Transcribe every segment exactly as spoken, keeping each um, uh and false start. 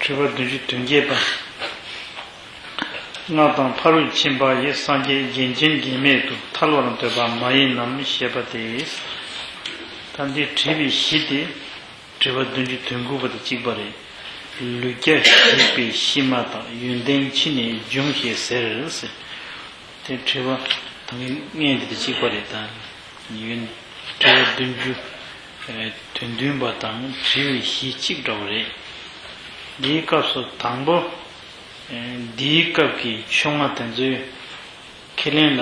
དྲི་བ་བདུན་ཅུ་དོན་བརྒྱད་པ། སྔགས་དང་ཕ་རོལ་ཕྱིན་པ་ཡི། སངས་རྒྱས་རྒྱན་ཅན་རྒྱན་མེད་དུ། ཐལ་བར་འདོད་པ་མ་ཡིན་ནམ་ཞེས་པ་སྟེ། ད་འདི་དྲི་བའི་གཞི་དེ་དྲི་བ་བདུན་ཅུ་དོན་དགུ་པ་དང་གཅིག་པ་རེད། ལུས་རྒྱ་ཞུགས་པའི་གཤིས་མ་དག། ཡོན་ཏན་ཕྱི་ནས་འབྱུང་ཞེས་ཟེར། དེ་དྲི་བ་ད་གིན་སྔོན་དེ་དང་གཅིག་པ་རེད་ད། ཡོན། དྲི་བ་བདུན་ཅུ་དོན་བདུན་པ་དང་དྲི་བའི་གཞི་གཅིག་འདྲ་བོ་རེད། འདིའི་སྐབས་སུ་དང་པོ། འདིའི་སྐབས་ཀྱི་ཆོས་ལྔ་དེ་ཚོའི་ཁས་ལེན་ལ།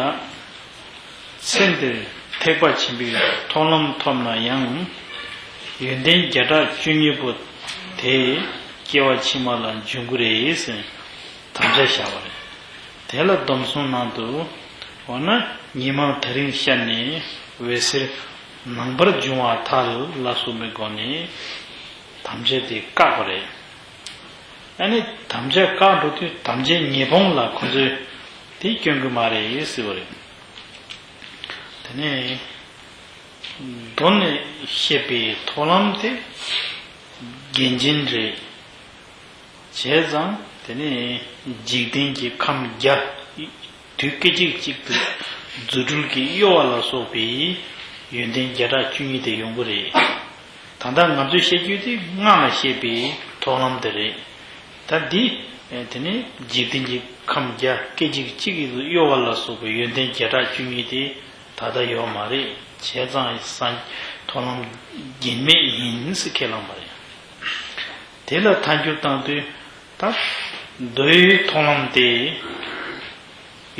ཚེ་འདིར་ཐེག་པ་ཆེན་པོའི་མཐོང་ལམ་ཐོབ་ན་ཡང་། ཡོན་ཏན་བརྒྱ་ཕྲག་བཅུ་གཉིས་པོ་དེ་སྐྱེ་བ་ཕྱི་མ་ལ་འབྱུང་གི་རེད་ཟེར་དམ་བཅའ་བཞག་པ་རེད། དེ་ལ་སྡོམ་གསུམ་ནང་དུ། འོ་ན་ཉི་མ་དེ་རིང་ཤར་ནས་འོད་ཟེར་ནངས་པར་འབྱུང་བར་ཐལ་ལ་སོགས་པའི་སྒོ་ནས་དམ་བཅའ་དེ་བཀག་པ་རེད། ཨ་ནི་དམ་བཅའ་བཀག་འགྲོ་དུས་དམ་བཅའི་ཉེས་སྤོང་ལ་ཁོ་ཚོས་དེ་སྐྱོན་གྱི་མ་རེད་ཟེར་བ་རེད། དེ་ནས་མདོ་ནས་བཤད་པའི་མཐོང་ལམ་དེ་རྒྱན་ཅན་རེད། བྱས་ཙང་དེ་ནས་འཇིག་རྟེན་གྱི་ཁམས་བརྒྱ། དུས་སྐད་ཅིག་གཅིག་ཏུ་རྫུ་འཕྲུལ་གྱིས་གཡོ་བ་ལ་སོགས་པའི་ཡོན་ཏན་བརྒྱ་ཕྲག་བཅུ་གཉིས་དེ་ཡོང་གི་རེད། ད་ལྟ་ང་ཚོས་བཤད་རྒྱུ་དེ་སྔགས་ལ་བཤད་པའི་མཐོང་ལམ་དེ་རེད། ད་འདི། དེ་ནས་འཇིག་རྟེན་གྱི་ཁམས་བརྒྱ་སྐད་ཅིག་གཅིག་གིས་གཡོ་བ་ལ་སོགས་པའི་ཡོན་ཏན་བརྒྱ་ཕྲག་བཅུ་གཉིས་དེ་ད་ལྟ་ཡོད་མ་རེད། བྱས་ཙང་སངས་མཐོང་ལམ་རྒྱན་མེད་ཡིན་ཟེར་ཁས་བླངས་པ་རེད། དེ་ལ་ཐལ་འགྱུར་བཏང་དུས་ད། མདོའི་མཐོང་ལམ་དེ་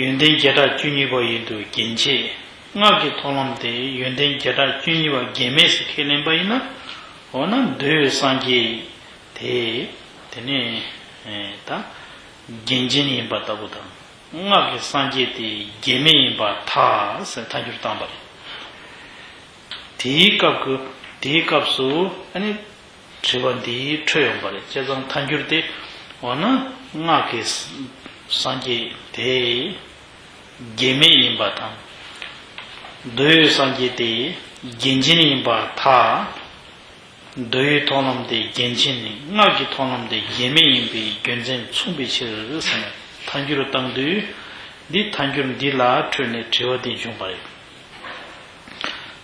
ཡོན་ཏན་བརྒྱ་ཕྲག་བཅུ་གཉིས་པ་ཡིན་དུ་རྒྱན་ཆེ། སྔགས་ཀྱི་མཐོང་ལམ་དེ་ཡོན་ཏན་བརྒྱ་ཕྲག་བཅུ་གཉིས་པ་རྒྱན་མེད་ཟེར་ཁས་ལེན་པ་ཡིན་ན། འོ་ན་མདོའི་སངས་རྒྱས་དེ་དེ་ནས་ད་རྒྱན་ཅན་ཡིན་པ་ལྟ་བུ་དང་། སྔགས་ཀྱི་སངས་རྒྱས་དེ་རྒྱན་མེད་ཡིན་པར་ཐལ་ཟེར་ཐལ་འགྱུར་བཏང་པ་རེད། དེའི་སྐབས་ཀྱི་དེའི་སྐབས་སུ་ཨ་ནི་དྲི་བ་འདི་འཕྲོས་ཡོང་པ་རེད། བྱས་ཙང་ཐལ་འགྱུར་དེ་འོ་ན་སྔགས་ཀྱི་སངས་རྒྱས་དེ་རྒྱན་མེད་ཡིན་པ་དང་། མདོའི་སངས་རྒྱས་དེ་རྒྱན་ཅན་ཡིན་པར་ཐལ། མདོའི་མཐོང་ལམ་དེ་རྒྱན་ཅན་ནི་སྔགས་ཀྱི་མཐོང་ལམ་དེ་རྒྱན་མེད་ཡིན་པའི་རྒྱུ་མཚན་མཚུངས་པའི་ཕྱིར་ཟེར་ནས་ཐལ་འགྱུར་བཏང་དུས། འདི་ཐལ་འགྱུར་འདི་ལ་འཕྲོས་ནས་དྲི་བ་འདི་བྱུང་བ་རེད།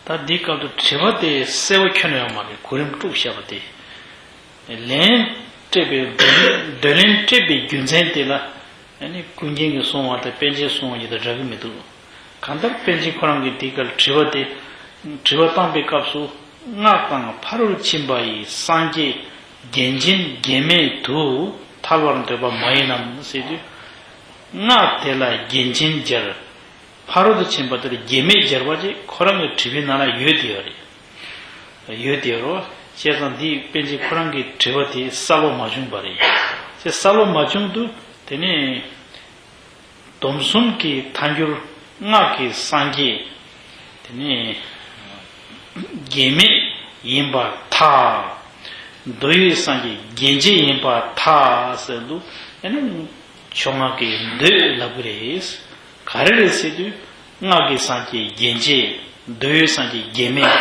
ད་འདི་སྐབས་དུ་དྲི་བ་དེ་གསལ་པོ་ཁྱོན་ནས་ཡོང་མ་རེད། གོ་རིམ་དཀྲུགས་བཞག་པ་དེ། ལན་སྤྲད་པའི་འདོད་ལན་སྤྲད་པའི་རྒྱུ་མཚན་དེ་ལ། ཨ་ནི་ཀུན་མཁྱེན་གྱིས་གསུངས་པ་དང་པཎ་ཆེན་གསུངས་པ་ཡིན་ད་འདྲ་གི་མི་འདུག་གང་ལྟར་པཎ་ཆེན་ཁོ་རང་གིས་འདི་གར་དྲི་བ་དེ། དྲི་བ་བཏང་པའི་སྐབས་སུ། སྔགས་དང་ཕ་རོལ་ཕྱིན་པ་ཡི་སངས་རྒྱས་རྒྱན་ཅན་རྒྱན་མེད་དུ་ཐལ་བར་འདོད་པ་མ་ཡིན་ནམ་ཟེར་དུས། སྔགས་དེ་ལ་རྒྱན་ཅན་སྦྱར། ཕ་རོལ་ཏུ་ཕྱིན་པ་དེར་རྒྱན་མེད་སྦྱར་བ་ཅིག་ཁོ་རང་གི་དྲི་བའི་ནང་ལ་ཡོད་དེ་ཡོད་རེད། ཡོད་དེ་རོ། བྱས་ཙང་འདི་པཎ་ཆེན་ཁོ་རང་གི་དྲི་བ་དེ་གསལ་པོ་མ་བྱུང་བ་རེད། དེ་གསལ་པོ་མ་བྱུང་དུས་དེ་ནས་སྡོམ་གསུམ་གྱི་ཐལ་འགྱུར། སྔགས་ཀྱི་སངས་རྒྱས་དེ་ནས་རྒྱན་མེད་ཡིན་པར་ཐལ། མདོ་ཡི་སངས་རྒྱས་རྒྱན་ཅན་ཡིན་པར་ཐལ་ཟེར་དུས། ཨ་ནི་ཆོས་སྔགས་ཀྱི་མདོས་ལབ་ཀྱི་རེད། ག་རེ་རེད་ཟེར་དུས། སྔགས་ཀྱི་སངས་རྒྱས་རྒྱན་ཅན། མདོ་ཡི་སངས་རྒྱས་རྒྱན་མེད།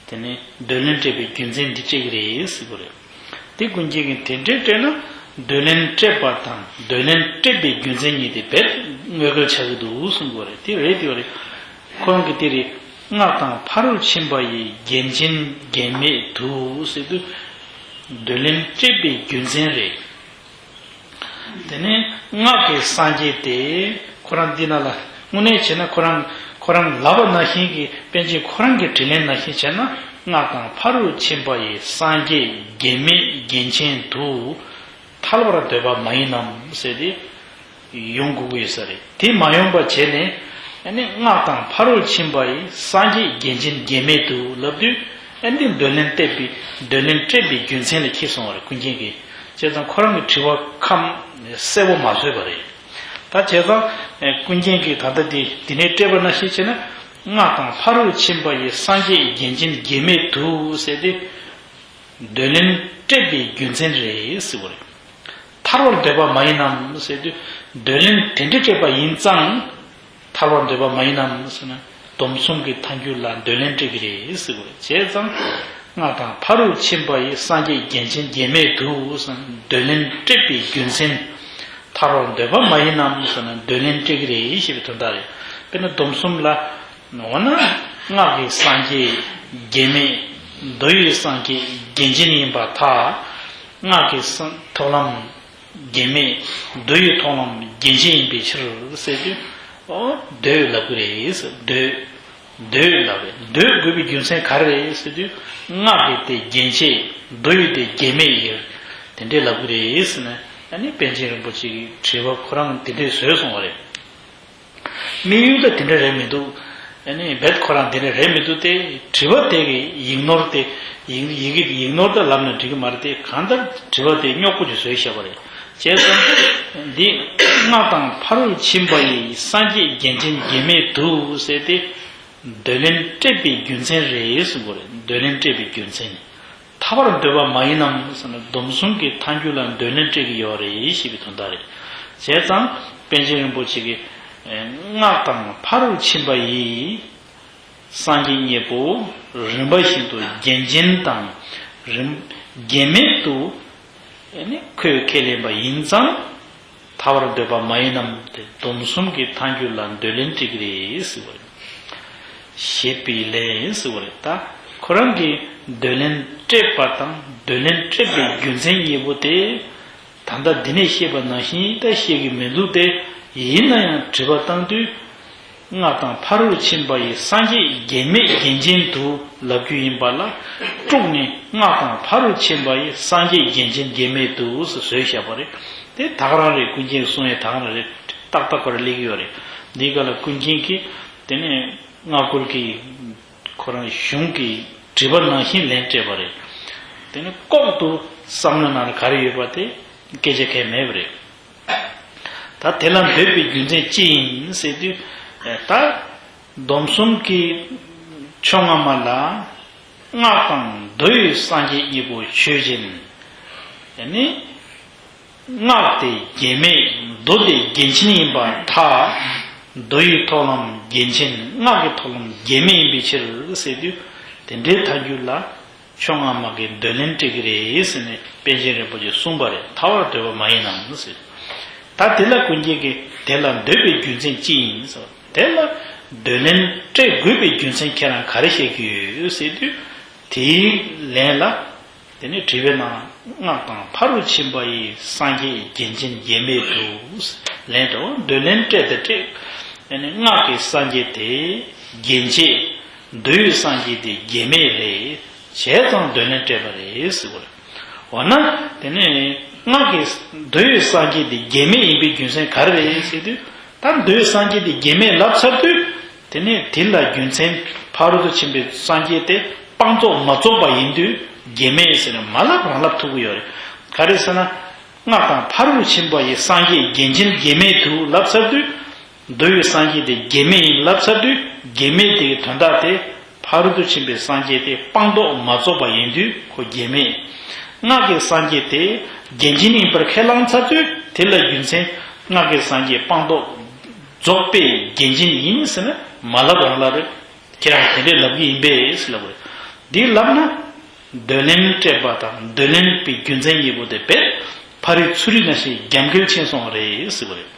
དེ་ནས་འདོད་ལན་སྤྲད་པའི་རྒྱུ་མཚན་འདི་སྤྲད་ཀྱི་རེད་ཟེར་གྱི་རེད། དེ་ཀུན་མཁྱེན་གྱིས་དེ་འདྲའི་སྤྲད་ན། འདོད་ལན་སྤྲད་པ་དང་འདོད་ལན་སྤྲད་པའི་རྒྱུ་མཚན་གཉིས་དེ་རྦད་དངོས་འགལ་ཆགས་ཀྱི་འདུག་གསུང་གི་རེད། དེ་རེད་དེ་རེད། ཁོ་རང་གིས་དེ་རེད། སྔགས་དང་ཕ་རོལ་ཕྱིན་པ་ཡི་རྒྱན་ཅན་རྒྱན་མེད་དུ་ཟེར་དུས། འདོད་ལན་སྤྲད་པའི་རྒྱུ་མཚན་རེད། དེ་ནས་སྔགས་ཀྱི་སངས་རྒྱས་དེ་ཁོ་རང་འདི་ན་ལ་དངོས་གནས་བྱས་ན་ཁོ་རང་ཁོ་རང་ལབ་པ་ནང་བཞིན་གྱི་པཎ་ཆེན་ཁོ་རང་གི་དྲིས་ལན་ནང་བཞིན་བྱས་ན། སྔགས་དང་ཕ་རོལ་ཕྱིན་པ་ཡི་སངས་རྒྱས་རྒྱན་མེད་རྒྱན་ཅན་དུ་ཐལ་བར་འདོད་པ་མ་ཡིན་ནམ་ཟེར་ཏེ་ཡོང་དགོས་ཀྱི་ཡོད་ས་རེད། དེ་མ་ཡོང་པ་བྱས་ནས་ཨ་ནི་སྔགས་དང་ཕ་རོལ་ཕྱིན་པ་ཡི་སངས་རྒྱས་རྒྱན་ཅན་རྒྱན་མེད་དུ་ལབ་དུས། ཨ་ནི་འདོད་ལན་སྤྲད་པའི་འདོད་ལན་སྤྲད་པའི་རྒྱུ་མཚན་ལ་འཁེལ་སོང་བ་རེད། ཀུན་མཁྱེན་གྱིས། བྱས་ཙང་ཁོ་རང་གི་དྲི་བ་ཁམས་གསལ་པོ་མ་བཟོས་པ་རེད། ད་བྱས་ཙང་ཀུན་མཁྱེན་གྱིས་ད་ལྟ་འདི་འདི་ནས་སྤྲད་པ་ནང་བཞིན་བྱས་ན། སྔགས་དང་ཕ་རོལ་ཕྱིན་པ་ཡི་སངས་རྒྱས་རྒྱན་ཅན་རྒྱན་མེད་དུ་ཟེར་ཏེ། འདོད་ལན་སྤྲད་པའི་རྒྱུ་མཚན་རེད་ཟེར་བ་རེད། ཐལ་བར་འདོད་པ་མ་ཡིན་ནམ་ཟེར་དུས། འདོད་ལན་དེ་འདྲ་སྤྲད་པ་ཡིན་ཙང་། ཐལ་བར་འདོད་པ་མ་ཡིན་ནམ་ཟེར་ན། སྡོམ་གསུམ་གྱི་ཐལ་འགྱུར་ལ་འདོད་ལན་སྤྲད་ཀྱི་རེད་ཟེར་བ་རེད། བྱས་ཙང་ སྔགས་དང་ཕ་རོལ་ཕྱིན་པ་ཡི། སངས་རྒྱས་རྒྱན་ཅན་རྒྱན་མེད་དུ། འདོད་ལན་སྤྲད་པའི་རྒྱུ་མཚན། ཐར་བར་འདོད་པ་མ་ཡིན་ནམ་ཟེར་ན། འདོད་ལན་སྤྲད་ཀྱི་རེད་ཞེས་པའི་དོན་དག་རེད། དཔེར་ན་སྡོམ་གསུམ་ལ། འོ་ན་སྔགས་ཀྱི་སངས་རྒྱས་རྒྱན་མེད། མདོ་ཡི་སངས་རྒྱས་རྒྱན་ཅན་ཡིན་པར་ཐལ། སྔགས་ཀྱི་སངས་ཐོག་ལམ་རྒྱན་མེད། མདོ་ཡི་ཐོག་ལམ་རྒྱན་ཅན་ཡིན་པའི་ཕྱིར་ཟེར་དུས། འོ་འདོད་ལབ་ཀྱི་རེད་ཟེར། འདོད། འདོད་ལབ་རེད། འདོད་དགོས་པའི་རྒྱུ་མཚན་ག་རེ་རེད་ཟེར་དུས། སྔགས་ཀྱི་དེ་རྒྱན་ཆས། མདོ་ཡི་དེ་རྒྱན་མེད་ཡིན། དེ་འདྲས་ལབ་ཀྱི་རེད་ཟེར་ནས། ཨ་ནི་པཎ་ཆེན་རིན་པོ་ཆེ་གིས་དྲི་བ་ཁོ་རང་དེ་འདྲས་བཟོས་སོང་བ་རེད། དམིགས་ཡུལ་ད་དེ་འདྲ་རེད་མི་འདུག་ཨ་ནི་རྦད་ཁོ་རང་དེ་འདྲ་རེད་མི་འདུག་སྟེ། དྲི་བ་དེ་གི་ཡིག་ནོར་དེ། ཡིག་ཡིག་གི་ཡིག་ནོར་དེ་ལབ་ན་འགྲིག་གི་མ་རེད་དེ། གང་ལྟར་དྲི་བ་དེ་རྙོག་པོ་ཅིག་བཟོས་བཞག་པ་རེད། བྱས་ཙང་འདི་སྔགས་དང་ཕ་རོལ་ཕྱིན་པ་ཡི། སངས་རྒྱས་རྒྱན་ཅན་རྒྱན་མེད་དུ་ཟེར་ཏེ། འདོད་ལན་སྤྲད་པའི་རྒྱུ་མཚན་རེད་གསུང་གི་རེད། འདོད་ལན་སྤྲད་པའི་རྒྱུ་མཚན། ཐར་བར་འདོད་པ་མ་ཡིན་ནམ་ཟེར་ན། སྡོམ་གསུམ་གྱི་ཐལ་འགྱུར་ལ་འདོད་ལན་སྤྲད་ཀྱི་ཡོད་རེད་ཞེས་པའི་དོན་དག་རེད། བྱས་ཙང་པཎ་ཆེན་རིན་པོ་ཆེ་གིས། སྔགས་དང་ཕ་རོལ་ཕྱིན་པ་ཡི། སངས་རྒྱས་གཉིས་པོ་རིམ་པ་བཞིན་དུ་རྒྱན་ཅན་དང་རིམ་རྒྱན་མེད་དུ། ཨ་ནི་ཁོས་ཁས་ལེན་པ་ཡིན་ཙང་། ཐར་བར་འདོད་པ་མ་ཡིན་ནམ་སྟེ། སྡོམ་གསུམ་གྱི་ཐལ་འགྱུར་ལ་འདོད་ལན་སྤྲད་ཀྱི་རེད་ཟེར་བ་རེད། ཞེས་པའི་ལན་ཟེར་བ་རེད། ད་ཁོ་རང་གིས་འདོད་ལན་སྤྲད་པ་དང་འདོད་ལན་སྤྲད་པའི་རྒྱུ་མཚན་གཉིས་པོ་དེ། ད་ལྟ་འདི་ནས་བཤད་པ་ནང་བཞིན་ད་བཤད་ཀྱི་མི་འདུག་སྟེ། ཡིན་ན་ཡང་དྲི་བ་བཏང་དུས། སྔགས་དང་ཕ་རོལ་ཕྱིན་པ་ཡི། སངས་རྒྱས་རྒྱན་མེད་རྒྱན་ཅན་དུ་ལབ་རྒྱུ་ཡིན་པ་ལ། དཀྲུགས་ནས་སྔགས་དང་ཕ་རོལ་ཕྱིན་པ་ཡི། སངས་རྒྱས་རྒྱན་ཅན་རྒྱན་མེད་དུ་ཟེར་བཟོས་བཞག་པ་རེད། དེ་ད་ག་རང་རེད། ཀུན་མཁྱེན་གསུང་ཡས་ད་ག་རང་རེད། ཏག་ཏག་ཁོ་རང་སླེབས་ཀྱི་ཡོད་རེད། འདིའི་སྐབས་ལ་ཀུན་མཁྱེན་གྱིས་དེ་ནས་སྔགས་སྐོར་གྱི་ཁོ་རང་གཞུང་གི་དྲི་བ་ནང་བཞིན་ལན་སྤྲད་པ་རེད། དེ་ནས་ལྐོག་ཏུ་བསམ་བློའི་ནང་ལ་ག་རེ་ཡོད་པ་དེ་སྐད་ཆ་གང་ཡང་མེད་པ་རེད། ད་དེ་ལ་འདོད་པའི་རྒྱུ་མཚན་ཅི་ཡིན་ཟེར་དུས། ད་སྡོམ་གསུམ་གྱི་ཕྱོགས་སྔ་མ་ལ། སྔགས་དང་མདོ་ཡི་སངས་རྒྱས་གཉིས་པོ་ཆོས་ཅན། ཡ་ནི་སྔགས་དེ་རྒྱན་མེད། མདོ་དེ་རྒྱན་ཅན་ཡིན་པར་ཐལ། མདོ་ཡི་ཐོག་ལམ་རྒྱན་ཅན། སྔགས་ཀྱི་ཐོག་ལམ་རྒྱན་མེད་ཡིན་པའི་ཕྱིར་ཟེར་དུས། དེ་འདྲའི་ཐལ་འགྱུར་ལ། ཕྱོགས་སྔ་མ་གི་འདོད་ལན་སྤྲད་ཀྱི་རེད་ཟེར་ནས་པཎ་ཆེན་རིན་པོ་ཆེས་གསུངས་པ་རེད། ཐར་བར་འདོད་པ་མ་ཡིན་ནམ་ཟེར། ད་དེ་ལ་ཀུན་མཁྱེན་གྱིས་དེ་ལ་འདོད་པའི་རྒྱུ་མཚན་ཅི་ཡིན་ཟེར། དེ་ལ་འདོད་ལན་སྤྲད་དགོས་པའི་རྒྱུ་མཚན་ཁྱེད་རང་ག་རེ་བཤད་ཀྱི་ཡོད་ཟེར་དུས། དེའི་ལན་ལ། དེ་ནས་དྲི་བའི་ནང་སྔགས་དང་ཕ་རོལ་ཕྱིན་པ་ཡི། སངས་རྒྱས་རྒྱན་ཅན་རྒྱན་མེད་དུ། ལན་དུ་འདོད་ལན་སྤྲད་དེ་སྤྲད། དེ་ནས་སྔགས་ཀྱི་སངས་རྒྱས་དེ་རྒྱན་ཅན། མདོའི་སངས་རྒྱས་དེ་རྒྱན་མེད་རེད། བྱས་ཙང་འདོད་ལན་སྤྲད་པ་རེད་ཟེར་བ་རེད། འོ་ན་དེ་ནས་སྔགས་ཀྱི་མདོའི་སངས་རྒྱས་དེ་རྒྱན་མེད་ཡིན་པའི་རྒྱུ་མཚན་ག་རེ་རེད་ཟེར་དུས། ད་མདོའི་སངས་རྒྱས་དེ་རྒྱན་མེད་ལབ་ཚར་དུས། དེ་ནས་དེ་ལ་རྒྱུ་མཚན་ཕ་རོལ་ཏུ་ཕྱིན་པའི་སངས་རྒྱས་དེ་སྤངས་རྟོགས་མ་རྫོགས་པ་ཡིན་དུས་རྒྱན་མེད་ཟེར་ནས་མ་ལབ་རང་ལབ་ཐུབ་ཀྱི་ཡོད་རེད། ག་རེ་ཟེར་ན། སྔགས་དང་ཕ་རོལ་ཕྱིན་པ་ཡི། སངས་རྒྱས་རྒྱན་ཅན་རྒྱན་མེད་དུ་ལབ་ཚར་དུས། མདོ་ཡི་སངས་རྒྱས་དེ་རྒྱན་མེད་ཡིན་ལབ་ཚར་དུས། རྒྱན་མེད་དེ་གི་དོན་དག་དེ་ཕ་རོལ་ཏུ་ཕྱིན་པའི་སངས་རྒྱས་དེ་སྤངས་རྟོགས་མ་རྫོགས་པ་ཡིན་དུས་ཁོ་རྒྱན་མེད། སྔགས་ཀྱི་སངས་རྒྱས་དེ་རྒྱན་ཅན་ཡིན་པར་ཁས་བླངས་ཚར་དུས། དེ་ལ་རྒྱུ་མཚན་སྔགས་ཀྱི་སངས་རྒྱས་སྤངས་རྟོགས་རྫོགས་པའི་རྒྱན་ཅན་ཡིན་ཟེར་ན་མ་ལབ་རང་ལབ་རེད། ཁྱེད་རང་དེ་འདྲས་ལབ་ཀྱི་ཡིན་པས་ལབ་རེད། འདི་ལབ་ན། འདོད་ལན་སྤྲད་པ་དང་འདོད་ལན་པའི་རྒྱུ་མཚན་གཉིས་པོ་དེ་རྦད་ཕ་རོལ་ཚུར་རིག་ནང་བཞིན་རྒྱབ་འགལ་ཕྱིན་སོང་བ་རེད་ཟེར་བ་རེད།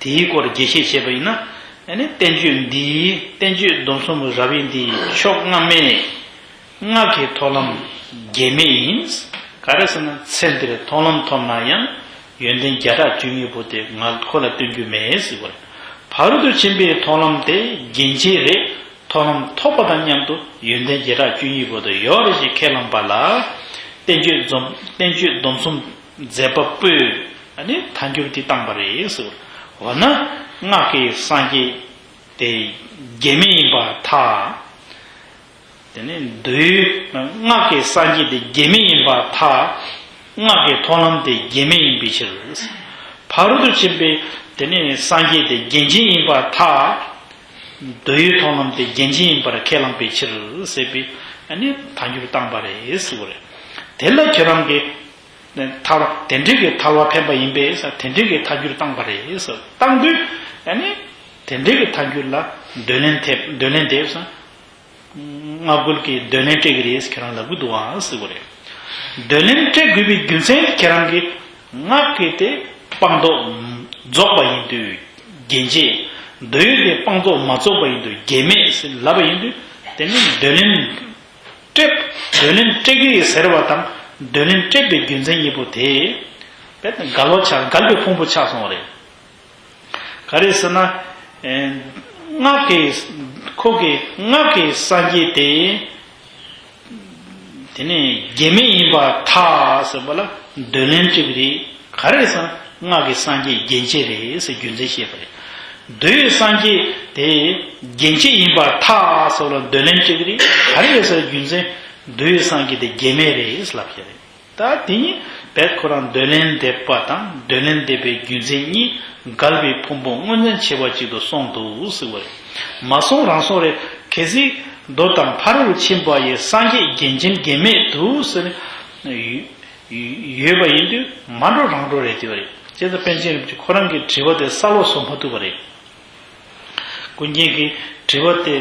དེའི་སྐོར་རྒྱས་བཤད་བྱས་པ་ཡིན་ན། ཨ་ནི་བསྟན་བཅོས་འདིའི་བསྟན་བཅོས་སྡོམ་གསུམ་རབ་དབྱེ་འདིའི་ཕྱོགས་སྔ་མའི་སྔགས་ཀྱི་ཐོག་ལམ་རྒྱན་མེད་ཡིན། ག་རེ་ཟེར་ན་ཚེ་འདིར་མཐོང་ལམ་ཐོབ་ན་ཡང་ཡོན་ཏན་བརྒྱ་ཕྲག་བཅུ་གཉིས་པོ་དེ་ང་ཁོ་ལ་སྟོན་རྒྱུ་མེད་ཟེར་བ་རེད། ཕ་རོལ་ཏུ་ཕྱིན་པའི་མཐོང་ལམ་དེ་རྒྱན་ཅན་རེད། མཐོང་ལམ་ཐོབ་པ་དང་མཉམ་དུ་ཡོན་ཏན་བརྒྱ་ཕྲག་བཅུ་གཉིས་པོ་དེ་ཡོད་རེད་ཅེས་ཁས་བླངས་པ་ལ། བསྟན་བཅོས་འཛོམ་བསྟན་བཅོས་སྡོམ་གསུམ་མཛད་པ་པོས་ཨ་ནི་ཐལ་འགྱུར་དེ་བཏང་པ་རེད་ཟེར། འོ་ན་སྔགས་ཀྱི་སངས་རྒྱས་དེ་རྒྱན་མེད་ཡིན་པར་ཐལ། དེ་ནས་མདོའི་སྔགས་ཀྱི་སངས་རྒྱས་དེ་རྒྱན་མེད་ཡིན་པར་ཐལ། སྔགས་ཀྱི་མཐོང་ལམ་དེ་རྒྱན་མེད་ཡིན་པའི་ཕྱིར། ཕ་རོལ་ཏུ་ཕྱིན་པའི་དེ་ནས་སངས་རྒྱས་དེ་རྒྱན་ཅན་ཡིན་པར་ཐལ། མདོའི་མཐོང་ལམ་དེ་རྒྱན་ཅན་ཡིན་པར་ཁས་བླངས་པའི་ཕྱིར་ཟེར་བའི་ཨ་ནི་ཐལ་འགྱུར་བཏང་པ་རེད་ཟེར་བ་རེད། དེ་ལ་ཁྱེད་རང་གིས་ཐལ་དེ་འདྲའི་གི་ཐལ་བ་འཕེན་པ་ཡིན་པས་ཟེར། དེ་འདྲའི་གི་ཐལ་འགྱུར་བཏང་པ་རེད་ཟེར། བཏང་དུས་ཨ་ནི་དེ་འདྲའི་གི་ཐལ་འགྱུར་ལ་འདོད་ལན་འདེབས། འདོད་ལན་འདེབས་ཟེར། སྔགས་རྒོལ་གྱིས་འདོད་ལན་སྤྲད་ཀྱི་རེད་ཁྱེད་རང་ལབ་ཀྱི་འདུག་ཨང་ཟེར་བ་རེད། འདོད་ལན་སྤྲད་དགོས་པའི་རྒྱུ་མཚན་ཁྱེད་རང་གིས་སྔགས་ཀྱི་དེ་སྤངས་རྟོགས་རྫོགས་པ་ཡིན་དུས་རྒྱན་ཆེད། འདོད་ཡོན་དེ་སྤངས་རྟོགས་མ་རྫོགས་པ་ཡིན་དུས་རྒྱན་མེད་ཟེར་ལབ་པ་ཡིན་དུས། དེ་ནི་འདོད་ལན་སྤྲད། འདོད་ལན་སྤྲད་ཀྱི་ཡིན་ཟེར་བ་དང་འདོད་ལན་སྤྲད་པའི་རྒྱུ་མཚན་གཉིས་པོ་དེ་དཔེ་འགལ་བ་ཆགས། འགལ་བའི་ཕུང་པོ་ཆགས་སོང་བ་རེད། ག་རེ་ཟེར་ན། ཨེ། སྔགས་ཀྱི། ཁོ་གི་སྔགས་ཀྱི་སངས་རྒྱས་དེ། དེ་ནས་རྒྱན་མེད་ཡིན་པར་ཐལ་ཟེར་བ་ལ་འདོད་ལན་སྤྲད་པ་རེད། ག་རེ་ཟེར་ན་སྔགས་ཀྱི་སངས་རྒྱས་རྒྱན་ཆེད་རེད་ཟེར་རྒྱུ་མཚན་བཤད་པ་རེད། འདོད་ཡོན་སངས་རྒྱས་དེ་རྒྱན་ཆེད་ཡིན་པར་ཐལ་ཟེར་བ་ལ་འདོད་ལན་སྤྲད་པ་རེད། ག་རེ་རེད་ཟེར་རྒྱུ་མཚན་འདོད་ཡོན་སངས་རྒྱས་དེ་རྒྱན་མེད་རེད་ཟེར་ལབ་བཤད་རེད། ད་དེ་ཉིད་བས་ཁོ་རང་འདོད་ལན་འདེབས་པ་དང་འདོད་ལན་འདེབས་པའི་རྒྱུ་མཚན་གཉིས་འགལ་བའི་ཕུང་པོ་མངོན་ཚན་ཆེ་བ་གཅིག་ཏུ་སོང་འདུག་ཟེར་བ་རེད། མ་སོང་རང་སོང་རེད། གལ་སྲིད་མདོ་དང་ཕ་རོལ་ཕྱིན་པ་ཡི་སངས་རྒྱས་རྒྱན་ཅན་རྒྱན་མེད་དུ་ཟེར་ཡོད་པ་ཡིན་དུས་མ་འགྲོ་རང་འགྲོ་རེད་དེ་བ་རེད། བྱས་ཙང་པཎ་ཆེན་རིན་པོ་ཆེ་ཁོ་རང་གི་དྲི་བ་དེ་ས་ལོག་སོང་མ་ཐུབ་པ་རེད། ཀུན་མཁྱེན་གྱིས་དྲི་བ་དེ་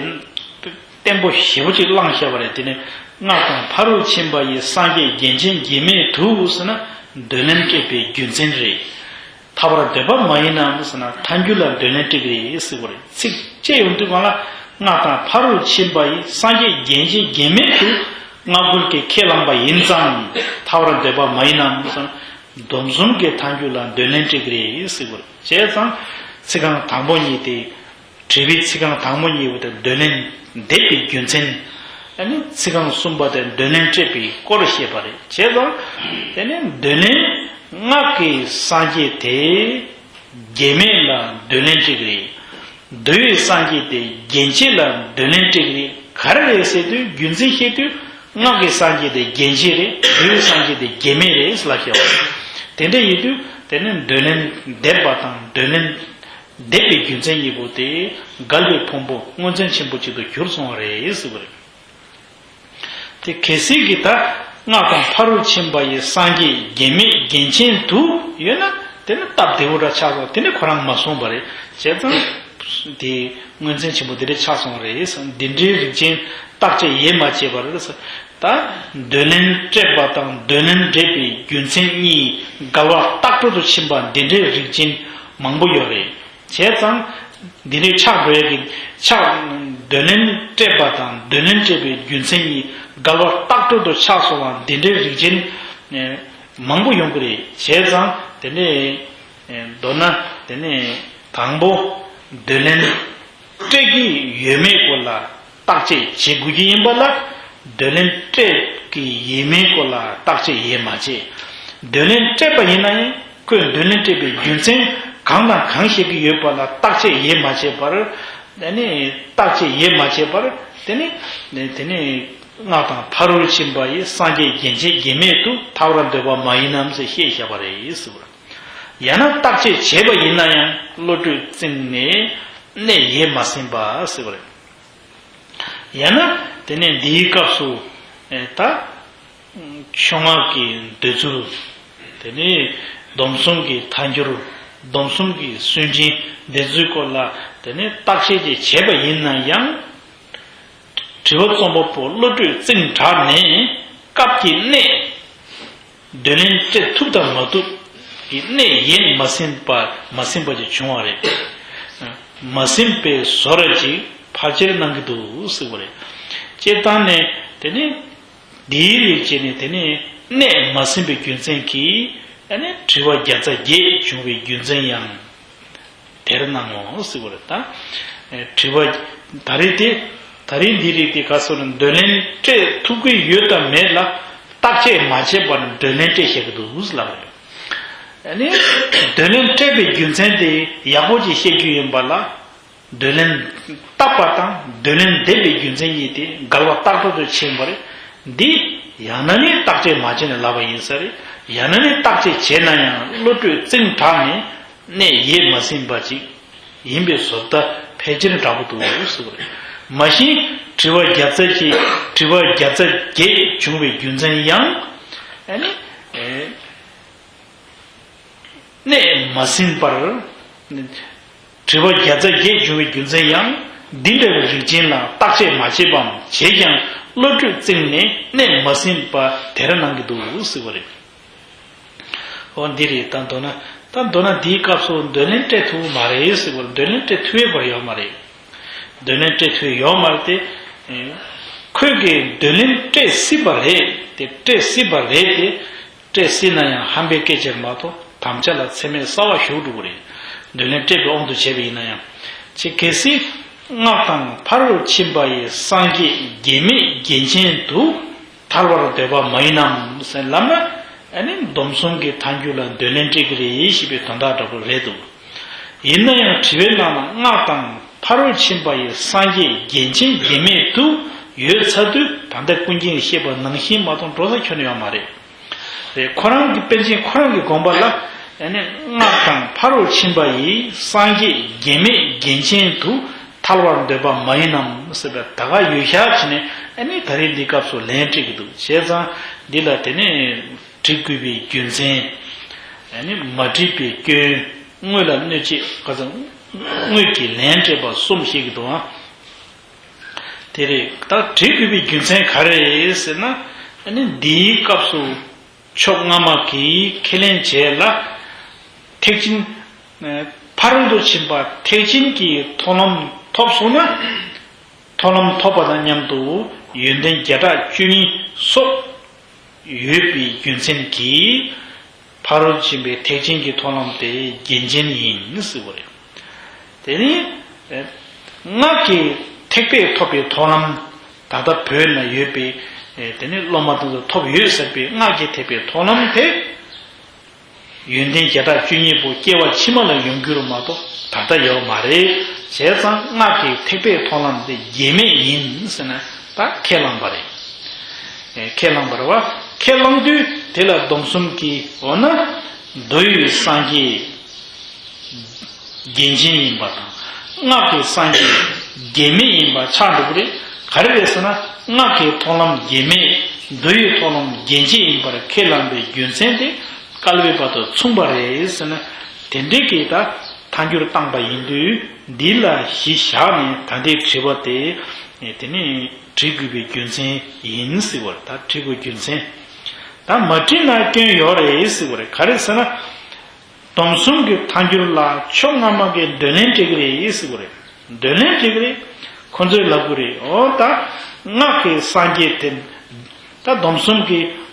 བརྟན་པོ་ཞེ་པོ་ཅིག་བླངས་བཞག་པ་རེད། དེ་ནས་སྔགས་དང་ཕ་རོལ་ཕྱིན་པ་ཡི་སངས་རྒྱས་རྒྱན་ཅན་རྒྱན་མེད་དུ་ཟེར་ན་འདོད་ལན་སྤྲད་པའི་རྒྱུ་མཚན་རེད། ཐར་པར་འདོད་པ་མ་ཡིན་ནམ་ཟེར་ན་ཐལ་འགྱུར་ལ་འདོད་ལན་སྤྲད་ཀྱི་རེད་ཟེར་བ་རེད། ཚིག་བཅད་ཡོང་དུས་གང་ལ་སྔགས་དང་ཕ་རོལ་ཕྱིན་པ་ཡི་སངས་རྒྱས་རྒྱན་ཅན་རྒྱན་མེད་དུ་སྔགས་རྒོལ་གྱིས་ཁས་བླངས་པ་ཡིན་ཙང་ཐར་པར་འདོད་པ་མ་ཡིན་ནམ་ཟེར་ན། སྡོམ་གསུམ་གྱི་ཐལ་འགྱུར་ལ་འདོད་ལན་སྤྲད་ཀྱི་རེད་ཟེར་བ་རེད། བྱས་ཙང་ཚིག་རྐང་དང་པོ་གཉིས་དེ། དྲི་བའི་ཚིག་རྐང་དང་པོ་གཉིས་པོ་དེ་འདོད་ལན་འདེབས་པའི་རྒྱུ་མཚན། ཨ་ནི་ཚིག་རྐང་གསུམ་པ་དེ་འདོད་ལན་སྤྲད་པའི་སྐོར་བཤད་པ་རེད། བྱས་ཙང་དེ་ནི་འདོད་ལན་སྔགས་ཀྱི་སངས་རྒྱས་དེ་རྒྱན་མེད་ལ་འདོད་ལན་སྤྲད་ཀྱི་རེད། འདོད་ཡོན་སངས་རྒྱས་དེ་རྒྱན་ཆེད་ལ་འདོད་ལན་སྤྲད་ཀྱི་རེད། ག་རེ་རེད་ཟེར་དུས་རྒྱུ་མཚན་བཤད་དུས་སྔགས་ཀྱི་སངས་རྒྱས་དེ་རྒྱན་ཆེད་རེད། འདོད་ཡོན་སངས་རྒྱས་དེ་རྒྱན་མེད་རེད་ལབ་བཤད་པ། དེ་འདྲ་ཡིན་དུས་དེ་ནི་འདོད་ལན་འདེབས་པ་དང་འདོད་ལན་འདེབས་པའི་རྒྱུ་མཚན་གཉིས་པོ་དེ་འགལ་བའི་ཕུང་པོ་མངོན་ཚན་ཆེན་པོ་གཅིག་ཏུ་གྱུར་སོང་བ་རེད་ཟེར་བ་རེད། དེ་གལ་སྲིད་ཀྱི་ད་སྔགས་དང་ཕ་རོལ་ཕྱིན་པ་ཡི་སངས་རྒྱས་རྒྱན་མེད་རྒྱན་ཅན་དུ་ཡོད་ན་དེ་ནི་སྟབས་བདེ་བོ་འདྲ་ཆགས་སོང་། དེ་ནི་ཁོ་རང་མ་སོང་བ་རེད། བྱས་ཙང་དེ་མངོན་ཚན་ཆེན་པོ་དེ་འདྲ་ཆགས་སོང་བ་རེད། འདི་འདྲའི་རིགས་ཅན་བརྟག་དཔྱད་ཡེ་མ་བྱས་པ་རེད། ད་འདོད་ལན་སྤྲད་པ་དང་འདོད་ལན་འདེབས་པའི་རྒྱུ་མཚན་གཉིས་འགལ་བ་རྟག་སྤྲོད་དུ་ཕྱིན་པ་འདི་འདྲའི་རིགས་ཅན་མང་པོ་ཡོད་རེད། བྱས་ཙང་འདི་ནས་ཆགས་འགྲོ་ཡ་གི་ཆགས། འདོད་ལན་སྤྲད་པ་དང་འདོད་ལན་སྤྲད་པའི་རྒྱུ་མཚན་གཉིས་འགལ་བ་རྟག་སྤྲོད་དུ་ཆགས་སོང་བ་འདི་འདྲའི་རིགས་ཅན་མང་པོ་ཡོང་གི་རེད། བྱས་ཙང་དེ་ནས་མདོར་ན་དེ་ནས་དང་པོ་འདོད་ལན་སྤྲད་ཀྱི་ཡོད་མེད་སྐོར་ལ་བརྟག་དཔྱད་བྱེད་དགོས་ཀྱི་ཡིན་པ་ལ། འདོད་ལན་སྤྲད་ཀྱི་ཡིན་མིན་སྐོར་ལ་བརྟག་དཔྱད་ཡེ་མ་བྱས། འདོད་ལན་སྤྲད་པ་ཡིན་ན་ཡང་ཁོས་འདོད་ལན་སྤྲད་པའི་རྒྱུ་མཚན་གང་དང་གང་བཤད་ཀྱི་ཡོད་པ་ལ་བརྟག་དཔྱད་ཡེ་མ་བྱས་པར། དེ་ནི་བརྟག་དཔྱད་ཡེ་མ་བྱས་པར་དེ་ནི་དེ་ནི་སྔགས་དང་ཕ་རོལ་ཕྱིན་པ་ཡི་སངས་རྒྱས་རྒྱན་ཆེད་རྒྱན་མེད་དུ་ཐར་པར་འདོད་པ་མ་ཡིན་ནམ་ཟེར་བཤད་བཞག་པ་རེད་ཟེར་བ། ཡང་ན་བརྟག་དཔྱད་བྱས་པ་ཡིན་ན་ཡང་བློ་གྲོས་བཙིམས་ནས་གནད་ཡེ་མ་ཟིན་པ་ཟེར་བ་རེད། ཡང་ན་དེ་ནས་འདིའི་སྐབས་སུ་ཨེ་ད་ཆུང་ངག་གི་འདོད་ཚུལ། དེ་ནས་སྡོམ་གསུམ་གྱི་ཐལ་འགྱུར། སྡོམ་གསུམ་གྱི་སུན་འབྱིན་འདི་ཚོའི་སྐོར་ལ་དེ་ནས་བརྟག་དཔྱད་ཅིག་བྱས་པ་ཡིན་ན་ཡང་། དྲི་བ་རྩོམ་པ་པོ་བློ་གྲོས་བཙིམས་དྲགས་ནས་སྐབས་ཀྱི་གནད། འདོད་ལན་སྤྲད་ཐུབ་དང་མ་ཐུབ་ཀྱི་གནད་ཡེ་མ་ཟིན་པ་མ་ཟིན་པ་ཅིག་བྱུང་བ་རེད། མ་ཟིན་པའི་བཟོ་འདྲ་ཅིག་ཕལ་ཆེར་གནང་གི་འདུག་ཟེར་བ་རེད། སྤྱིར་བཏང་ནས་དེ་ནི་འདིའི་རིགས་བྱས་ནས་དེ་ནི་གནད་མ་ཟིན་པའི་རྒྱུ་མཚན་གྱིས་ཨ་ནི་དྲི་བ་བརྒྱ་རྩ་བརྒྱད་བྱུང་བའི་རྒྱུ་མཚན་ཡང་དེར་སྣང་ངོ་ཟེར་བ་རེད་ད། དྲི་བ་ད་རེས་དེ་ད་རེས་འདི་རིགས་དེ་ག་སོ་ནས་འདོད་ལན་སྤྲད་ཐུབ་ཀྱི་ཡོད་དམ་མེད་ལ་བརྟག་དཔྱད་མ་བྱས་པར་འདོད་ལན་སྤྲད་བཞག་གི་འདུག་ལབ་རེད། ཨ་ནི་འདོད་ལན་སྤྲད་པའི་རྒྱུ་མཚན་དེ་ཡག་པོ་ཅིག་བཤད་རྒྱུ་ཡིན་པ་ལ། འདོད་ལན་བཏབ་པ་དང་འདོད་ལན་འདེབས་པའི་རྒྱུ་མཚན་གཉིས་དེ་འགལ་བ་རྟག་སྤྲོད་དུ་ཕྱིན་པ་རེད། འདི་ཡང་ན་ནི་བརྟག་དཔྱད་མ་བྱས་ནས་ལབ་པ་ཡིན་ས་རེད། ཡང་ན་ནི་བརྟག་དཔྱད་བྱས་ན་ཡང་བློ་གྲོས་བཙིམས་དྲགས་ནས་གནད་ཡེ་མ་ཟིན་པ་ཅིག་ཡིན་པའི་བཟོ་ལྟ་ཕལ་ཆེར་འདྲ་པོ་འདུག་ཟེར་བ་རེད། མ་གཞི་དྲི་བ་བརྒྱ་རྩ་གཅིག་དྲི་བ་བརྒྱ་རྩ་བརྒྱད་བྱུང་བའི་རྒྱུ་མཚན་ཡང་ཨ་ནི། གནད་མ་ཟིན་པར། དྲི་བ་བརྒྱ་རྩ་བརྒྱད་བྱུང་བའི་རྒྱུ་མཚན་ཡང་ འདི་འདྲ་བའི་རིགས་ཅན་ལ་བརྟག་དཔྱད་མ་བྱས་པའམ་བྱས་ཀྱང་བློ་གྲོས་བཙིམས་ནས་གནས་མ་ཟིན་པ་དེར་སྣང་གི་འདུག་ཟེར་བ་རེད། འོ་འདི་རེད། ད་མདོར་ན་ད་མདོར་ན་འདིའི་སྐབས་སུ་འདོད་ལན་སྤྲད་ཐུབ་མ་རེད་ཟེར་བ། འདོད་ལན་སྤྲད་ཐུབ་པ་ཡོད་མ་རེད། འདོད་ལན་སྤྲད་ཐུབ་ཡོད་མ་རེད་དེ། ཁོས་ཀྱིས་འདོད་ལན་སྤྲད་སྲིད་པ་རེད་དེ། སྤྲད་སྲིད་པ་རེད་དེ། སྤྲད་སྲིད་ན་ཡང་ཧམ་པའི་སྐད་ཆ་མ་གཏོགས་དམ་བཅའ་ལ་ཚད་མེད་གསར་བ་ཞུགས་འགྲོ་གི་རེད། འདོད་ལན་སྤྲད་པའི་དབང་དུ་བྱས་པ་ཡིན་ན་ཡང་། ཅེས་གལ་སྲིད་སྔགས་དང་ཕ་རོལ་ཕྱིན་པ་ཡི་སངས་རྒྱས་རྒྱན་མེད་རྒྱན་ཅན་དུ་ཐལ་བར་འདོད་པ་མ་ཡིན་ནམ་ཟེར་ལབ་ན། ཨ་ནི་སྡོམ་གསུམ་གྱི་ཐལ་འགྱུར་ལ་འདོད་ལན་སྤྲད་ཀྱི་རེད་ཞེས་པའི་དོན་དག་འདྲ་པོ་རེད་འདུག་ཡིན་ན་ཡང་དྲི་བའི་ནང་ལ་སྔགས་དང་ཕ་རོལ་ཕྱིན་པ་ཡི་སངས་རྒྱས་རྒྱན་ཅན་རྒྱན་མེད་དུ་ཡོད་ཚར་དུས། ད་ལྟ་ཀུན་མཁྱེན་བཤད་པ་ནང་བཞིན་མ་གཏོགས་འགྲོ་ས་ཁྱོན་ནས་ཡོད་མ་རེད། རེད། ཁོ་རང་གི་པཎ་ཆེན་ཁོ་རང་གི་དགོངས་པ་ལ། ཨ་ནི་སྔགས་དང་ཕ་རོལ་ཕྱིན་པ་ཡི་སངས་རྒྱས་རྒྱན་མེད་རྒྱན་ཅན་དུ་ཐལ་བར་འདོད་པ་མ་ཡིན་ནམ་ཟེར་བའི་ད་ག་ཡོད་ཤག་བྱས་ནས། ཨ་ནི་ད་རེས་འདི་སྐབས་སུ་ལན་སྤྲད་ཀྱི་འདུག་བྱས་ཙང་འདི་ལ་དེ་ནས་འབྲི་དགོས་པའི་རྒྱུ་མཚན། ཨ་ནི་མ་བྲིས་པའི་སྐྱོན། དངོས་ལ་གནོད་བྱེད་ག་ཚ། དངོས་ཀྱི་ལན་སྤྲད་པ་གསུམ་བཤད་ཀྱི་འདུག་ཨང་། དེ་རེད། ད་བྲིས་དགོས་པའི་རྒྱུ་མཚན་ག་རེ་རེད་ཟེར་ན། ཨ་ནི་འདིའི་སྐབས་སུ་ཕྱོགས་སྔ་མ་གིས་ཁས་ལེན་བྱས་ལ། ཐེག་ཆེན། ཕ་རོལ་ཏུ་ཕྱིན་པ་ཐེག་ཆེན་གྱི་མཐོང་ལམ་ཐོབ་སོང་ན། མཐོང་ལམ་ཐོབ་པ་དང་མཉམ་དུ་ཡོན་ཏན་བརྒྱ་ཕྲག་བཅུ་གཉིས་སོགས་ཡོད་པའི་རྒྱུ་མཚན་གྱིས། ཕ་རོལ་ཕྱིན་པའི་ཐེག་ཆེན་གྱི་མཐོང་ལམ་དེ་རྒྱན་ཅན་ཡིན་ཟེར་བ་རེད། དེ་ནི་སྔགས་ཀྱི་ཐེག་པས་ཐོབ་པའི་མཐོང་ལམ། ད་ལྟ་བོད་ན་ཡོད་པའི་དེ་ནི་སློབ་མ་དེ་ཚོ་ཐོབ་ཡོད་ཟེར་བའི་སྔགས་ཀྱི་ཐེག་པའི་མཐོང་ལམ་དེ། ཡོན་ཏན་བརྒྱ་ཕྲག་བཅུ་གཉིས་པོ་སྐྱེ་བ་ཕྱི་མ་ལ་ཡོང་རྒྱུ་རུ་མ་གཏོགས་ད་ལྟ་ཡོད་མ་རེད། བྱས་ཙང་སྔགས་ཀྱི་ཐེག་པའི་མཐོང་ལམ་དེ་རྒྱན་མེད་ཡིན་ཟེར་ན་ད་ཁས་བླངས་པ་རེད། ཨེ། ཁས་བླངས་པ་རེད་བ། ཁས་བླངས་དུས་དེ་ལ་སྡོམ་གསུམ་གྱིས། འོ་ན་མདོ་ཡི་སངས་རྒྱས་རྒྱན་ཅན་ཡིན་པ་དང་། སྔགས་ཀྱི་སངས་རྒྱས་རྒྱན་མེད་ཡིན་པ་ཆགས་འགྲོ་གི་རེད། ག་རེ་རེད་ཟེར་ན། སྔགས་ཀྱི་མཐོང་ལམ་རྒྱན་མེད། མདོ་ཡི་མཐོང་ལམ་རྒྱན་ཅན་ཡིན་པར་ཁས་བླངས་པའི་རྒྱུ་མཚན་དེ་བསྐལ་པའི་བར་དུ་མཚུངས་པ་རེད་ཟེར་ན། དེ་འདྲའི་གི་ད་ཐལ་འགྱུར་བཏང་པ་ཡིན་དུས། འདི་ལ་གཞི་བཞག་ནས་ད་ལྟའི་དྲི་བ་དེ་དེ་ནི་འབྲི་དགོས་པའི་རྒྱུ་མཚན་ཡིན་ཟེར་བ་རེད། ད་འབྲི་དགོས་རྒྱུ་མཚན། ད་མ་བྲིས་ན་སྐྱོན་ཡོད་རེད་ཟེར་བ་རེད། ག་རེ་ཟེར་ན། སྡོམ་གསུམ་གྱི་ཐལ་འགྱུར་ལ་ཕྱོགས་སྔ་མ་གིས་འདོད་ལན་སྤྲད་ཀྱི་རེད་ཟེར་གྱི་རེད། འདོད་ལན་སྤྲད་ཀྱི་རེད། ཁོ་ཚོས་ལབ་ཀྱི་རེད། འོ་ད་སྔགས་ཀྱི་སངས་རྒྱས་དེ། ད་སྡོམ་གསུམ་གྱི།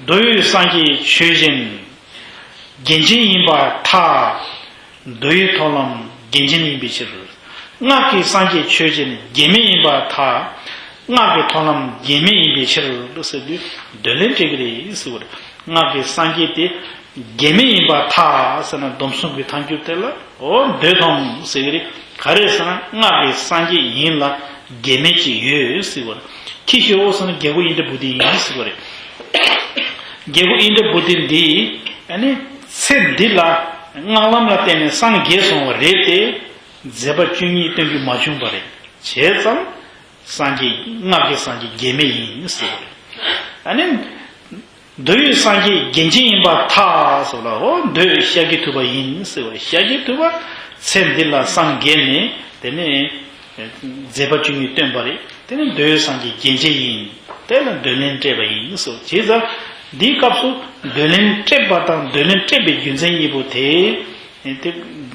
མདོ་ཡི་སངས་རྒྱས་ཆོས་ཅན། རྒྱན་ཅན་ཡིན་པར་ཐལ། མདོ་ཡི་མཐོང་ལམ་རྒྱན་ཅན་ཡིན་པའི་ཕྱིར། སྔགས་ཀྱི་སངས་རྒྱས་ཆོས་ཅན་རྒྱན་མེད་ཡིན་པར་ཐལ། སྔགས་ཀྱི་མཐོང་ལམ་རྒྱན་མེད་ཡིན་པའི་ཕྱིར་ཟེར་དུས་འདོད་ལན་སྤྲད་ཀྱི་རེད་ཟེར་བ་རེད། སྔགས་ཀྱི་སངས་རྒྱས་དེ་རྒྱན་མེད་ཡིན་པར་ཐལ་ཟེར་ན། སྡོམ་གསུམ་གྱི་ཐལ་འགྱུར་དེ་ལ་འོ་འདོད་དང་ཟེར་གྱི་རེད། ག་རེ་ཟེར་ན་སྔགས་ཀྱི་སངས་རྒྱས་ཡིན་ལ་རྒྱན་མེད་ཅིག་ཡོད་ཟེར་བ་རེད། ཁྱི་ཞིག་འོ་ཟེར་ན་རྒྱལ་པོ་ཨིནྡྲ་བྷུ་ཏི་ཡིན་ཟེར་བ་རེད། རྒྱལ་པོ་ཨིནྡྲ་བྷུ་ཏི་འདི་ཨ་ནི་ཚེ་འདི་ལ་སྔགས་ལམ་ལ་བརྟེན་ནས་སངས་རྒྱས་སོང་བ་རེད་དེ། མཛད་པ་བཅུ་གཉིས་སྟོན་རྒྱུ་མ་བྱུང་བ་རེད། བྱས་ཙང་སངས་རྒྱས། སྔགས་ཀྱི་སངས་རྒྱས་རྒྱན་མེད་ཡིན་ཟེར་བ་རེད། ཨ་ནི་མདོ་ཡི་སངས་རྒྱས་རྒྱན་ཅན་ཡིན་པར་ཐལ་ཟེར་བ་ལ། འོ་མདོ་ཤཱཀྱ་ཐུབ་པ་ཡིན་ཟེར་བ་རེད། ཤཱཀྱ་ཐུབ་པ་ཚེ་འདི་ལ་སངས་རྒྱས་ནས་དེ་ནས་མཛད་པ་བཅུ་གཉིས་སྟོན་པ་རེད། དེ་ནི་མདོའི་སངས་རྒྱས་རྒྱན་ཅན་ཡིན། དེ་ལ་འདོད་ལན་སྤྲད་པ་ཡིན་ཟེར། བྱས་ཙང་འདིའི་སྐབས་སུ་འདོད་ལན་སྤྲད་པ་དང་འདོད་ལན་སྤྲད་པའི་རྒྱུ་མཚན་གཉིས་པོ་དེ་དེ་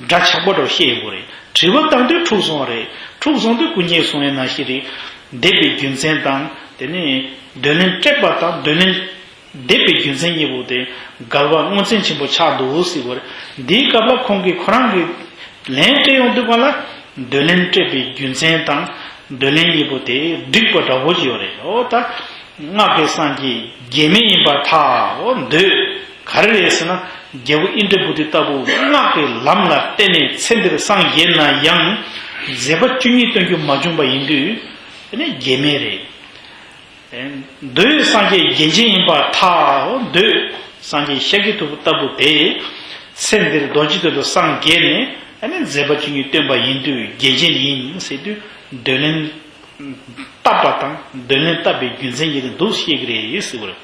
འདྲ་ཆགས་པ་འདྲ་བཤད་ཡོང་གི་རེད། དྲི་བ་བཏང་དུས་འཁྲུགས་སོང་བ་རེད། འཁྲུགས་སོང་དུས་ཀུན་མཁྱེན་གསུང་བའི་ནང་བཞིན་རེད། འདེབས་པའི་རྒྱུ་མཚན་དང་དེ་ནི་འདོད་ལན་སྤྲད་པ་དང་འདོད་ལན་འདེབས་པའི་རྒྱུ་མཚན་གཉིས་པོ་དེ་འགལ་བ་མངོན་ཚན་ཆེན་པོ་ཆགས་འདུག་ཟེར་བ་རེད། འདིའི་སྐབས་ལ་ཁོང་གིས་ཁོ་རང་གི་ལན་སྤྲད་ཡོང་དུས་ག་ལ་འདོད་ལན་སྤྲད་པའི་རྒྱུ་མཚན་དང་འདོད་ལན་གཉིས་པོ་དེ་འགྲིག་པ་འདྲ་བོ་ཅིག་ཡོད་རེད། འོ་ད་སྔགས་ཀྱི་སངས་རྒྱས་རྒྱན་མེད་ཡིན་པར་ཐལ། འོ་འདོད་ག་རེ་རེད་ཟེར་ན། རྒྱལ་པོ་ཨིནྡྲ་བྷུ་ཏི་ལྟ་བུ་སྔགས་ཀྱི་ལམ་ལ་བརྟེན་ནས་ཚེ་འདིར་སངས་རྒྱས་ན་ཡང་མཛད་པ་བཅུ་གཉིས་སྟོན་རྒྱུ་མ་བྱུང་བ་ཡིན་དུས་དེ་ནི་རྒྱན་མེད་རེད། མདོའི་སངས་རྒྱས་རྒྱན་ཅན་ཡིན་པར་ཐལ། འོ་འདོད་སངས་རྒྱས་ཤཱཀྱ་ཐུབ་པ་ལྟ་བུ་དེ་ཚེ་འདིར་རྡོ་རྗེ་གདན་དུ་སངས་རྒྱས་ནས་ཨ་ནི་མཛད་པ་བཅུ་གཉིས་སྟོན་པ་ཡིན་དུས་རྒྱན་ཅན་ཡིན་ཟེར་དུས་འདོད་ལན་བཏབ་པ་དང་འདོད་ལན་བཏབ་པའི་རྒྱུ་མཚན་གྱིས་འདུག་བཤད་ཀྱི་རེད་ཟེར་བ་རེད།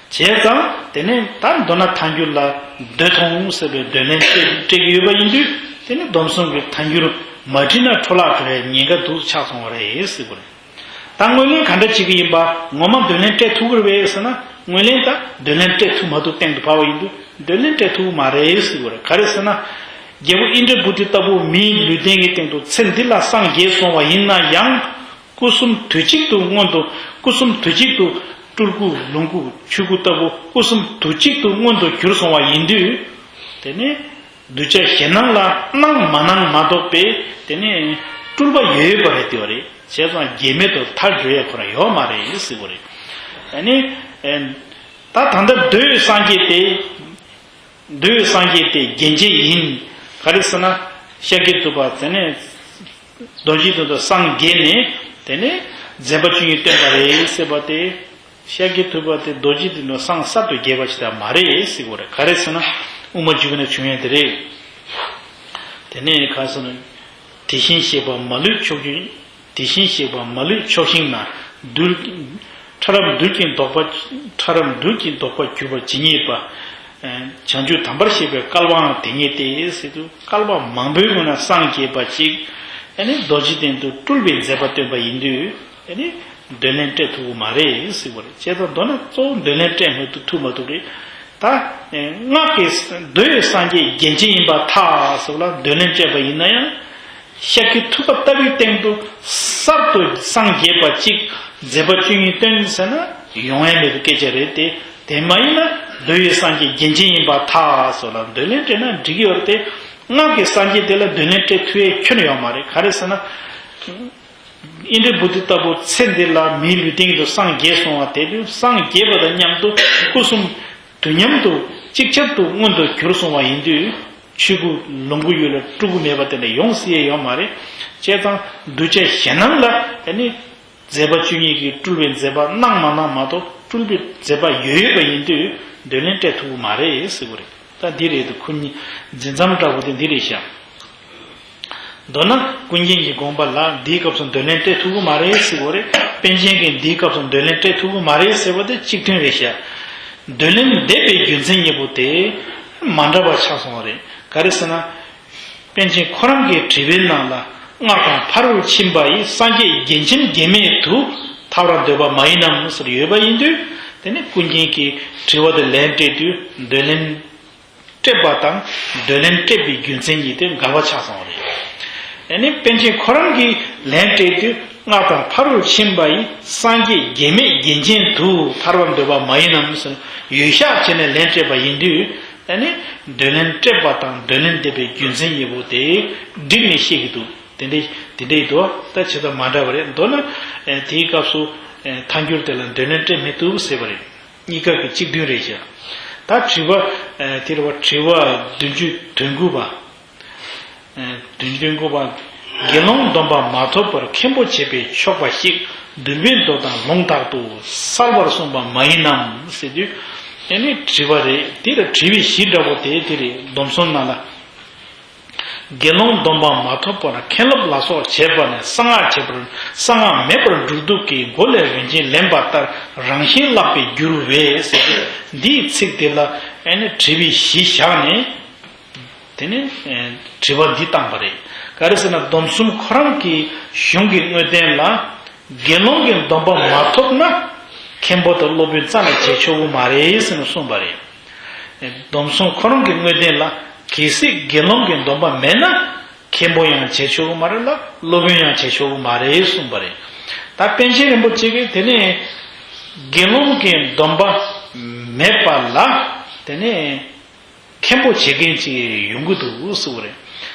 བྱས་ཙང་དེ་ནས་ད་མདོར་ན་ཐལ་འགྱུར་ལ་འདོད་དང་ཟེར་བའི་འདོད་ལན་སྤྲད་ཀྱི་ཡོད་པ་ཡིན་དུས་དེ་ནི་སྡོམ་གསུམ་གྱི་ཐལ་འགྱུར། མ་བྲིས་ན་འཕྲོ་བརླག་འགྲོ་བའི་ཉེན་ཁ་འདུག་ཆགས་སོང་བ་རེད་ཟེར་གོ་རེད། ད་ངོས་ལེན་ག་འདྲ་བྱེད་ཀྱི་ཡིན་པ། ངོ་མ་འདོད་ལན་སྤྲད་ཐུབ་ཀྱི་རེད་པས་ཟེར་ན། ངོས་ལེན་ད་འདོད་ལན་སྤྲད་ཐུབ་མ་ཐུབ་སྟེང་དུ་བབས་པ་ཡིན་དུས་འདོད་ལན་སྤྲད་ཐུབ་ཀྱི་མ་རེད་ཟེར་གོ་རེད། ག་རེ་ཟེར་ན། རྒྱལ་པོ་ཨིནྡྲ་བྷུ་ཏི་ལྟ་བུ་མིའི་ལུས་རྟེན་གྱི་སྟེང་དུ་ཚེ་འདི་ལ་སངས་རྒྱས་སོང་བ་ཡིན་ན་ཡང་། སྐུ་གསུམ་དུས་གཅིག་ཏུ་མངོན་དུ། སྐུ་གསུམ་དུས་གཅིག་ཏུ་སྤྲུལ་སྐུ་ལོངས་སྐུ་ཆོས་སྐུ་ལྟ་བུ་སྐུ་གསུམ་དུས་གཅིག་ཏུ་མངོན་དུ་གྱུར་སོང་བ་ཡིན་དུས། དེ་ནི། གདུལ་བྱ་གཞན་སྣང་ལ་སྣང་མ་སྣང་མ་གཏོགས་པའི་དེ་ནི་སྤྲུལ་པ་ཡོད་ཡོད་པ་རེད་དེ་བ་རེད། བྱས་ཙང་རྒྱས་མེད་དུ་མཐར་འཇུག་ཡས་ཁོ་རང་ཡོད་མ་རེད་ཟེར་བ་རེད། ཨ་ནི། ཨེ། ད་ད་ལྟ་མདོའི་སངས་རྒྱས་དེ། མདོའི་སངས་རྒྱས་དེ་རྒྱན་ཅན་ཡིན། ག་རེ་ཟེར་ན། ཤཱཀྱ་ཐུབ་པ་དེ་ནི། རྡོ་རྗེ་གདན་དུ་སངས་རྒྱས་ནས་དེ་ནི་མཛད་པ་བཅུ་གཉིས་སྟོན་པ་རེད་ཟེར་བ་དེ། ཤཱཀྱ་ཐུབ་པ་དེ་རྡོ་རྗེ་གདན་དུ་སངས་གསར་དུ་རྒྱས་པ་ཞིག་ད་མ་རེད་ཟེར་གོ་རེད། ག་རེ་ཟེར་ན། དབུ་མ་འཇུག་ནས་བྱུང་ཡས་དེ་རེད། དེ་ནས་ག་ཟེར་ན། དེ་བཞིན་གཤེགས་པ་མ་ལུས་ཕྱོགས་བཅུ། དེ་བཞིན་གཤེགས་པ་མ་ལུས་ཕྱོགས་བཞིན་ན། རྡུལ། ཕྲ་རབ་རྡུལ་གྱིས་ལྡོག་པ། ཕྲ་རབ་རྡུལ་གྱིས་ལྡོག་པར་གྱུར་པ་ཇི་སྙེད་པ། བྱང་ཆུབ་དམ་པར་གཤེགས་པའི་བསྐལ་པའང་དེ་སྙེད་དེ་ཟེར་དུས། བསྐལ་པ་མང་པོའི་སྔོན་ན་སངས་རྒྱས་པ་ཅིག་ཨ་ནི་རྡོ་རྗེ་གདན་དུ་སྤྲུལ་པའི་མཛད་པ་སྟོན་པ་ཡིན་དུས། ཨ་ནི་འདོད་ལན་སྤྲད་ཐུབ་ཀྱི་མ་རེད་ཟེར་བ་རེད། བྱས་ཙང་མདོར་ན་གཙོ་བོ་འདོད་ལན་སྤྲད་མི་ཐུབ་ཐུབ་མ་ཐུབ་རེད། ད། སྔགས་ཀྱི་མདོའི་སངས་རྒྱས་རྒྱན་ཅན་ཡིན་པར་ཐལ་ཟེར་བ་ལ་འདོད་ལན་སྤྲད་པ་ཡིན་ན་ཡང་། ཤཱཀྱ་ཐུབ་པ་ལྟ་བུའི་སྟེང་དུ་གསར་དུ་སངས་རྒྱས་པ་གཅིག་མཛད་པ་བཅུ་གཉིས་སྟོན་ཟེར་ན་ཡོང་ཡ་མེད་པའི་སྐད་ཆ་རེད་དེ། དེ་མ་ཡིན་ན་མདོ་ཡི་སངས་རྒྱས་རྒྱན་ཅན་ཡིན་པར་ཐལ་ཟེར་ལ་འདོད་ལན་སྤྲད་ན་འགྲིག་གི་ཡོད་རེད་དེ། སྔགས་ཀྱི་སངས་རྒྱས་དེ་ལ་འདོད་ལན་སྤྲད་ཐུབ་ཡས་ཁྱོན་ནས་ཡོད་མ་རེད། ག་རེ་ཟེར་ན། ཨིནྡྲ་བྷུ་ཏི་ལྟ་བུ་ཚེ་འདི་ལ་མིའི་ལུས་རྟེན་དུ་སངས་རྒྱས་སོང་བ་དེ་དུས་སངས་རྒྱས་པ་དང་མཉམ་དུ་སྐུ་གསུམ་དུས་མཉམ་དུ་གཅིག་ཆར་དུ་མངོན་དུ་གྱུར་སོང་བ་ཡིན་དུས། ཆོས་སྐུ་ལོངས་སྐུ་ཡུལ་ལ་སྤྲུལ་སྐུ་མེད་པ་དེ་འདྲ་ཡོང་སྲིད་ཡས་ཡོད་མ་རེད། བྱས་ཙང་གདུལ་བྱ་གཞན་སྣང་ལ་ཨ་ནི་མཛད་པ་བཅུ་གཉིས་ཀྱི་སྤྲུལ་པའི་མཛད་པ་སྣང་མ་སྣང་མ་གཏོགས་སྤྲུལ་པའི་མཛད་པ་ཡོད་ཡོད་པ་ཡིན་དུས་འདོད་ལན་སྤྲད་ཐུབ་ཀྱི་མ་རེད་ཟེར་བ་རེད། ད་འདི་རེད་དུ་ཁོ་གཉིས་འཛིན་མཚམས་འདྲ་བོ་དེ་འདི་རེད་ཤག་མདོར་ན་ཀུན་མཁྱེན་གྱི་དགོངས་པ་ལ་འདིའི་སྐབས་སུ་འདོད་ལན་སྤྲད་ཐུབ་ཀྱི་མ་རེད་ཟེར་བ་རེད། པཎ་ཆེན་གྱིས་འདིའི་སྐབས་སུ་འདོད་ལན་སྤྲད་ཐུབ་ཀྱི་མ་རེད་ཟེར་བ་དེ་གཅིག་མཐུན་རེད་ཤག་འདོད་ལན་འདེབས་པའི་རྒྱུ་མཚན་གཉིས་པོ་དེ་མ་འདྲ་བ་ཆགས་སོང་བ་རེད། ག་རེ་ཟེར་ན། པཎ་ཆེན་ཁོ་རང་གི་དྲི་བའི་ནང་ལ་སྔགས་དང་ཕ་རོལ་ཕྱིན་པ་ཡི་སངས་རྒྱས་རྒྱན་ཆེན་རྒྱན་མེད་དུ་ཐལ་བར་འདོད་པ་མ་ཡིན་ནམ་ཟེར་ཡོད་པ་ཡིན་དུས། དེ་ནི་ཀུན་མཁྱེན་གྱིས་དྲི་བ་དེ་ལན་སྤྲད་དུས་འདོད་ལན་སྤྲད་པ་དང་འདོད་ལན་སྤྲད་པའི་རྒྱུ་མཚན་གཉིས་དེ་འགལ་བ་ཆགས་སོང་བ་རེད། ཨ་ནི་པཎ་ཆེན་ཁོ་རང་གིས་ལན་སྤྲད་དུས་སྔགས་དང་ཕ་རོལ་ཕྱིན་པ་ཡི་སངས་རྒྱས་རྒྱན་མེད་རྒྱན་ཅན་དུ་ཐལ་བར་འདོད་པ་མ་ཡིན་ནམ་ཟེར་ཡོད་ཤག་བྱས་ནས་ལན་སྤྲད་པ་ཡིན་དུས། ཨ་ནི་འདོད་ལན་སྤྲད་པ་དང་འདོད་ལན་འདེབས་པའི་རྒྱུ་མཚན་གཉིས་པོ་དེ་བསྒྲིགས་ནས་བཤད་ཀྱི་འདུག་དེ་འདྲའི་དེ་འདྲའི་འདུག་ད་བྱེད་སྟངས་མ་འདྲ་བ་རེད། མདོར་ན་ཨ་དེའི་སྐབས་སུ་ཨ་ཐལ་འགྱུར་དེ་ལ་འདོད་ལན་སྤྲད་མི་ཐུབ་ཟེར་བ་རེད། གཉིས་ཀ་གི་གཅིག་མཐུན་རེད་ཤག་ད་དྲི་བ་ཨ་དེ་རེད་བ། དྲི་བ་བདུན་ཅུ་དོན་དགུ་པ། ཨ་བདུན་ཅུ་དོན་དགུ་པ། དགེ་སློང་སྡོམ་པ་མ་ཐོབ་པར་མཁན་པོ་བྱེད་པས་ཆོག་པ་ཞིག་འདུལ་བའི་མདོ་དང་ལུང་དག་ཏུ་གསལ་བར་གསུངས་པ་མ་ཡིན་ནམ་ཟེར་དུས། ཨ་ནི་དྲི་བ་རེད། དེ་ལ་དྲི་བའི་གཞི་འདྲ་པོ་དེ་དེ་རེད། སྡོམ་གསུམ་ནང་ལ། དགེ་སློང་སྡོམ་པ་མ་ཐོབ་པར་མཁན་སློབ་ལ་སོགས་བྱས་པ་ནས་གསང་སྔགས་བྱས་པར་གསང་སྔགས་མེད་པར་འགྲུབ་འདུག་གི་མགོ་ལས་རིན་ཆེན་ལེན་པ་ལྟར་རང་བཞིན་བརླག་པའི་རྒྱུར་བས་ཟེར་ཏེ། འདིའི་ཚིག་དེ་ལ་ཨ་ནི་དྲི་བའི་གཞི་བཞག་ནས། དེ་ནི་དྲི་བ་འདི་བཏང་པ་རེད། ག་རེ་ཟེར་ན་སྡོམ་གསུམ་ཁོ་རང་གི་གཞུང་གི་དངོས་བསྟན་ལ། དགེ་སློང་གི་སྡོམ་པ་མ་ཐོབ་ན་མཁན་པོ་དང་སློབ་དཔོན་རྩ་ནས་བྱེད་ཆོག་གི་མ་རེད་ཟེར་ནས་གསུངས་པ་རེད། སྡོམ་གསུམ་ཁོ་རང་གི་དངོས་བསྟན་ལ་གལ་སྲིད་དགེ་སློང་གི་སྡོམ་པ་མེད་ན་མཁན་པོ་ཡང་བྱེད་ཆོག་གི་མ་རེད་ལ་སློབ་དཔོན་ཡང་བྱེད་ཆོག་གི་མ་རེད་གསུངས་པ་རེད། ད་པཎ་ཆེན་རིན་པོ་ཆེ་གིས་དེ་ནས་དགེ་སློང་གི་སྡོམ་པ་མེད་པ་ལ་དེ་ནས། མཁན་པོ་བྱེད་མཁན་ཅིག་ཡོང་གི་འདུག་ཟེར་བ་རེད།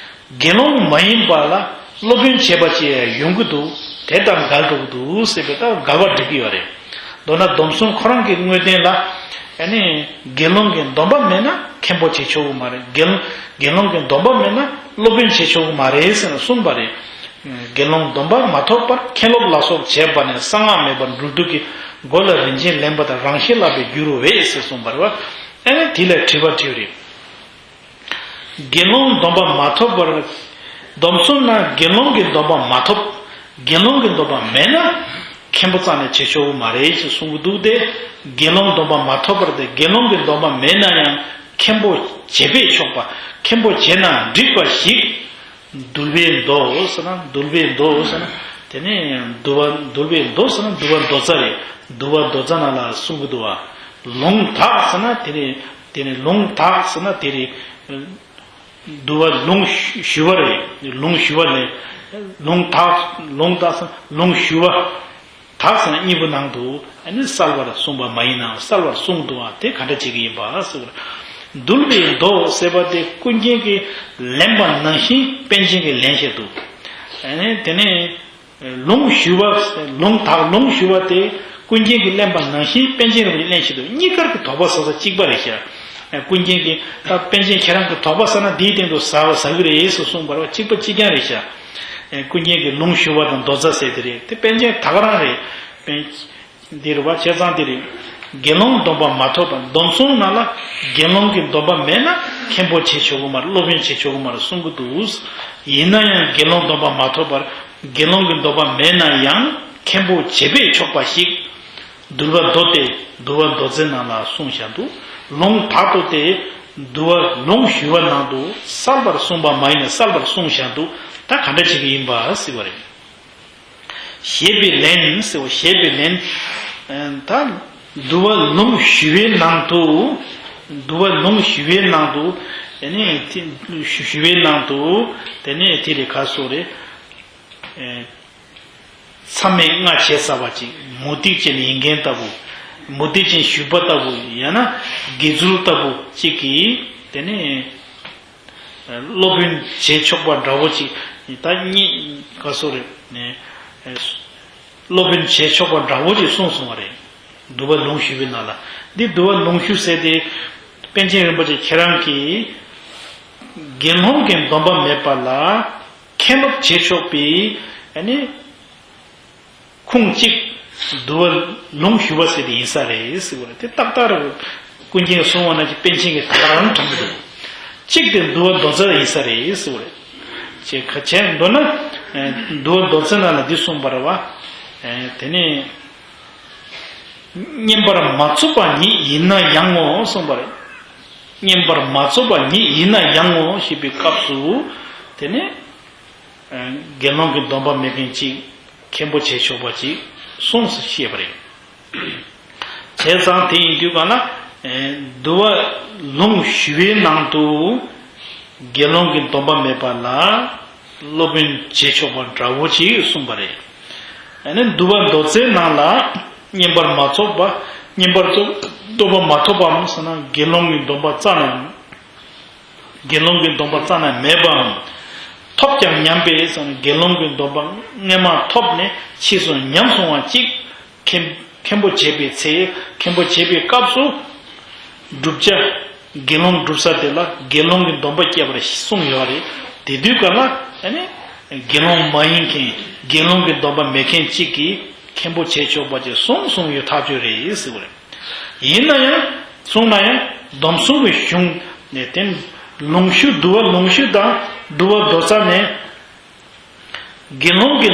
དགེ་སློང་མ་ཡིན་པ་ལ་སློབ་དཔོན་བྱེད་པ་ཅིག་ཡོང་གི་འདུག་དེ་དང་འགལ་འགྲོ་གི་འདུག་ཟེར་བས་ད་འགལ་བ་འགྲིག་གི་ཡོད་རེད། མདོར་ན་སྡོམ་གསུམ་ཁོ་རང་གི་དངོས་བསྟན་ལ་ཨ་ནི་དགེ་སློང་གི་སྡོམ་པ་མེད་ན་མཁན་པོ་བྱེད་ཆོག་གི་མ་རེད། དགེ་སློང་དགེ་སློང་གི་སྡོམ་པ་མེད་ན་སློབ་དཔོན་བྱེད་ཆོག་གི་མ་རེད་ཟེར་ནས་གསུངས་པ་རེད། དགེ་སློང་སྡོམ་པ་མ་ཐོབ་པར་མཁན་སློབ་ལ་སོགས་བྱས་པ་ནས་གསང་སྔགས་མེད་པར་འགྲུབ་འདུག་གི་མགོ་ལ་རིན་ཆེན་ལེན་པ་དང་རང་བཞིན་བརླག་པའི་རྒྱུར་བས་ཟེར་གསུངས་པ་རེད་བ། ཨ་ནི་དེ་ལ་དྲི་བ་དྲིས་པ་རེད། དགེ་སློང་སྡོམ་པ་མ་ཐོབ་པར། སྡོམ་གསུམ་ན་དགེ་སློང་གི་སྡོམ་པ་མ་ཐོབ། དགེ་སློང་གི་སྡོམ་པ་མེད་ན། མཁན་པོ་རྩ་ནས་བྱེད་ཆོག་གི་མ་རེད་ཅེས་གསུང་གི་འདུག་སྟེ། དགེ་སློང་སྡོམ་པ་མ་ཐོབ་པར་ཏེ་དགེ་སློང་གི་སྡོམ་པ་མེད་ན་ཡང་མཁན་པོ་བྱེད་པས་ཆོག་པ། མཁན་པོ་བྱེད་ན་འགྲིག་པ་ཞིག་འདུལ་བའི་མདོ་ཟེར་ན། འདུལ་བའི་མདོ་ཟེར་ན། དེ་ནས་འདུལ་བ། འདུལ་བའི་མདོ་ཟེར་ན་འདུལ་བ་མདོ་རྩ་རེད། འདུལ་བ་མདོ་རྩ་ནང་ལ་གསུང་གི་འདུག་བ། ལུང་དག་ཟེར་ན་དེ་རེད། དེ་ནས་ལུང་དག་ཟེར་ན་དེ་རེད། འདུལ་བ་ལུང་ཞུ་བ་རེད། ལུང་ཞུ་བ་ལས། ལུང་དག་ལུང་དག་ཟེར་ན་ལུང་ཞུ་བ། དག་ཟེར་ན་གཉིས་པོ་ནང་དུ་ཨ་ནི་གསལ་བར་གསུངས་པ་མ་ཡིན་ནམ། གསལ་བར་གསུངས་འདུག་བ། དེ་ག་འདྲ་བྱེད་ཀྱི་ཡིན་པ་ཟེར་བ། འདུལ་བའི་མདོ་ཟེར་བ་དེ་ཀུན་མཁྱེན་གྱིས་ལེན་པ་ནང་བཞིན་པཎ་ཆེན་གྱིས་ལེན་བཞག་འདུག་ཨ་ནི་དེ་ནས་ལུང་ཞུ་བ། ལུང་དག་ལུང་ཞུ་བ་དེ་ཀུན་མཁྱེན་གྱིས་ལེན་པ་ནང་བཞིན་པཎ་ཆེན་རིན་པོ་ཆེས་ལེན་བཞག་འདུག་གཉིས་ཀར་གྱི་དོགས་པ་ཟ་ས་གཅིག་པ་རེད་ཤག་ཀུན་མཁྱེན་གྱིས་ད་པཎ་ཆེན་ཁྱེད་རང་གིས་དོགས་པ་ཟ་ན་འདིའི་སྟེང་དུ་ཟ་བ་ཟ་གི་རེད་ཟེར་གསུངས་པ་རེད་བ། གཅིག་པ་གཅིག་རྐྱང་རེད་ཤག་ཀུན་མཁྱེན་གྱིས་ལུང་ཞུ་བ་དང་མདོ་རྩ་ཟེར་དེ་རེད། དེ་པཎ་ཆེན་ད་ག་རང་རེད། པཎ་འདི་རེད་བ། བྱས་ཙང་འདི་རེད། དགེ་སློང་སྡོམ་པ་མ་ཐོབ་པར། སྡོམ་གསུམ་ནང་ལ་དགེ་སློང་གི་སྡོམ་པ་མེད་ན་མཁན་པོ་བྱེད་ཆོག་གི་མ་རེད། སློབ་དཔོན་བྱེད་ཆོག་གི་མ་རེད་གསུང་གི་འདུག་ཡིན་ན་ཡང་དགེ་སློང་སྡོམ་པ་མ་ཐོབ་པར། དགེ་སློང་གི་སྡོམ་པ་མེད་ན་ཡང་མཁན་པོ་བྱེད་པས་ཆོག་པ་ཞིག་འདུལ་བ་མདོ་སྟེ། འདུལ་བ་མདོ་རྩའི་ནང་ལ་གསུངས་བཞག་འདུག་ལུང་དག་ཏུ་སྟེ། འདུལ་བ་ལུང་ཞུ་བ་ནང་དུ་གསལ་བར་གསུངས་པ་མ་ཡིན་ན་གསལ་བར་གསུངས་བཞག་འདུག་ད་ག་འདྲ་བྱེད་ཀྱི་ཡིན་པ་ཟེར་བ་རེད། ཞེས་པའི་ལན་ཟེར་བ། ཞེས་པའི་ལན། ད་འདུལ་བ་ལུང་ཞུ་བའི་ནང་དུ། འདུལ་བ་ལུང་ཞུ་བའི་ནང་དུ། དེ་ནས་ཞུ་བའི་ནང་དུ། དེ་ནས་དེ་རེད་ག་སོ་རེད། མཚམས་མེད་ལྔ་བྱས་ཟེར་བ་ཅིག་མུ་སྟེགས་ཅན་ཡིན་མཁན་ལྟ་བུ། མུ་སྟེགས་ཅན་ཞུགས་པ་ལྟ་བུ། ཡང་ན་དགེ་ཚུལ་ལྟ་བུ་ཅིག་གིས་དེ་ནས་སློབ་དཔོན་བྱེད་ཆོག་པ་འདྲ་བོ་ཅིག་ད་གཉིས་ཀ་སོ་རེད། སློབ་དཔོན་བྱེད་ཆོག་པ་འདྲ་བོ་ཅིག་གསུངས་སོང་བ་རེད། འདུལ་བ་ལུང་ཞུ་བའི་ནང་ལ། འདི་འདུལ་བ་ལུང་ཞུ་ཟེར་དེ། པཎ་ཆེན་རིན་པོ་ཆེ་ཁྱེད་རང་གིས་དགེ་སློང་གི་སྡོམ་པ་མེད་པ་ལ་མཁན་སློབ་བྱེད་ཆོག་པའི་ཨ་ནི་ཁུངས་གཅིག་འདུལ་བ་ལུང་ཞུ་བ་ཟེར་དེ་ཡིན་ས་རེད་ཟེར་བ་རེད། དེ་ཏག་ཏག་རེད། ཀུན་མཁྱེན་གསུང་བ་ན་ཅིག་པཎ་ཆེན་གྱིས་ད་ག་རང་དྲངས་ཀྱི་འདུག་གཅིག་དེ་འདུལ་བ་མདོ་རྩ་ཡིན་ས་རེད་ཟེར་བ་རེད། ཅེས་ཁ་ཆེན་མདོར་ན། འདུལ་བ་མདོ་རྩ་ནང་ལ་འདི་གསུངས་པ་རེད་བ། དེ་ནས། བསྙེན་པར་མ་རྫོགས་པ་ཉིད་ཡིན་ན་ཡང་ངོ་གསུངས་པ་རེད། བསྙེན་པར་མ་རྫོགས་པ་ཉིད་ཡིན་ན་ཡང་ངོ་ཞེས་པའི་སྐབས་སུ། དེ་ནས། དགེ་སློང་གི་སྡོམ་པ་མེད་མཁན་གཅིག་མཁན་པོ་བྱེད་ཆོག་པ་ཅིག་གསུངས་སུ་བཤད་པ་རེད། བྱས་ཙང་དེ་ཡིན་དུས་གང་ལ། འདུལ་བ་ལུང་ཞུ་བའི་ནང་དུ། དགེ་སློང་གི་སྡོམ་པ་མེད་པ་ལ། སློབ་དཔོན་བྱེད་ཆོག་པ་འདྲ་བོ་ཅིག་གསུངས་པ་རེད། ཨ་ནི་འདུལ་བ་མདོ་རྩའི་ནང་ལ། བསྙེན་པར་མ་རྫོགས་པ། བསྙེན་པར་རྫོགས། སྡོམ་པ་མ་ཐོབ་པའམ་ཟེར་ན་དགེ་སློང་གི་སྡོམ་པ་རྩ་ནས། དགེ་སློང་གི་སྡོམ་པ་རྩ་ནས་མེད་པའམ། ཐོབ་ཀྱང་ཉམས་པས་ཟེར་ན་དགེ་སློང་གི་སྡོམ་པ་སྔོན་མ་ཐོབ་ནས་ཕྱིས་སུ་ཉམས་སོང་བ་གཅིག་མཁན་མཁན་པོ་བྱེད་པའི་ཚེ། མཁན་པོ་བྱེད་པའི་སྐབས་སུ། བསྒྲུབ་བྱ། དགེ་སློང་སྒྲུབ་ས་དེ་ལ་དགེ་སློང་གི་སྡོམ་པ་བསྐྱེད་པར་གསུངས་ཡོད་རེད། དེ་དུས་ག་ལ་ཨ་ནི། དགེ་སློང་མ་ཡིན་མཁན། དགེ་སློང་གི་སྡོམ་པ་མེད་མཁན་གཅིག་གིས་མཁན་པོ་བྱེད་ཆོག་པ་ཅིག་གསུངས་གསུངས་ཡོད་ཐག་ཆོད་རེད་ཟེར་བ་རེད། ཡིན་ན་ཡང་། གསུངས་ན་ཡང་སྡོམ་གསུམ་གྱི་གཞུང་ནས་དེ་ལུང་ཞུ་འདུལ་བ་ལུང་ཞུ་དང་འདུལ་བ་མདོ་རྩ་ནས། དགེ་སློང་གི།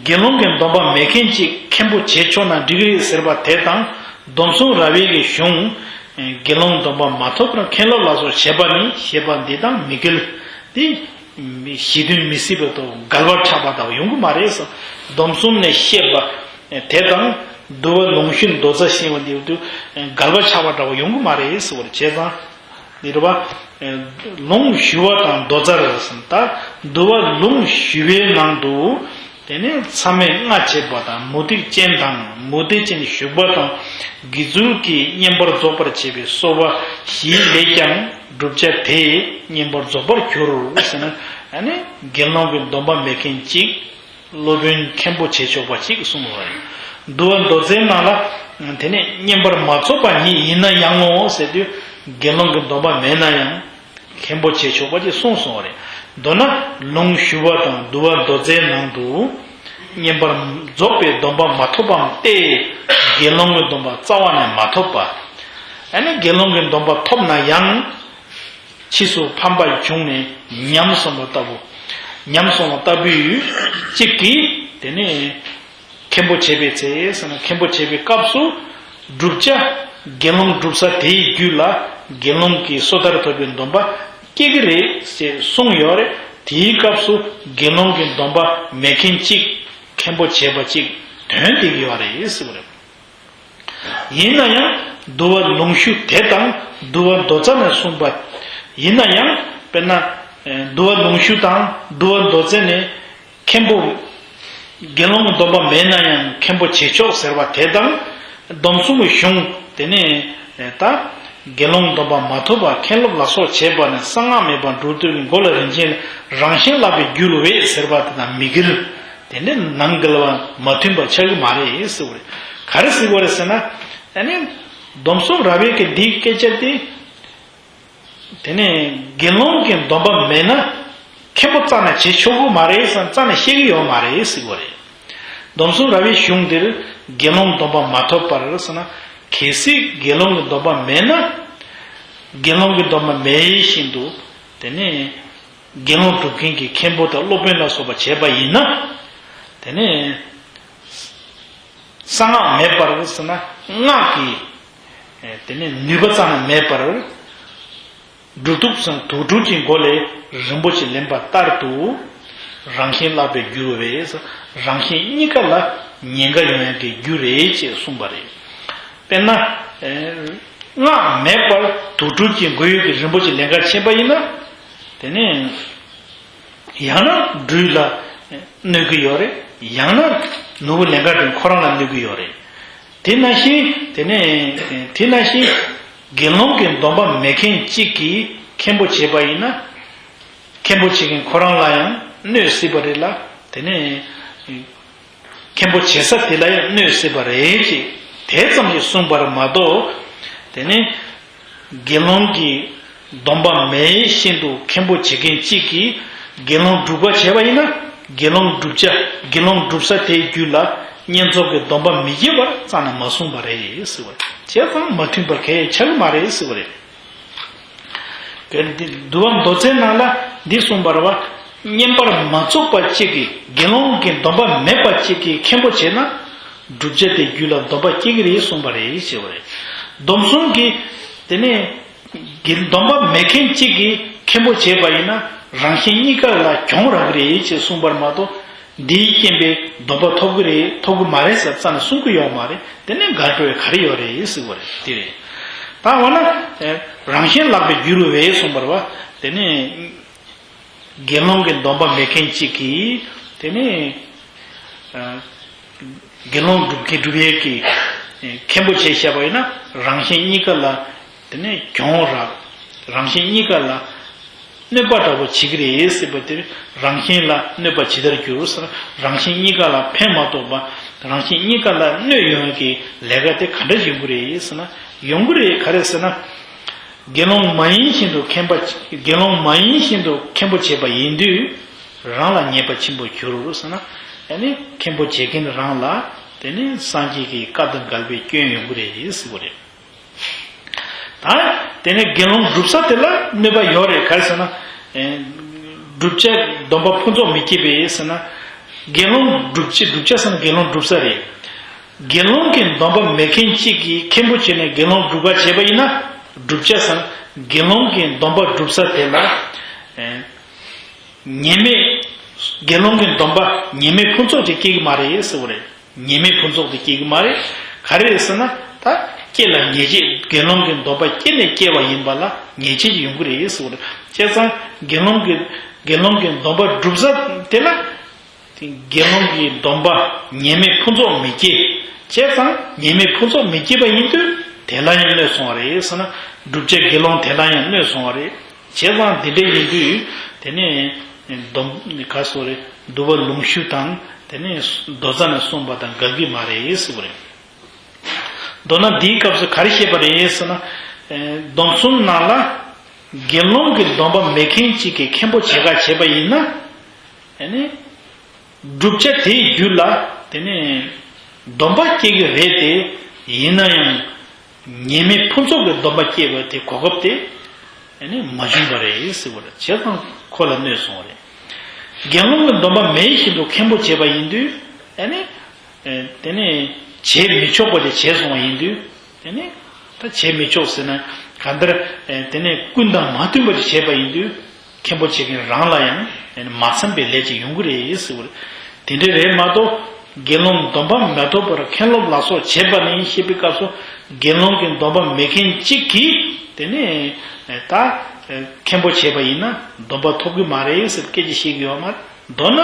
དགེ་སློང་གི་སྡོམ་པ་མེད་མཁན་གཅིག་མཁན་པོ་བྱེད་ཆོག་ན་འགྲིག་གི་རེད་ཟེར་བ་དེ་དང་། སྡོམ་གསུམ་ར་བའི་གི་གཞུང་། དགེ་སློང་སྡོམ་པ་མ་ཐོབ་པར་མཁན་སློབ་ལ་སོགས་བྱེད་པ་ནི་ཞེས་པ་འདི་དང་མི་འགལ། འདི་གཞི་མཐུན་མི་སྲིད་པའི་ཐོག་འགལ་བར་ཆགས་པ་ལྟ་བུ་ཡོང་གི་མ་རེད་ཟེར། སྡོམ་གསུམ་ནས་བཤད་པ་དེ་དང་། འདུལ་བ་ལུང་ཞུ་མདོ་རྩ་ཞེས་པ་འདི་དུ་འགལ་བར་ཆགས་པ་འདྲ་བོ་ཡོང་གི་མ་རེད་ཟེར་བ་རེད། བྱས་ཙང་། འདི་རེད་བ། ལུང་ཞུ་བ་དང་མདོ་རྩ་རེད་ཟེར། ད་འདུལ་བ་ལུང་ཞུ་བའི་ནང་དུ། དེ་ནས་མཚམས་མེད་ལྔ་བྱེད་པ་དང་མུ་སྟེགས་ཅན་དང་མུ་སྟེགས་ཅན་ཞུགས་པ་དང་དགེ་ཚུལ་གྱིས་བསྙེན་པར་རྫོགས་པར་བྱེད་པའི་གསོལ་བ་བཞིའི་ལས་ཀྱང་བསྒྲུབ་བྱ་དེས་བསྙེན་པར་རྫོགས་པར་འགྱུར་ཟེར་ན། ཨ་ནི་དགེ་སློང་གི་སྡོམ་པ་མེད་མཁན་གཅིག་སློབ་དཔོན་མཁན་པོ་བྱེད་ཆོག་པ་ཅིག་གསུངས་པ་རེད། འདུལ་བ་མདོ་རྩའི་ནང་ལ། དེ་ནས་བསྙེན་པར་མ་རྫོགས་པ་ཉིད་ཡིན་ན་ཡང་ངོ་ཟེར་དུས་དགེ་སློང་གི་སྡོམ་པ་མེད་ན་ཡང་། མཁན་པོ་བྱེད་ཆོག་པ་ཅིག་གསུངས་སོང་བ་རེད། མདོར་ན་ལུང་ཞུ་བ་དང་འདུལ་བ་མདོ་རྩའི་ནང་དུ། བསྙེན་པར་རྫོགས་པའི་སྡོམ་པ་མ་ཐོབ་པའམ་སྟེ། དགེ་སློང་གི་སྡོམ་པ་རྩ་བ་ནས་མ་ཐོབ་པ། ཨ་ནི་དགེ་སློང་གི་སྡོམ་པ་ཐོབ་ན་ཡང་། ཕྱིས་སུ་ཕམ་པ་བྱུང་ནས་ཉམས་སོང་བ་ལྟ་བུ། ཉམས་སོང་བ་ལྟ་བུའི་གཅིག་གིས་དེ་ནས་མཁན་པོ་བྱེད་པའི་ཚེ་ཟེར་ན་མཁན་པོ་བྱེད་པའི་སྐབས་སུ་བསྒྲུབ་བྱ་དགེ་སློང་བསྒྲུབ་ས་དེའི་རྒྱུད་ལ་དགེ་སློང་གི་སོ་ཐར་ཐོབ་པའི་སྡོམ་པ་སྐྱེ་གི་རེད་ཅེས་གསུངས་ཡོད་རེད། དེའི་སྐབས་སུ་དགེ་སློང་གི་སྡོམ་པ་མེད་མཁན་གཅིག་མཁན་པོ་བྱས་པ་གཅིག་དོན་བསྡད་ཀྱི་ཡོད་རེད་ཟེར་བ་རེད། ཡིན་ན་ཡང་འདུལ་བ་ལུང་ཞུ་དེ་དང་འདུལ་བ་མདོ་རྩ་ནས་གསུངས་པ་ཡིན་ན་ཡང་། དཔེར་ན། ཨེ། འདུལ་བ་ལུང་ཞུ་དང་འདུལ་བ་མདོ་རྩ་ནས་མཁན་པོ། དགེ་སློང་གི་སྡོམ་པ་མེད་ན་ཡང་མཁན་པོ་བྱེད་ཆོག་ཟེར་བ་དེ་དང་། སྡོམ་གསུམ་གྱི་གཞུང་དེ་ནས་ད་དགེ་སློང་གི་སྡོམ་པ་མ་ཐོབ་པར་མཁན་སློབ་ལ་སོགས་བྱས་པ་ནས་གསང་སྔགས་མེད་པར་འགྲོ་དུས་ཀྱི་མགོ་ལ་རིན་ཆེན་རང་བཞིན་བརླག་པའི་རྒྱུར་བས་ཟེར་བ་དེ་དང་མི་འགལ། དེ་ནི་ནང་འགལ་བ་མ་མཐུན་པ་ཆགས་ཀྱི་མ་རེད་ཟེར་བ་རེད། ག་རེ་ཟེར་བ་རེད་ཟེར་ན། ཨ་ནི་སྡོམ་གསུམ་རབ་དབྱེ་གི་འདིའི་སྐད་ཆ་དེ། དེ་ནས་དགེ་སློང་གི་སྡོམ་པ་མེད་ན་མཁན་པོ་རྩ་ནས་བྱེད་ཆོག་གི་མ་རེད་བསམ། རྩ་ནས་བཤད་ཀྱི་ཡོད་མ་རེད་ཟེར་བ་རེད། སྡོམ་གསུམ་རབ་དབྱེ་གཞུང་འདིར་དགེ་སློང་སྡོམ་པ་མ་ཐོབ་པར་ཟེར་ན། གལ་སྲིད་དགེ་སློང་གི་སྡོམ་པ་མེད་ན། དགེ་སློང་གི་སྡོམ་པ་མེད་བཞིན་དུ། དེ་ནས་དགེ་སློང་སྒྲུབ་མཁན་གྱི་མཁན་པོ་དང་སློབ་དཔོན་ལ་སོགས་པ་བྱས་པ་ཡིན་ན། དེ་ནས། གསང་སྔགས་མེད་པར་ཟེར་ན་སྔགས་ཀྱི། ཨེ། དེ་ནས་ནུས་པ་རྩ་ནས་མེད་པར། སྒྲུབ་ཐུབ་ཟེར་ན་དུག་སྦྲུལ་གྱི་མགོ་ལས་རིན་པོ་ཆེ་ལེན་པ་ལྟར་དུ། རང་བཞིན་བརླག་པའི་རྒྱུར་བས། རང་བཞིན་གཉིས་ཀ་ལ་ཉེན་ཁ་ཡོང་ཡག་གི་རྒྱུ་རེད་ཅེས་གསུངས་པ་རེད། དཔེར་ན། ཨེ། སྔགས་མེད་པར་དུག་སྦྲུལ་གྱི་མགོ་ཡོད་ཀྱི་རིན་པོ་ཆེ་ལེན་ག་ཕྱིན་པ་ཡིན་ན། དེ་ནས། ཡང་ན་སྦྲུལ་ལ་གནོད་ཀྱི་ཡོད་རེད། ཡང་ན་ནོར་བུ་ལེན་ག་འགྲོ་མཁན་ཁོ་རང་ལ་གནོད་ཀྱི་ཡོད་རེད། དེ་ནང་བཞིན། དེ་ནས་དེ་ནང་བཞིན་དགེ་སློང་གི་སྡོམ་པ་མེད་མཁན་གཅིག་གིས་མཁན་པོ་བྱས་པ་ཡིན་ན། མཁན་པོ་བྱེད་མཁན་ཁོ་རང་ལ་ཡང་གནོད་སྲིད་པ་རེད་ལ། དེ་ནས་མཁན་པོ་བྱེད་ས་དེ་ལ་ཡང་གནོད་སྲིད་པ་རེད་ཅེས་དེ་ཙམ་ཞིག་གསུངས་པར་མ་གཏོགས། དེ་ནས། དགེ་སློང་གི་སྡོམ་པ་མེད་བཞིན་དུ་མཁན་པོ་བྱེད་མཁན་གཅིག་གིས་དགེ་སློང་སྒྲུབ་པ་བྱས་པ་ཡིན་ན། དགེ་སློང་སྒྲུབ་བྱ། དགེ་སློང་སྒྲུབ་ས་དེའི་རྒྱུད་ལ་བསྙེན་རྫོགས་ཀྱི་སྡོམ་པ་མི་སྐྱེ་བར་རྩ་ནས་མ་གསུངས་པ་རེད་ཟེར་བ། བྱས་ཙང་མ་མཐུན་པར་གལ་ཆགས་ཀྱི་མ་རེད་ཟེར་བ་རེད། གལ་ཏེ་འདུལ་བ་མདོ་རྩའི་ནང་ལ་འདི་གསུངས་པ་རེད་བ། བསྙེན་པར་མ་བཙུགས་པ་གཅིག་གིས་དགེ་སློང་གི་སྡོམ་པ་མེད་པ་གཅིག་གིས་མཁན་པོ་བྱས་ན། བསྒྲུབ་བྱ་དེ་རྒྱུད་ལ་སྡོམ་པ་སྐྱེ་གི་རེད་གསུངས་པ་རེད་ཞེས་པ་རེད། སྡོམ་གསུམ་གྱི། དེ་ནས། དགེ་སྡོམ་པ་མེད་མཁན་གཅིག་གིས་མཁན་པོ་བྱས་པ་ཡིན་ན། རང་བཞིན་གཉིས་ཀ་ལ་གྱོང་རག་གི་རེད་ཅེས་གསུངས་པར་མ་གཏོགས། འདིའི་རྐྱེན་པས་སྡོམ་པ་ཐོབ་ཀྱི་རེད་ཐོབ་ཀྱི་མ་རེད་ཟེར་རྩ་ནས་གསུང་གི་ཡོད་མ་རེད། དེ་ནས་དགག་སྤྲོ་བའི་ག་རེ་ཡོད་རེད་ཟེར་བ་རེད། དེ་རེད། ད་འོ་ན། རང་བཞིན་བརླག་པའི་རྒྱུ་རུ་བས་གསུངས་པ་རེད་བ། དེ་ནས། དགེ་སློང་གི་སྡོམ་པ་མེད་མཁན་གཅིག་གིས་དེ་ནས། ཨ། དགེ་སློང་སྒྲུབ་ཀྱི་སྒྲུབ་ཡས་ཀྱི་མཁན་པོ་བྱས་བཞག་པ་ཡིན་ན། རང་བཞིན་གཉིས་ཀ་ལ་དེ་ནས་གྱོང་རག་རང་བཞིན་གཉིས་ཀ་ལ་གནོད་པ་འདྲ་པོ་བྱེད་ཀྱི་རེད་ཟེར་བ་དེ། རང་བཞིན་ལ་གནོད་པ་ཇི་ལྟར་འགྱུར་ཟེར་ན། རང་བཞིན་གཉིས་ཀ་ལ་ཕན་མ་ཐོགས་པ། རང་བཞིན་གཉིས་ཀ་ལ་གནོད་ཡོང་ཡས་ཀྱི་ལས་ཀ་དེ་ག་འདྲ་ཡོང་གི་རེད་ཟེར་ན། ཡོང་གི་རེད། ག་རེ་ཟེར་ན། དགེ་སློང་མ་ཡིན་བཞིན་དུ་མཁན་པ། དགེ་སློང་མ་ཡིན་བཞིན་དུ་མཁན་པོ་བྱས་པ་ཡིན་དུས། རང་ལ་ཉེས་པ་ཆེན་པོ་འགྱུར་ཟེར་ན། ཨ་ནི་མཁན་པོ་བྱེད་མཁན་རང་ལ་དེ་ནི་སངས་རྒྱས་ཀྱི་བཀའ་དང་འགལ་བའི་སྐྱོན་ཡོང་གི་རེད་ཟེར་བ་རེད། ད་དེ་ནི་དགེ་སློང་སྒྲུབ་ས་དེ་ལ་གནོད་པ་ཡོད་རེད། ག་རེ་ཟེར་ན། ཨེ། བསྒྲུབ་བྱ་སྡོམ་པ་ཕུན་ཚོགས་མི་སྐྱེ་བས་ཟེར་ན། དགེ་སློང་སྒྲུབ་བྱེད་སྒྲུབ་བྱ་ཟེར་ན་དགེ་སློང་སྒྲུབ་ས་རེད། དགེ་སློང་གི་སྡོམ་པ་མེད་མཁན་གཅིག་གིས་མཁན་པོ་བྱས་ནས་དགེ་སློང་སྒྲུབ་པ་བྱས་པ་ཡིན་ན། བསྒྲུབ་བྱ་ཟེར་ན་དགེ་སློང་གི་སྡོམ་པ་སྒྲུབ་ས་དེ་ལ། ཨེ། ཉེས་དམིགས། དགེ་སློང་གི་སྡོམ་པ་ཉེས་དམིགས་ཕུན་ཚོགས་ཅིག་སྐྱེ་གི་མ་རེད་ཟེར་བ་རེད། ཉེས་དམིགས་ཕུན་ཚོགས་དེ་སྐྱེ་གི་མ་རེད། ག་རེ་རེད་ཟེར་ན། ད་སྐྱེ་ལ་ཉེས་བྱས། དགེ་སློང་གི་སྡོམ་པ་སྐྱེ་ནས་སྐྱེ་བ་ཡིན་པ་ལ་ཉེས་བྱས་ཡོང་གི་རེད་ཟེར་བ་རེད། བྱས་ཙང་དགེ་སློང་གི། དགེ་སློང་གི་སྡོམ་པ་སྒྲུབ་ས་དེ་ལ། དེ་དགེ་སློང་གི་སྡོམ་པ་ཉེས་དམིགས་ཕུན་ཚོགས་མི་སྐྱེ། བྱས་ཙང་ཉེས་དམིགས་ཕུན་ཚོགས་མི་སྐྱེ་བ་ཡིན་དུས་དེ་ལ་ཡང་གནོད་སོང་བ་རེད་ཟེར་ན། བསྒྲུབ་བྱ་དགེ་སློང་དེ་ལ་ཡང་གནོད་སོང་བ་རེད། བྱས་ཙང་འདི་འདྲ་ཡིན་དུས་དེ་ནས་སྡོམ་ག་སོགས་རེད། འདུལ་བ་ལུང་ཞུ་དང་དེ་ནས་མདོ་རྩ་ནས་གསུངས་པ་དང་འགལ་གྱི་མ་རེད་ཟེར་བ་རེད། མདོར་ན་འདིའི་སྐབས་སུ་ག་རེ་བཤད་པ་རེད་ཟེར་ན། སྡོམ་གསུམ་ནང་ལ་དགེ་སློང་གི་སྡོམ་པ་མེད་མཁན་གཅིག་གིས་མཁན་པོ་བྱེད་ག་བྱས་པ་ཡིན་ན། ཨ་ནི། བསྒྲུབ་བྱ་དེའི་རྒྱུད་ལ་དེ་ནས་སྡོམ་པ་སྐྱེ་གི་རེད་དེ། ཡིན་ན་ཡང་ཉེས་དམིགས་ཕུན་ཚོགས་ཀྱི་སྡོམ་པ་སྐྱེ་བ་དེ་གོ་སྐབས་དེ་ཨ་ནི་མ་བྱུང་བ་རེད་ཟེར་བ་རེད། བྱས་ཙང་ཁོ་ལ་གནོད་སོང་བ་རེད། དགེ་སློང་གི་སྡོམ་པ་མེད་བཞིན་དུ་མཁན་པོ་བྱས་པ་ཡིན་དུས། ཨ་ནི་དེ་ནས་བྱས་མི་ཆོག་པ་དེ་བྱས་སོང་བ་ཡིན་དུས། དེ་ནས་ད་བྱས་མི་ཆོག་ཟེར་ན་གང་ལྟར་དེ་ནས་ཀུན་དང་མ་མཐུན་པ་དེ་བྱས་པ་ཡིན་དུས། མཁན་པོ་བྱེད་མཁན་རང་ལ་ཡང་མ་འཚམས་པའི་ལས་ཅིག་ཡོང་གི་རེད་ཟེར་བ་རེད། དེ་འདྲ་རེད་མ་གཏོགས་དགེ་སློང་སྡོམ་པ་མ་ཐོབ་པར་མཁན་སློབ་ལ་སོགས་བྱེད་པ་ནི་ཞེས་པའི་སྐབས་སུ་དགེ་སློང་གི་སྡོམ་པ་མེད་མཁན་གཅིག་གིས་དེ་ནས་ད་མཁན་པོ་བྱས་པ་ཡིན་ན་སྡོམ་པ་ཐོབ་ཀྱི་མ་རེད་ཟེར་སྐད་ཆ་བཤད་ཀྱི་ཡོད་མ་རེད། མདོར་ན་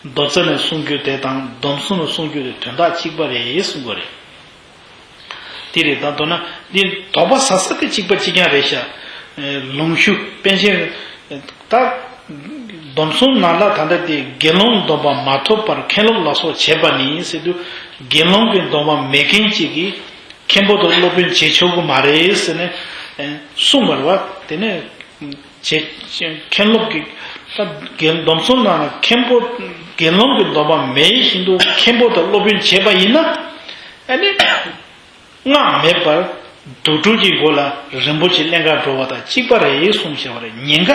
མདོ་རྩ་ནས་གསུང་རྒྱུ་དེ་དང་སྡོམ་གསུམ་ལ་གསུང་རྒྱུ་དེ་དོན་དག་གཅིག་པ་རེད་གསུང་དགོས་རེད། དེ་རེད། ད་མདོར་ན་འདི་དོགས་པ་ཟ་ས་དེ་གཅིག་པ་གཅིག་རྐྱང་རེད་ཤག་ལུང་ཤུ་པཎ་ཆེན་ད་སྡོམ་གསུམ་ནང་ལ་ད་ལྟ་དེ་དགེ་སློང་སྡོམ་པ་མ་ཐོབ་པར་མཁན་སློབ་ལ་སོགས་བྱེད་པ་ནི་ཟེར་དུས་དགེ་སློང་གི་སྡོམ་པ་མེད་མཁན་གཅིག་གིས་མཁན་པོ་དང་སློབ་དཔོན་བྱེད་ཆོག་གི་མ་རེད་ཟེར་ནས་གསུངས་པ་རེད་བ། དེ་ནས། བྱེད། མཁན་སློབ་ཀྱི། ད་དགེ་སྡོམ་གསུམ་ནང་ན་མཁན་པོ་དགེ་སློང་གི་སྡོམ་པ་མེད་བཞིན་དུ་མཁན་པོ་དང་སློབ་དཔོན་བྱས་པ་ཡིན་ན། ཨ་ནི། སྔགས་མེད་པར་དུག་སྦྲུལ་གྱི་མགོ་ལ་རིན་པོ་ཆེ་ཀླན་ཀ་འགྲོ་བ་དང་གཅིག་པ་རེད་གསུངས་བཞག་པ་རེད། ཉེན་ཁ་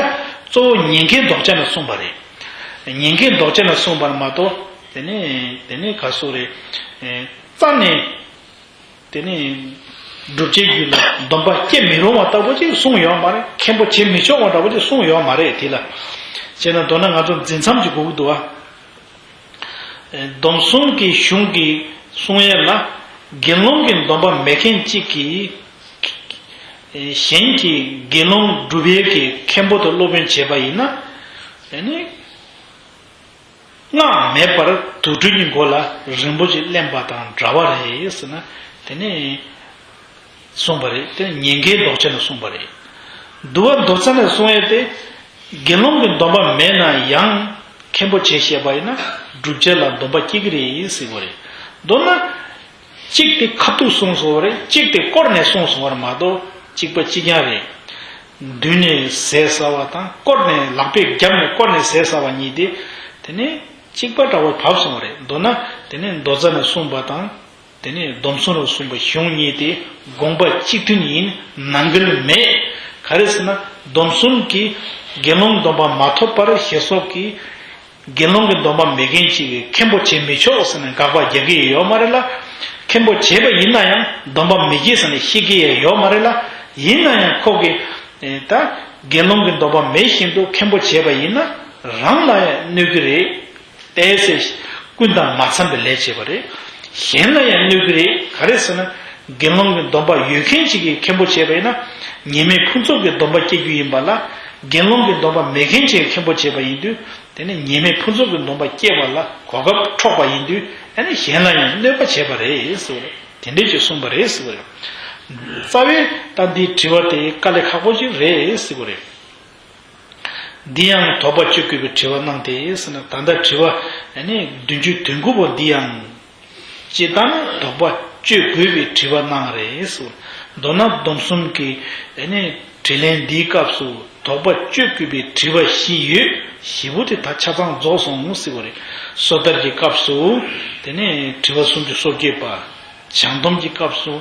གཙོ་བོ་ཉེན་ཁའི་ལྡོག་ཆ་ནས་གསུངས་པ་རེད། ཉེན་ཁའི་ལྡོག་ཆ་ནས་གསུངས་པར་མ་གཏོགས་དེ་ནས་དེ་ནས་ག་སོགས་རེད། རྩ་ནས། དེ་ནས་བསྒྲུབ་བྱའི་རྒྱུད་ལ་སྡོམ་པ་སྐྱེ་མི་རུང་བ་ལྟ་བུ་ཅིག་གསུངས་ཡོད་མ་རེད། མཁན་པོ་བྱེད་མི་ཆོག་པ་འདྲ་བོ་ཅིག་གསུངས་ཡོད་མ་རེད། དེ་ལ་བྱས་ན་མདོར་ན་ང་ཚོ་འཛིན་མཚམས་ཅིག་དགོས་ཀྱི་འདུག་བ། སྡོམ་གསུམ་གྱི་གཞུང་གི་གསུང་ཡས་ལ་དགེ་སློང་གི་སྡོམ་པ་མེད་མཁན་གཅིག་གིས་གཞན་གྱི་དགེ་སློང་སྒྲུབ་ཡས་ཀྱི་མཁན་པོ་དང་སློབ་དཔོན་བྱས་པ་ཡིན་ན་དེ་ནི། སྔགས་མེད་པར་དུག་སྦྲུལ་གྱི་མགོ་ལ་རིན་པོ་ཆེ་ཀླན་པ་དང་འདྲ་བ་རེད་ཟེར་ན་དེ་ནས་གསུངས་པ་རེད། དེ་ཉེན་ཁའི་ལྡོག་ཆ་ནས་གསུངས་པ་རེད། འདུལ་བ་མདོ་རྩ་ནས་གསུང་ཡས་དེ་དགེ་སློང་གི་སྡོམ་པ་མེད་ན་ཡང་མཁན་པོ་བྱས་བཤད་པ་ཡིན་ན་བསྒྲུབ་བྱ་ལ་སྡོམ་པ་སྐྱེ་གི་རེད་ཟེར་བ་རེད། མདོར་ན། གཅིག་དེ་ཁ་ཐུག་གསུངས་སོང་བ་རེད། གཅིག་དེ་བསྐོར་ནས་གསུངས་སོང་བ་རེད་མ་གཏོགས་གཅིག་པ་གཅིག་རྐྱང་རེད། མདུན་ནས་ཟས་ཟ་བ་དང་བསྐོར་ནས་ལག་པས་བརྒྱབ་ནས་བསྐོར་ནས་ཟས་ཟ་བ་གཉིས་དེ་དེ་ནས་གཅིག་པ་འདྲ་བོ་བབས་སོང་བ་རེད། མདོར་ན་དེ་ནས་མདོ་རྩ་ནས་གསུངས་པ་དང་དེ་ནས་སྡོམ་གསུམ་ལ་གསུངས་པ་གཞུང་གཉིས་དེ་དགོངས་པ་གཅིག་མཐུན་ཡིན། ནང་འགལ་མེད། ག་རེ་ཟེར་ན་སྡོམ་གསུམ་གྱི་དགེ་སློང་སྡོམ་པ་མ་ཐོབ་པར་ཞེས་སོགས་ཀྱི། དགེ་སློང་གི་སྡོམ་པ་མེད་མཁན་ཅིག་གིས་མཁན་པོ་བྱེད་མི་ཆོག་ཟེར་ནས་དགག་པ་རྒྱག་གི་ཡོད་མ་རེད་ལ། མཁན་པོ་བྱས་པ་ཡིན་ན་ཡང་སྡོམ་པ་མེད་ཀྱི་ཟེར་ནས་བཤད་ཀྱི་ཡང་ཡོད་མ་རེད་ལ། ཡིན་ན་ཡང་ཁོ་གིས་ད་དགེ་སློང་གི་སྡོམ་པ་མེད་བཞིན་དུ་མཁན་པོ་བྱས་པ་ཡིན་ན་རང་ལ་ཡང་གནོད་ཀྱི་རེད། དེ་ཚེ་ཀུན་དང་མ་འཚམས་པའི་ལས་བྱས་པ་རེད། གཞན་ལ་ཡང་གནོད་ཀྱི་རེད། ག་རེ་ཟེར་ན་དགེ་སློང་གི་སྡོམ་པ་ཡོད་མཁན་ཅིག་གིས་མཁན་པོ་བྱས་པ་ཡིན་ན་ཉེས་མེད་ཕུན་ཚོགས་ཀྱི་སྡོམ་པ་སྐྱེ་རྒྱུ་ཡིན་པ་ལ། དགེ་སློང་གི་སྡོམ་པ་མེད་མཁན་ཅིག་གིས་མཁན་པོ་བྱས་པ་ཡིན་དུས། དེ་ནི་ཉེས་མེད་ཕུན་ཚོགས་ཀྱི་སྡོམ་པ་སྐྱེ་བ་ལ་གོ་སྐབས་འཕྲོག་པ་ཡིན་དུས་ཨ་ནི་གཞན་ལ་ཡང་གནོད་པ་བྱས་པ་རེད་ཟེར་བ་རེད། དེ་འདྲས་ཀྱིས་གསུངས་པ་རེད་ཟེར་བ་རེད། རྩ་བའི་ད་འདིའི་དྲི་བ་དེ་དཀའ་ལས་ཁག་པོ་ཅིག་རེད་ཟེར་བ་རེད། འདི་ཡང་དོགས་པ་གཅོད་དགོས་པའི་དྲི་བ་གནང་སྟེ་ཟེར་ན་ད་ལྟ་དྲི་བ་ཨ་ནི་བདུན་ཅུ་དོན་དགུ་པོ་འདི་ཡང་། སྤྱིར་བཏང་དོགས་པ་གཅོད་དགོས་པའི་དྲི་བ་གནང་རེད་ཟེར། མདོར་ན་སྡོམ་གསུམ་གྱི་ཨ་ནི་དྲིས་ལན་འདིའི་སྐབས་སུ་དོགས་པ་གཅོད་དགོས་པའི་དྲི་བ་བཞི་ཡོད། བཞི་པོ་དེ་ད་ཆ་ཚང་རྫོགས་སོང་ཟེར་བ་རེད། སོ་ཐར་གྱི་སྐབས་སུ་དེ་ནས་དྲི་བ་སུམ་ཅུ་སོ་བརྒྱད་པ། བྱང་སྡོམ་གྱི་སྐབས་སུ་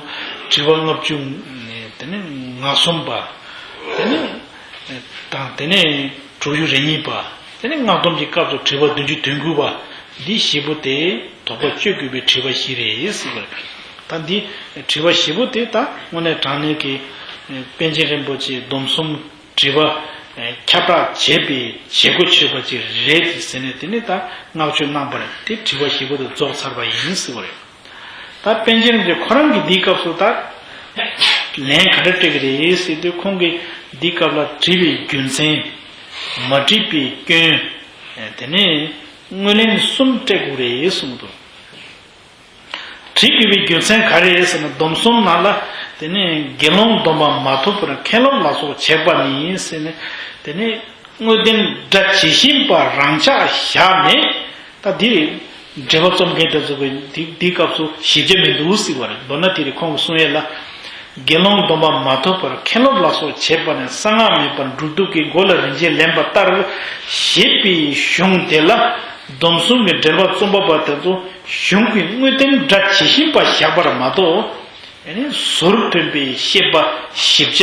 དྲི་བ་ལྔ་བཅུ་དེ་ནས་ང་གསུམ་པ། དེ་ནས་དང་དེ་ནས་དྲུག་ཅུ་རེ་གཉིས་པ། དེ་ནས་སྔགས་སྡོམ་གྱི་སྐབས་སུ་དྲི་བ་བདུན་ཅུ་དོན་དགུ་པ། འདི་བཞི་པོ་དེ་དོགས་པ་གཅོད་དགོས་པའི་དྲི་བ་བཞི་རེད་ཟེར་བ་རེད། ད་འདི་དྲི་བ་བཞི་པོ་དེ་ད་དངོས་གནས་དྲང་གནས་ཀྱི་པཎ་ཆེན་རིན་པོ་ཆེའི་སྡོམ་གསུམ་དྲི་བ་ཁྱབ་བསྒྲགས་བྱེད་པའི་བྱེད་སྒོ་ཆོད་པ་ཅིག་རེད་ཟེར་ནས་དེ་ནས་ད་བསྔགས་བརྗོད་གནང་པ་རེད། དེ་དྲི་བ་བཞི་པོ་དེ་རྫོགས་ཚར་བ་ཡིན་ཟེར་བ་རེད། ད་པཎ་ཆེན་རིན་པོ་ཆེ་ཁོ་རང་གིས་འདིའི་སྐབས་སུ་ད་ལན་ག་འདྲ་སྤྲད་ཀྱི་རེད་ཟེར་དུས་ཁོང་གིས་འདིའི་སྐབས་ལ་དྲི་བའི་རྒྱུ་མཚན། མ་དྲིས་པའི་སྐྱོན། དེ་ནས་དངོས་ལན་གསུམ་སྤྲད་དགོས་རེད་གསུངས་འདུག་དྲི་དགོས་པའི་རྒྱུ་མཚན་ག་རེ་རེད་ཟེར་ན་སྡོམ་གསུམ་ནང་ལ་དེ་ནས་དགེ་སློང་སྡོམ་པ་མ་ཐོབ་པར་མཁན་སློབ་ལ་སོགས་བྱེད་པ་ནི་ཟེར་ནས་དེ་ནས་དངོས་བསྟན་སྒྲ་ཇི་བཞིན་པ་རང་ཆགས་བཞག་ནས་ད་འདི་རེད། འགྲེལ་པ་རྩོམ་མཁན་དེ་ཚོ་གིས་འདི་འདིའི་སྐབས་སུ་ཞིབ་ཆ་མི་འདུག་ཟེར་བ་རེད། མདོར་ན་དེ་རེད། ཁོང་གིས་གསུང་ཡས་ལ། དགེ་སློང་སྡོམ་པ་མ་ཐོབ་པར་མཁན་སློབ་ལ་སོགས་བྱེད་པ་ནི་གསང་སྔགས་མེད་པར་སྒྲུབ་གཏུག་གི་མགོ་ལ་རིན་ཆེན་ལེན་པ་ལྟར་ཞེས་པའི་གཞུང་དེ་ལ་སྡོམ་གསུམ་གྱི་འགྲེལ་པ་རྩོམ་པ་པ་དེ་ཚོ་གཞུང་གི་དངོས་བསྟན་སྒྲ་ཇི་བཞིན་པ་བཞག་པར་མ་གཏོགས་ཨ་ནི་ཟུར་ཐོན་པའི་བཤད་པ་ཞིབ་ཆ་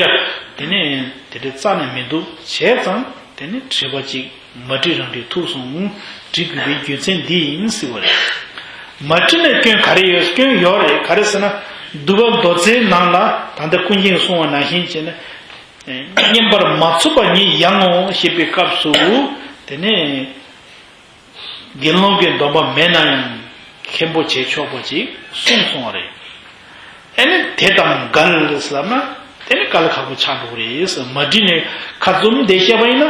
དེ་ནི་དེ་འདྲ་རྩ་ནས་མི་འདུག་བྱས་ཙང་དེ་ནི་དྲི་བ་གཅིག་མ་དྲིས་རང་དྲིས་ཐུག་སོང་། དྲི་དགོས་པའི་རྒྱུ་མཚན་འདི་ཡིན་ཟེར་བ་རེད། མ་དྲིས་ན་སྐྱོན་ག་རེ་ཡོད། སྐྱོན་ཡོད་རེད། ག་རེ་ཟེར་ན་འདུལ་བ་མདོ་རྩའི་ནང་ལ་ད་ལྟ་ཀུན་མཁྱེན་གསུང་བ་ནང་བཞིན་བྱས་ན་ བསྙེན་པར་མ་ཚུགས་པ་ཉིད་ཡང་ངོ་ཞེས་པའི་སྐབས་སུ། དེ་ནས་དགེ་སློང་གི་སྡོམ་པ་མེད་ན་ཡང་མཁན་པོ་བྱེད་ཆོག་པ་ཅིག་གསུངས་སོང་བ་རེད། ཨེ་ནི་དེ་དང་འགལ་ཟེར་ལབ་ན། དེ་ནི་དཀའ་ལས་ཁག་པོ་ཆགས་འགྲོ་གི་རེད་ཟེར། མ་འགྲིག་ནས་ཁ་བཙུམ་བསྡད་བཤད་པ་ཡིན་ན།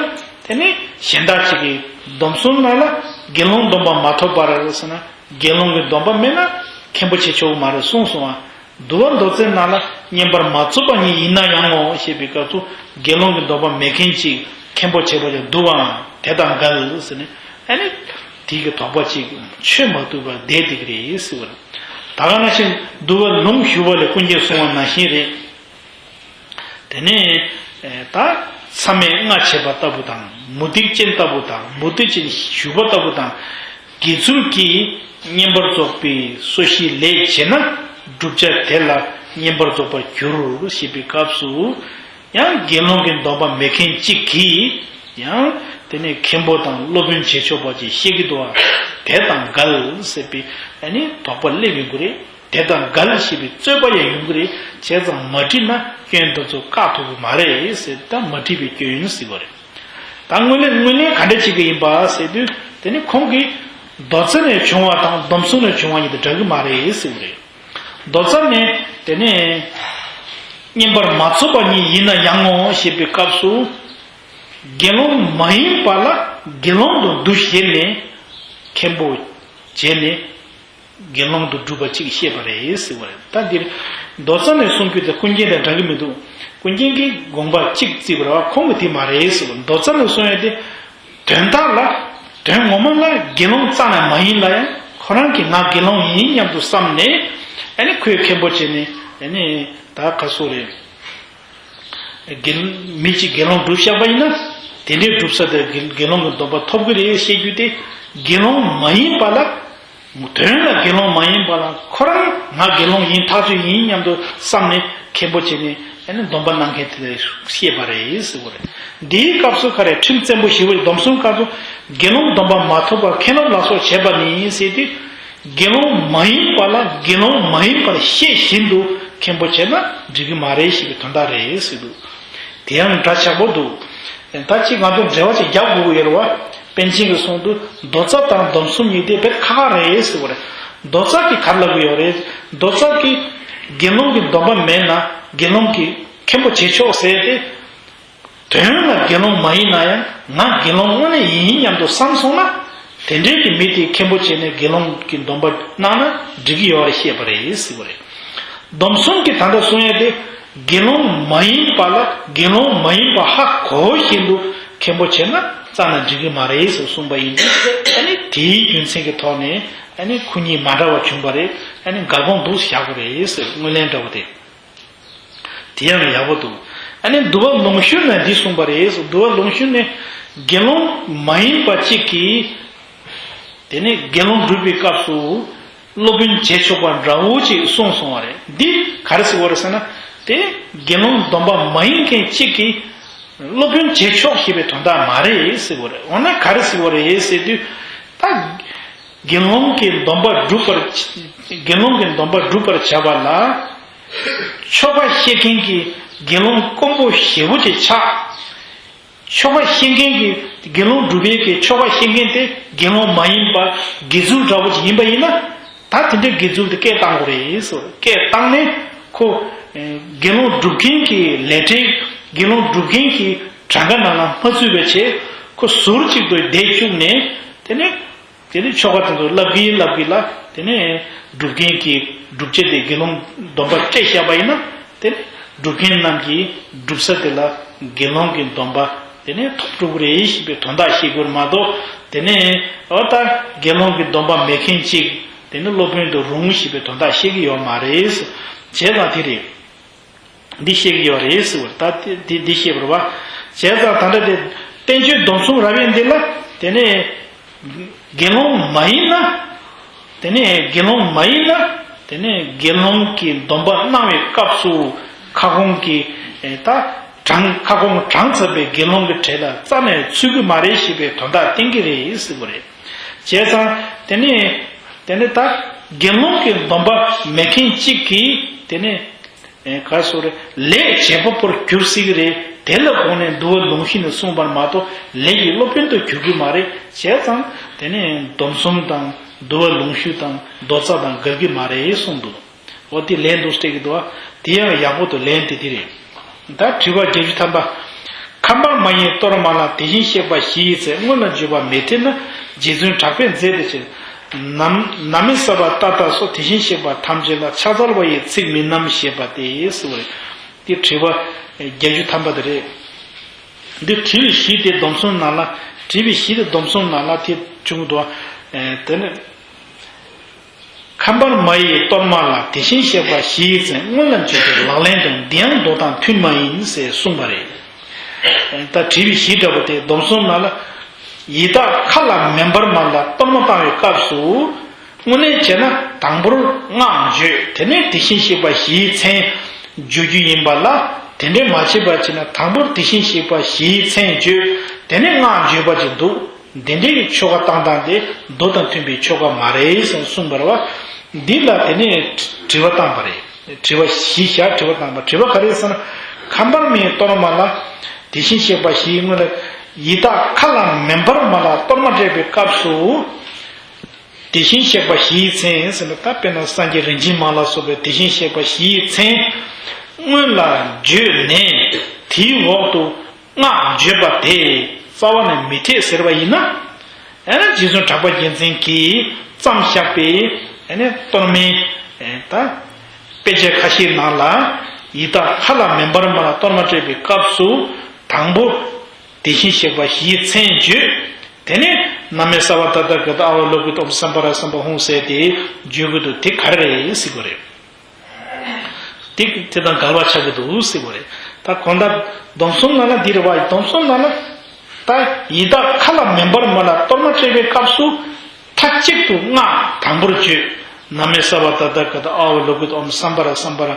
དེ་ནི་གཞན་དག་ཅིག་གིས་སྡོམ་གསུམ་ནང་ལ་དགེ་སློང་སྡོམ་པ་མ་ཐོབ་པར་ཟེར་ན། དགེ་སློང་གི་སྡོམ་པ་མེད་ན་མཁན་པོ་བྱེད་ཆོག་གི་མ་རེད་གསུངས་སོང་བ། འདུལ་བ་མདོ་རྩའི་ནང་ལ་བསྙེན་པར་མ་ཚུགས་པ་ཉིད་ཡིན་ན་ཡང་ངོ་ཞེས་པའི་སྐབས་སུ། དགེ་སློང་གི་སྡོམ་པ་མེད་མཁན་ཅིག་མཁན་པོ་བྱེད་པ་ཡང་འདུལ་བའང་དེ་དང་འགལ་ཟེར་ནས། ཨ་ནི་དེ་གི་དོགས་པ་ཅིག་ཆོད་མ་ཐུབ་པར་བསྡད་བསྡད་ཀྱི་རེད་ཟེར་བ་རེད། ད་ག་ནང་བཞིན་འདུལ་བ་ལུང་ཞུ་བ་ལས་ཀུན་མཁྱེན་གསུངས་པ་ནང་བཞིན་རེད། དེ་ནས་ད་མཚམས་མེད་ལྔ་བྱེད་པ་ལྟ་བུ་དང་། མུ་སྟེགས་ཅན་ལྟ་བུ་དང་། མུ་སྟེགས་ཅན་ཞུགས་པ་ལྟ་བུ་དང་། དགེ་ཚུལ་གྱིས་བསྙེན་པར་རྫོགས་པའི་སོ་བཞིའི་ལས་བྱས་ན། བསྒྲུབ་བྱ་དེ་ལ་བསྙེན་པར་རྫོགས་པར་འགྱུར་ཞེས་པའི་སྐབས་སུ། ཡང་དགེ་སློང་གི་སྡོམ་པ་མེད་མཁན་གཅིག་གིས་ཡང་དེ་ནས་མཁན་པོ་དང་སློབ་དཔོན་བྱེད་ཆོག་པ་ཅིག་བཤད་ཀྱི་འདུག་བ། དེ་དང་འགལ་ཟེར་བའི་ཨ་ནི་དོགས་པ་སླེབས་ཡོང་གི་རེད། དེ་དང་འགལ་ཞེས་པའི་རྩོད་པ་ཡང་ཡོང་གི་རེད། བྱས་ཙང་མ་དྲིས་ན་སྐྱོན་དེ་ཚོ་བཀག་ཐུབ་ཀྱི་མ་རེད་ཟེར། ད་མ་དྲིས་པའི་སྐྱོན་ཟེར་བ་རེད། ད་དངོས་གནས་དངོས་གནས་ག་འདྲ་བྱེད་ཀྱི་ཡིན་པ་ཟེར་དུས། དེ་ནི་ཁོང་གིས་མདོ་རྩ་ནས་བྱུང་བ་དང་སྡོམ་གསུམ་ནས་བྱུང་བ་གཉིས་དེ་འདྲ་གི་མ་རེད་ཟེར་བ་རེད། མདོ་རྩ་ནས་དེ་ནས་བསྙེན་པར་མ་ཚུགས་པ་ཉིད་ཡིན་ན་ཡང་ངོ་ཞེས་པའི་སྐབས་སུ། དགེ་སློང་མ་ཡིན་པ་ལ་དགེ་སློང་དུ་འདུ་བྱས་ནས་མཁན་པོ་བྱས་ནས་དགེ་སློང་དུ་སྒྲུབ་པ་གཅིག་བཤད་པ་རེད་ཟེར་བ་རེད། ད་འདིར་མདོ་རྩ་ནས་གསུང་རྒྱུ་དེ་ཀུན་མཁྱེན་དང་འདྲ་གི་མི་འདུག་ཀུན་མཁྱེན་གྱིས་དགོངས་པ་གཅིག་བརྩིས་པ་རེད་བ། ཁོང་གིས་དེ་མ་རེད་ཟེར་བ། མདོ་རྩ་ནས་གསུང་ཡ་དེ། དོན་དག་ལ་དོན་ངོ་མ་ལ་དགེ་སློང་རྩ་ནས་མ་ཡིན་ལ་ཡང་ཁོ་རང་གིས་ང་དགེ་སློང་ཡིན་སྙམ་དུ་བསམ་ནས། ཨ་ནི་ཁོས་མཁན་པོ་བྱས་ནས། ཨ་ནི་ད་ག་སོ་རེད། དགེ་མི་གཅིག་དགེ་སློང་སྒྲུབ་བཞག་པ་ཡིན་ན། དེ་འདྲའི་སྒྲུབ་ས་དེ་དགེ་དགེ་སློང་གི་སྡོམ་པ་ཐོབ་ཀྱི་རེད་བཤད་རྒྱུ་དེ། དགེ་སློང་མ་ཡིན་པ་ལ། དོན་ལ་དགེ་སློང་མ་ཡིན་པ་ལ་ཁོ་རང་ང་དགེ་སློང་ཡིན་ཐག་ཆོད་ཡིན་སྙམ་དུ་བསམ་ནས་མཁན་པོ་བྱས་ནས། ཨ་ནི་སྡོམ་པ་གནང་མཁན་དེ་ལ་བཤད་པ་རེད་ཟེར་བ་རེད། འདིའི་སྐབས་སུ་ག་རེ། ཁྲིམས་བཙན་པོ་ཞེ་པོ་ཞིག་སྡོམ་གསུམ་སྐབས་སུ་དགེ་སློང་སྡོམ་པ་མ་ཐོབ་པར་མཁན་སློབ་ལ་སོགས་བྱས་པ་ནི་ཟེར་དུས། དགེ་སློང་མ་ཡིན་པ་ལ་དགེ་སློང་མ་ཡིན་པར་ཤེས་བཞིན་དུ་མཁན་པོ་བྱས་ན་འགྲིག་གི་མ་རེད་ཞེས་པའི་དོན་དག་རེད་ཟེར་འདུག་དེ་ཡང་འདྲ་ཆགས་པོ་འདུག་ད་ཅིག་ང་ཚོ་འགྲེལ་བ་ཅིག་རྒྱག་དགོས་ཀྱི་ཡོད་རེད་བ། པཎ་ཆེན་གྱིས་གསུངས་འདུག་མདོ་རྩ་དང་སྡོམ་གསུམ་གཉིས་དེ་དཔེ་ཁག་ཁག་རེད་ཟེར་བ་རེད། མདོ་རྩ་གིས་ག་རེ་ལབ་ཀྱི་ཡོད་རེད། མདོ་རྩ་གིས་དགེ་སློང་གི་སྡོམ་པ་མེད་ན་དགེ་སློང་གིས་མཁན་པོ་བྱེད་ཆོག་ཟེར་ཏེ། དོན་ལ་དགེ་སློང་མ་ཡིན་ན་ཡང་ང་དགེ་སློང་དངོས་གནས་ཡིན་སྙམ་དུ་བསམ་སོང་ན། དེ་འདྲའི་གི་མི་དེ་མཁན་པོ་བྱས་ནས་དགེ་སློང་གི་སྡོམ་པ་གནང་ན་འགྲིག་གི་ཡོད་རེད་བཤད་པ་རེད་ཟེར་བ་རེད། སྡོམ་གསུམ་གྱི་ད་ལྟ་གསུང་ཡས་དེ། དགེ་སློང་མ་ཡིན་པ་ལ་དགེ་སློང་མ་ཡིན་པ་ཧ་གོ་བཞིན་དུ་མཁན་པོ་བྱས་ན་རྩ་ནས་འགྲིག་གི་མ་རེད་ཟེར་གསུངས་པ་ཡིན་དུས། ཨ་ནི་དེའི་རྒྱུ་མཚན་གྱི་ཐོག་ནས་ཨ་ནི་ཁོ་གཉིས་མ་འདྲ་བ་བྱུང་བ་རེད། ཨ་ནི་འགལ་སྤོང་འདུག་བཞག་དགོས་རེད་ཟེར། དངོས་ལན་འདྲ་བོ་དེ། དེ་ཡང་ཡག་པོ་འདུག་ཨ་ནི་འདུལ་བ་ལུང་གཞུང་ནས་འདི་གསུངས་པ་རེད། འདུལ་བ་ལུང་གཞུང་ནས་དགེ་སློང་མ་ཡིན་པ་གཅིག་གིས། དེ་ནས་དགེ་སློང་སྒྲུབ་པའི་སྐབས་སུ་སློབ་དཔོན་བྱེད་ཆོག་པ་འདྲ་བོ་ཅིག་གསུངས་སོང་བ་རེད། འདི་ག་རེ་ཟེར་བ་རེད་ཟེར་ན། དེ་དགེ་སློང་སྡོམ་པ་མ་ཡིན་མཁན་གཅིག་གིས་སློབ་དཔོན་བྱེད་ཆོག་ཞེས་པའི་དོན་དག་མ་རེད་ཟེར་བ་རེད། འོ་ན་ག་རེ་ཟེར་བ་རེད་ཟེར་དུས། ད་དགེ་སློང་གི་སྡོམ་པ་སྒྲུབ་པར། དགེ་སློང་གི་སྡོམ་པ་སྒྲུབ་པར་བྱ་བ་ལ། ཆོ་ག་བཤད་མཁན་གྱི་དགེ་སློང་དཀོན་པོ་ཞེ་པོ་ཅིག་ཆགས། ཆོ་ག་བཤད་མཁན་གྱི་དགེ་སློང་སྒྲུབ་པའི་གི་ཆོ་ག་བཤད་མཁན་དེ་དགེ་སློང་མ་ཡིན་པ་དགེ་ཚུལ་འདྲ་བོ་ཅིག་ཡིན་པ་ཡིན་ན། ད་དེ་འདྲའི་དགེ་ཚུལ་དེ་སྐད་བཏང་དགོས་རེད་ཟེར། སྐད་བཏང་ནས་ཁོ་དགེ་སློང་སྒྲུབ་མཁན་གྱི་ལས་བྲེལ། དགེ་སློང་སྒྲུབ་མཁན་གྱི་གྲངས་ཀ་ནང་ལ་མ་ཚུད་པའི་ཆེད་ཁོ་ཟུར་གཅིག་ཏུ་བསྡད་བཅུག་ནས། དེ་ནས། དེ་ནས་ཆོ་ག་དེ་ཚོ་བསླབ་ཀྱིན་བསླབ་ཀྱིན་ལ། དེ་ནས་སྒྲུབ་མཁན་གྱི་སྒྲུབ་བྱེད་དེ་དགེ་སློང་སྡོམ་པ་སྤྲད་བཞག་པ་ཡིན་ན། དེ་ནས་སྒྲུབ་མཁན་རྣམས་ཀྱིས་སྒྲུབ་ས་དེ་ལ་དགེ་སློང་གི་སྡོམ་པ་དེ་ནས་ཐོབ་འགྲོ་གི་རེད་ཞེས་པའི་དོན་དག་ཤེས་དགོས་མ་གཏོགས། དེ་ནས་འོ་ད་དགེ་སློང་གི་སྡོམ་པ་མེད་མཁན་གཅིག་དེ་ནས་སློབ་དཔོན་དུ་རུང་ཞེས་པའི་དོན་དག་ཤེས་ཀྱི་ཡོད་མ་རེད། བྱས་ཙང་དེ་རེད། འདི་བཤད་ཀྱི་ཡོད་རེད་ཟེར་བ་ད་དེ་འདི་འདི་བཤད་པ་རེད་བ། བྱས་ཙང་ད་ལྟ་དེ་བསྟན་བཅོས་སྡོམ་གསུམ་རབ་དབྱེ་འདི་ལ། དེ་ནས་དགེ་སློང་མ་ཡིན་ན། དེ་ནས་དགེ་སློང་མ་ཡིན་ན། དེ་ནས་དགེ་སློང་གི་སྡོམ་པ་གནང་བའི་སྐབས་སུ་ཁ་སྐོང་གི་ད་གྲངས་ཁ་སྐོང་གྲངས་ཚབ་པའི་དགེ་སློང་གི་གྲས་ལ་རྩ་ནས་ཚུད་ཀྱི་མ་རེད་ཞེས་པའི་དོན་དག་བསྟན་གྱི་རེད་ཟེར་བ་རེད། བྱས་ཙང་དེ་ནས་དེ་ནས་ད་དགེ་སློང་གི་སྡོམ་པ་མེད་མཁན་གཅིག་གིས་དེ་ནས། ག་སོ་རེ་ལས་བྱེད་པ་པོར་འགྱུར་སྲིད་ཀྱི་རེད། དེ་ལ་དགོངས་ནས་འདུལ་བ་ལུང་གཞི་ནས་གསུངས་པར་མ་གཏོགས་ལས་ཀྱི་སློབ་དཔོན་དུ་འགྱུར་གྱི་མ་རེད། བྱས་ཙང་དེ་ནས་སྡོམ་གསུམ་དང་འདུལ་བ་ལུང་གཞི་དང་མདོ་རྩ་དང་འགལ་གྱི་མ་རེད་གསུངས་འདུག་འོ་དེ་ལན་འདུག་སྤྲད་ཀྱི་འདུག་དེ་ཡང་ཡག་པོ་འདུག་ལན་དེ་དེ་རེད། ད་དྲི་བ་བརྒྱད་ཅུ་ཐམ་པ། ཁམས་པར་མ་ཡིན་གཏོར་མ་ལ་དེ་བཞིན་གཤེགས་པ་བཞི་ཡི་མཚན་སྔོན་ལ་བརྗོད་པ་མི་འཐད་ན་རྗེ་བཙུན་གྲགས་པས་མཛད་དེ་ཕྱིར། ནམ་ནམ་མེ་ས་པ་ཏ་ཏ་སོགས་དེ་བཞིན་གཤེགས་པ་ཐམས་ཅད་ལ་ཕྱག་འཚལ་བ་ཡི་ཚིག་མིན་ནམ་ཞེས་པ་སྟེ་ཟེར་བ་རེད། འདི་དྲི་བ་བརྒྱད་ཅུ་ཐམ་པ་དེ་རེད། འདི་དྲི་བའི་གཞི་དེ་སྡོམ་གསུམ་ནང་ལ་དྲི་བའི་གཞི་དེ་སྡོམ་གསུམ་ནང་ལ་དེ་བྱུང་འདུག་དེ་ནི། ཁམས་པར་མ་ཡི་གཏོར་མ་ལ་དེ་བཞིན་གཤེགས་པ་བཞི་ཡི་མཚན་སྔོན་ལ་བརྗོད་པའི་ལག་ལེན་དང་འདི་ཡང་མདོ་དང་མཐུན་མ་ཡིན་ཟེར་གསུངས་པ་རེད། ད་དྲི་བའི་གཞི་འདྲ་པོ་དེ་སྡོམ་གསུམ་ནང་ལ་ཡི་དྭགས་ཁ་ལ་མེ་འབར་མ་ལ་གཏོར་མ་བཏང་བའི་སྐབས་སུ་དངོས་གནས་བྱས་ན་དང་པོར་སྔགས་བརྗོད། དེ་ནས་དེ་བཞིན་གཤེགས་པ་བཞི་ཡི་མཚན་བརྗོད་རྒྱུ་ཡིན་པ་ལ། དེ་འདྲའི་མ་བྱས་པ་བྱས་ན་དང་པོར་དེ་བཞིན་གཤེགས་པ་བཞི་ཡི་མཚན་བརྗོད། དེ་ནས་སྔགས་བརྗོད་པ་ཅིག་འདུག་འདི་འདྲའི་ཆོ་ག་བཏང་སྟངས་དེ་མདོ་དང་མཐུན་པའི་ཆོ་ག་མ་རེད་ཟེར་གསུངས་པ་རེད་བ། འདི་ལ་དེ་ནས་དྲི་བ་བཏང་པ་རེད། དྲི་བ་བཞི་བཞག་དྲི་བ་བཏང་པ། དྲི་བ་ག་རེ་ཟེར་ན། ཁམས་པར་མའི་གཏོར་མ་ལ་དེ་བཞིན་གཤེགས་པ་བཞིའི་སྔོན་ལ་ཡི་དྭགས་ཁ་ལ་མེ་འབར་མ་ལ་གཏོར་མ་སྤྲད་པའི་སྐབས་སུ། དེ་བཞིན་གཤེགས་པ་བཞིའི་མཚན་ཟེར་ན། ད་དཔེར་ན་སངས་རྒྱས་རིན་ཆེན་མ་ལ་སོགས་པའི་དེ་བཞིན་གཤེགས་པ་བཞིའི་མཚན་སྔོན་ལ་བརྗོད་ནས་དེའི་འོག་ཏུ་སྔགས་བརྗོད་པ་དེ་རྩ་བ་ནས་མི་འཐད་ཟེར་བ་ཡིན་ན། ཨེ་ན་རྗེ་བཙུན་གྲགས་པ་རྒྱལ་མཚན་གྱིས་བརྩམས་བཞག་པའི་ཨེ་ནི་གཏོར་མའི་ཨེ་ད་དཔེ་ཆ་ཁ་ཤས་ནང་ལ་ཡི་དྭགས་ཁ་ལ་མེ་འབར་མ་ལ་གཏོར་མ་སྤྲད་པའི་སྐབས་སུ་དང་པོ་དེ་བཞིན་གཤེགས་པ་བཞིའི་མཚན་བརྗོད། དེ་ནས་ན་མེ་ས་བ་ཏ་ཐཱ་ག་ཏ་ཨ་ཝ་ལོ་ཀི་ཏ་ཨོཾ་སམྦྷ་ར་སམྦྷ་ཧཱུྃ་ཟེར་ཏེ་བརྗོད་དགོས་འདུག་དེ་ག་རེ་རེད་ཟེར་གོ་རེད། དེ་དེ་དང་འགལ་བ་ཆགས་ཀྱི་འདུག་ཟེར་གོ་རེད། ད་གང་ལྟར་སྡོམ་གསུམ་ནང་ལ་འདི་རེད་བ། སྡོམ་གསུམ་ནང་ལ་ད་ཡི་དྭགས་ཁ་ལ་མེ་འབར་མ་ལ་གཏོར་མ་སྤྲད་པའི་སྐབས་སུ་མཐའ་གཅིག་ཏུ་སྔགས་དང་པོར་བརྗོད། ན་མེ་ས་བ་ཏ་ཐཱ་ག་ཏ་ཨ་ཝ་ལོ་ཀི་ཏ་ཨོཾ་སམྦྷ་ར་སམྦྷ་ར་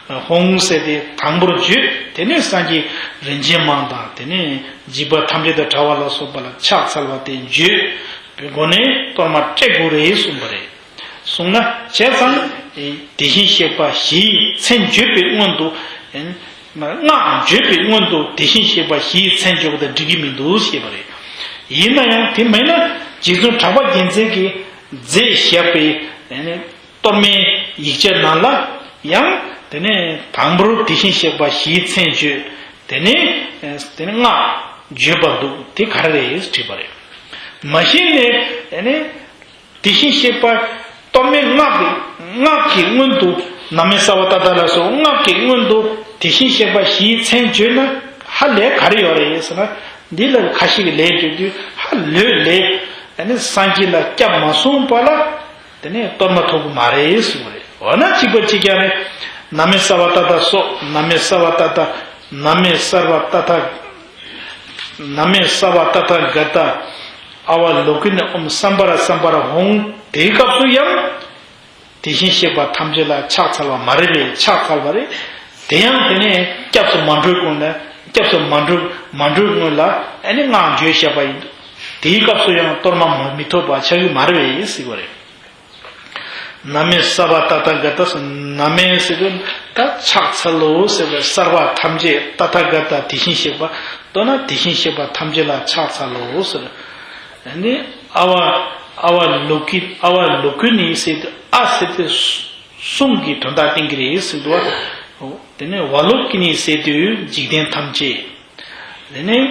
ཧཱུྃ་ཟེར་ཏེ་དང་པོར་བརྗོད། དེ་ནས་སངས་རྒྱས་རིན་ཆེན་མ་དང་དེ་ནས་འཇིགས་པ་ཐམས་ཅད་དང་བྲལ་བ་ལ་སོགས་པ་ལ་ཕྱག་འཚལ་བ་དེ་བརྗོད་པའི་སྒོ་ནས་གཏོར་མ་སྤྲད་དགོས་རེད་གསུངས་པ་རེད། གསུངས་ན་བྱས་ཙང་དེ་བཞིན་གཤེགས་པ་བཞིའི་མཚན་བརྗོད་པའི་སྔོན་དུ། སྔགས་བརྗོད་པའི་སྔོན་དུ་དེ་བཞིན་གཤེགས་པ་བཞིའི་མཚན་བརྗོད་པ་དང་འགྲིག་གི་མི་འདུག་ཞེས་པ་རེད། ཡིན་ན་ཡང་དེ་མིན་ན་རྗེ་བཙུན་གྲགས་པ་རྒྱལ་མཚན་གྱིས་མཛད་བཞག་པའི་གཏོར་མའི་ཡིག་ཆ་ནང་ལ་ཡང་དེ་ནས་དང་པོར་དེ་བཞིན་གཤེགས་པ་བཞིའི་མཚན་བརྗོད། དེ་ནས་དེ་ནས་སྔགས་བརྗོད་པ་འདུག་དེ་ག་རེ་རེད་དྲིས་པ་རེད། མ་གཞི་ནས་དེ་ནས། དེ་བཞིན་གཤེགས་པ་གཏོར་མའི་སྔགས་ཀྱི་སྔགས་ཀྱི་སྔོན་དུ་ན་མེ་ས་བ་ཏ་ཐཱ་ལ་སོགས་སྔགས་ཀྱི་སྔོན་དུ་དེ་བཞིན་གཤེགས་པ་བཞིའི་མཚན་བརྗོད་ན་ཧ་ལས་ག་རེ་ཡོད་རེད་ཟེར་ན། འདི་ལ་ཁ་ཤས་ཀྱི་ལན་བརྗོད་དུས་ཧ་ལས་ལས་ཨ་ནི་སངས་རྒྱས་ལ་སྐྱབས་མ་སོང་བ་ལ་དེ་ནས་གཏོར་མ་ཐོབ་ཀྱི་མ་རེད་གསུངས་པ་རེད། འོ་ན་གཅིག་པ་གཅིག་རྐྱང་རེད། ན་མེ་ས་བ་ཏ་ཐཱ་སོགས་ན་མེ་ས་བ་ཏ་ཐཱ་ན་མེ་སརྦ་ཏ་ཐཱ། ན་མེ་སརྦ་ཏ་ཐཱ་ག་ཏ་ཨ་ཝ་ལོ་ཀི་ནི་ཨོཾ་སམྦྷ་ར་སམྦྷ་ར་ཧཱུྃ། དེའི་སྐབས་སུ་ཡང་དེ་བཞིན་གཤེགས་པ་ཐམས་ཅད་ལ་ཕྱག་འཚལ་བ་མ་རེད་པས་ཕྱག་འཚལ་བ་རེད། དེ་ཡང་དེ་ནས་སྐྱབས་སུ་མ་འགྲོའི་སྔོན་ལ་སྐྱབས་སུ་མ་འགྲོ་མ་འགྲོའི་སྔོན་ལ་ཨ་ནི་སྔགས་བརྗོད་བཞག་པ་ཡིན། དེའི་སྐབས་སུ་ཡང་གཏོར་མ་མི་ཐོབ་པ་ཆགས་ཀྱི་མ་རེད་པས་ཟེར་བ་རེད། ན་མེ་སརྦ་ཏ་ཐཱ་ག་ཏ་ཟེར། ན་མེ་ཟེར་དུས་ད་ཕྱག་འཚལ་ལོ་ཟེར་བའི་སརྦ་ཐམས་ཅད་ཏ་ཐཱ་ག་ཏ་དེ་བཞིན་གཤེགས་པ། མདོར་ན་དེ་བཞིན་གཤེགས་པ་ཐམས་ཅད་ལ་ཕྱག་འཚལ་ལོ་ཟེར། ཨ་ནི་ཨ་ཝ་ཨ་ཝ་ལོ་ཀི་ཨ་ཝ་ལོ་ཀི་ནི་ཟེར་དུས་ཨ་ཟེར་དུས་གསུམ་གྱི་དོན་དག་བསྟན་གྱི་རེད་ཟེར་འདུག་བ། དེ་ནས་ཝ་ལོ་ཀི་ནི་ཟེར་དུས་འཇིག་རྟེན་ཐམས་ཅད། དེ་ནས།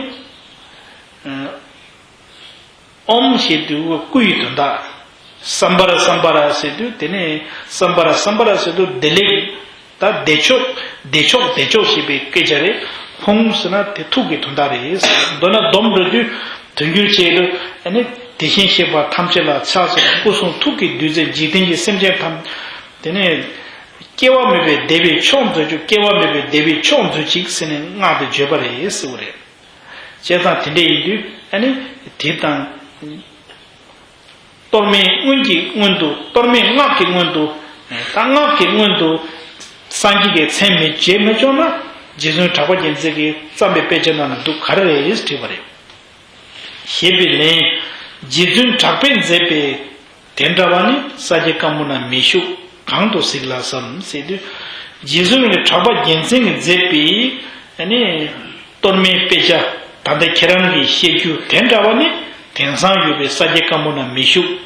ཨོཾ་ཞེས་དུས་སྐུ་ཡི་དོན་དག། སམྦྷ་ར་སམྦྷ་ར་ཟེར་དུས་དེ་ནས་སམྦྷ་ར་སམྦྷ་ར་ཟེར་དུས་བདེ་ལེགས། ད་བདེ་མཆོག་བདེ་མཆོག་བདེ་མཆོག་ཞེས་པའི་སྐད་ཆ་རེད། ཧཱུྃ་ཟེར་ན་དེ་ཐུགས་ཀྱི་དོན་དག་རེད། མདོར་ན་སྡོམ་འགྲོ་དུས་དོན་འགྱུར་བྱེད་དུས་ཨ་ནི་དེ་བཞིན་གཤེགས་པ་ཐམས་ཅད་ལ་ཕྱག་འཚལ་སྐུ་གསུང་ཐུགས་ཀྱི་བདུད་རྩི་འཇིག་རྟེན་གྱི་སེམས་ཅན་ཐམས། དེ་ནས་སྐྱེ་བ་མེད་པའི་བདེ་བའི་མཆོག་མཛོད་ཅིག་སྐྱེ་བ་མེད་པའི་བདེ་བའི་མཆོག་མཛོད་ཅིག་ཟེར་ནས་སྔགས་དེ་བརྗོད་པ་རེད་ཟེར་བ་རེད། བྱས་ཙང་དེ་འདྲ་ཡིན་དུས་ཨ་ནི་དེ་དང་། གཏོར་མའི་སྔོན་གྱི་སྔོན་དུ་གཏོར་མའི་སྔགས་ཀྱི་སྔོན་དུ། ད་སྔགས་ཀྱི་སྔོན་དུ་སངས་རྒྱས་ཀྱི་མཚན་མི་བརྗོད་མི་ཆོག་ན་རྗེ་བཙུན་གྲགས་པ་རྒྱལ་མཚན་གྱིས་བརྩམས་པའི་དཔེ་ཆ་ནང་ན་འདུག་ག་རེ་རེད་དྲིས་པ་རེད། ཞེས་པའི་ལན། རྗེ་བཙུན་གྲགས་པས་མཛད་པའི་དེ་འདྲ་བ་ནི་ས་སྐྱའི་བཀའ་འབུམ་ན་མི་བཞུགས། གང་དུ་གཟིགས་ལགས་སམ་ཟེར་དུས། རྗེ་བཙུན་གྱི་གྲགས་པ་རྒྱལ་མཚན་གྱིས་མཛད་པའི་ཨ་ནི་གཏོར་མའི་དཔེ་ཆ། ད་ལྟ་ཁྱེད་རང་གིས་བཤད་རྒྱུ་དེ་འདྲ་བ་ནི་དེང་སང་ཡོད་པའི་ས་སྐྱ་བཀའ་འབུམ་ན་མི་བཞུགས།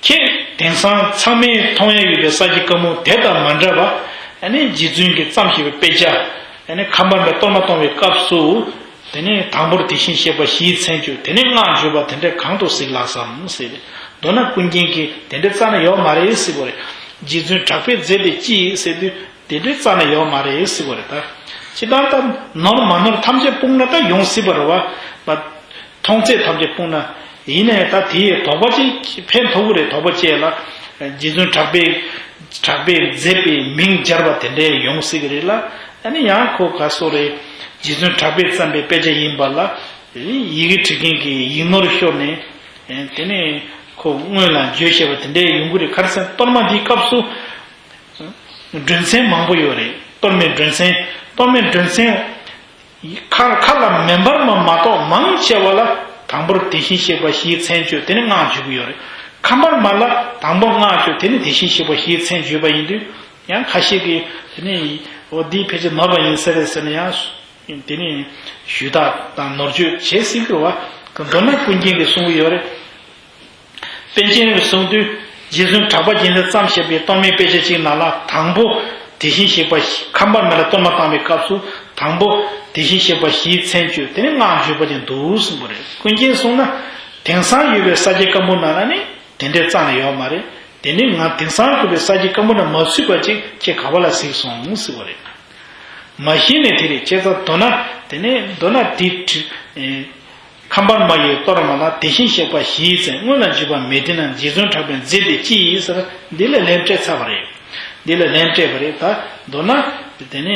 ཁྱེད་དེང་སང་ཚང་མས་མཐོང་ཡ་ཡོད་པའི་ས་སྐྱ་བཀའ་འབུམ་དེ་དང་མ་འདྲ་བ། ཨ་ནི་རྗེ་བཙུན་གྱིས་བརྩམས་བཞག་པའི་དཔེ་ཆ། ཨ་ནི་ཁམས་པ་ནས་གཏོར་མ་གཏོང་བའི་སྐབས་སུ། དེ་ནས་དང་པོར་དེ་བཞིན་གཤེགས་པ་ཞིའི་མཚན་བརྗོད། དེ་ནས་སྔགས་བརྗོད་པ་དེ་འདྲ་གང་དུ་གཟིགས་ལགས་སམ་ཟེར་ཏེ། མདོར་ན་ཀུན་མཁྱེན་གྱིས་དེ་འདྲ་རྩ་ནས་ཡོད་མ་རེད་ཟེར་བ་རེད། རྗེ་བཙུན་གྲགས་པས་མཛད་པའི་ཅི་ཟེར་དུས། དེ་འདྲའི་རྩ་ནས་ཡོད་མ་རེད་ཟེར་བ་རེད་ད། ཅི་ལྟར་ད་ནོར་མ་ནོར་ཐམས་ཅད་སྤུངས་ན་ད་ཡོང་སྲིད་པ་རེད་བ། མཐོང་ཚད་ཐམས་ཅད་སྤུངས་ན། ཡིན་ནའི་ད་དེའི་དོགས་པ་ཅིག་ཕན་ཐོགས་ཀྱི་རེད། དོགས་པ་བཅད་ལ། རྗེ་བཙུན་གྲགས་པས་གྲགས་པས་མཛད་པའི་མིང་སྦྱར་བ་དེ་འདྲའི་ཡོང་སྲིད་ཀྱི་རེད་ལ། ཨ་ནི་ཡང་ཁོ་ག་སོ་རེད། རྗེ་བཙུན་གྲགས་པས་བརྩམས་པའི་དཔེ་ཆ་ཡིན་པ་ལ། ཡི་གེ་འབྲི་མཁན་གྱི་ཡིག་ནོར་ཤོར་ནས། དེ་ནས་ཁོ་སྔོན་ལ་བརྗོད་བཞག་པ་དེ་འདྲའི་ཡོང་གི་རེད། ག་རེ་ཟེར་ན་གཏོར་མ་འདིའི་སྐབས་སུ། མགྲོན་ཚན་མང་པོ་ཡོད་རེད། གཏོར་མའི་མགྲོན་ཚན། གཏོར་མའི་མགྲོན་ཚན། ཁ་ཁ་ལ་མེ་འབར་མ་མ་གཏོགས་མང་ཆེ་བ་ལ། དང་པོར་དེ་བཞིན་གཤེགས་པ་ཞིའི་མཚན་བརྗོད། དེ་ནས་སྔགས་བརྗོད་ཀྱི་ཡོད་རེད། ཁམས་པ་མ་ལ་དང་པོ་སྔགས་བརྗོད། དེ་ནས་དེ་བཞིན་གཤེགས་པ་ཞིའི་མཚན་བརྗོད་པ་ཡིན་དུས། ཡང་ཁ་ཤས་ཀྱིས་དེ་ནས་འོ་འདིའི་ཕལ་ཆེར་ནོར་བ་ཡིན་ས་རེད་ཟེར་ན་ཡང་། དེ་ནས་ཞུས་དག་དང་ནོར་བརྗོད་བྱེད་སྲིད་ཀྱི་རེད་བ། མདོར་ན་ཀུན་མཁྱེན་གྱིས་གསུང་གི་ཡོད་རེད། པཎ་ཆེན་གྱིས་གསུངས་དུས། རྗེ་བཙུན་གྲགས་པ་རྒྱལ་མཚན་བརྩམས་བཞག་པའི་གཏོར་མའི་དཔེ་ཆ་གཅིག་ནང་ལ། དང་པོ་དེ་བཞིན་གཤེགས་པ་ཁམས་པ་མ་ལ་གཏོར་མ་བཏང་བའི་སྐབས་སུ། དང་པོ་དེ་བཞིན་གཤེགས་པ་ཞིའི་མཚན་བརྗོད། དེ་ནས་སྔགས་བརྗོད་པ་ཅིག་འདུག་གསུངས་པ་རེད། ཀུན་མཁྱེན་གསུངས་ན། དེང་སང་ཡོད་པའི་ས་སྐྱ་བཀའ་འབུམ་ནང་ལ་ནི་དེ་འདྲའི་རྩ་ནས་ཡོད་མ་རེད། དེ་ནི་ང་དེང་སང་ཡོད་པའི་ས་སྐྱ་བཀའ་འབུམ་ན་མ་ཚུད་པ་ཅིག་ཁྱེད་ག་པ་ལ་གཟིགས་སོང་ཟེར་བ་རེད། མ་གཞི་ནས་དེ་རེད། བྱས་ཙང་མདོར་ན། དེ་ནས་མདོར་ན་དེ་བྲི། ཁམས་པ་མ་ཡི་གཏོར་མ་ལ། དེ་བཞིན་གཤེགས་པ་ཞིའི་མཚན། སྔོན་ལ་བརྗོད་པ་མི་བདེན་ན། རྗེ་བཙུན་གྲགས་པས་མཛད་དེ་ཅི་ཡིས་ཟེར། འདི་ལ་ལན་སྤྲད་ཚར་བ་རེད། འདི་ལ་ལན་སྤྲད་པ་རེད་ད། མདོར་ན། དེ་ནས་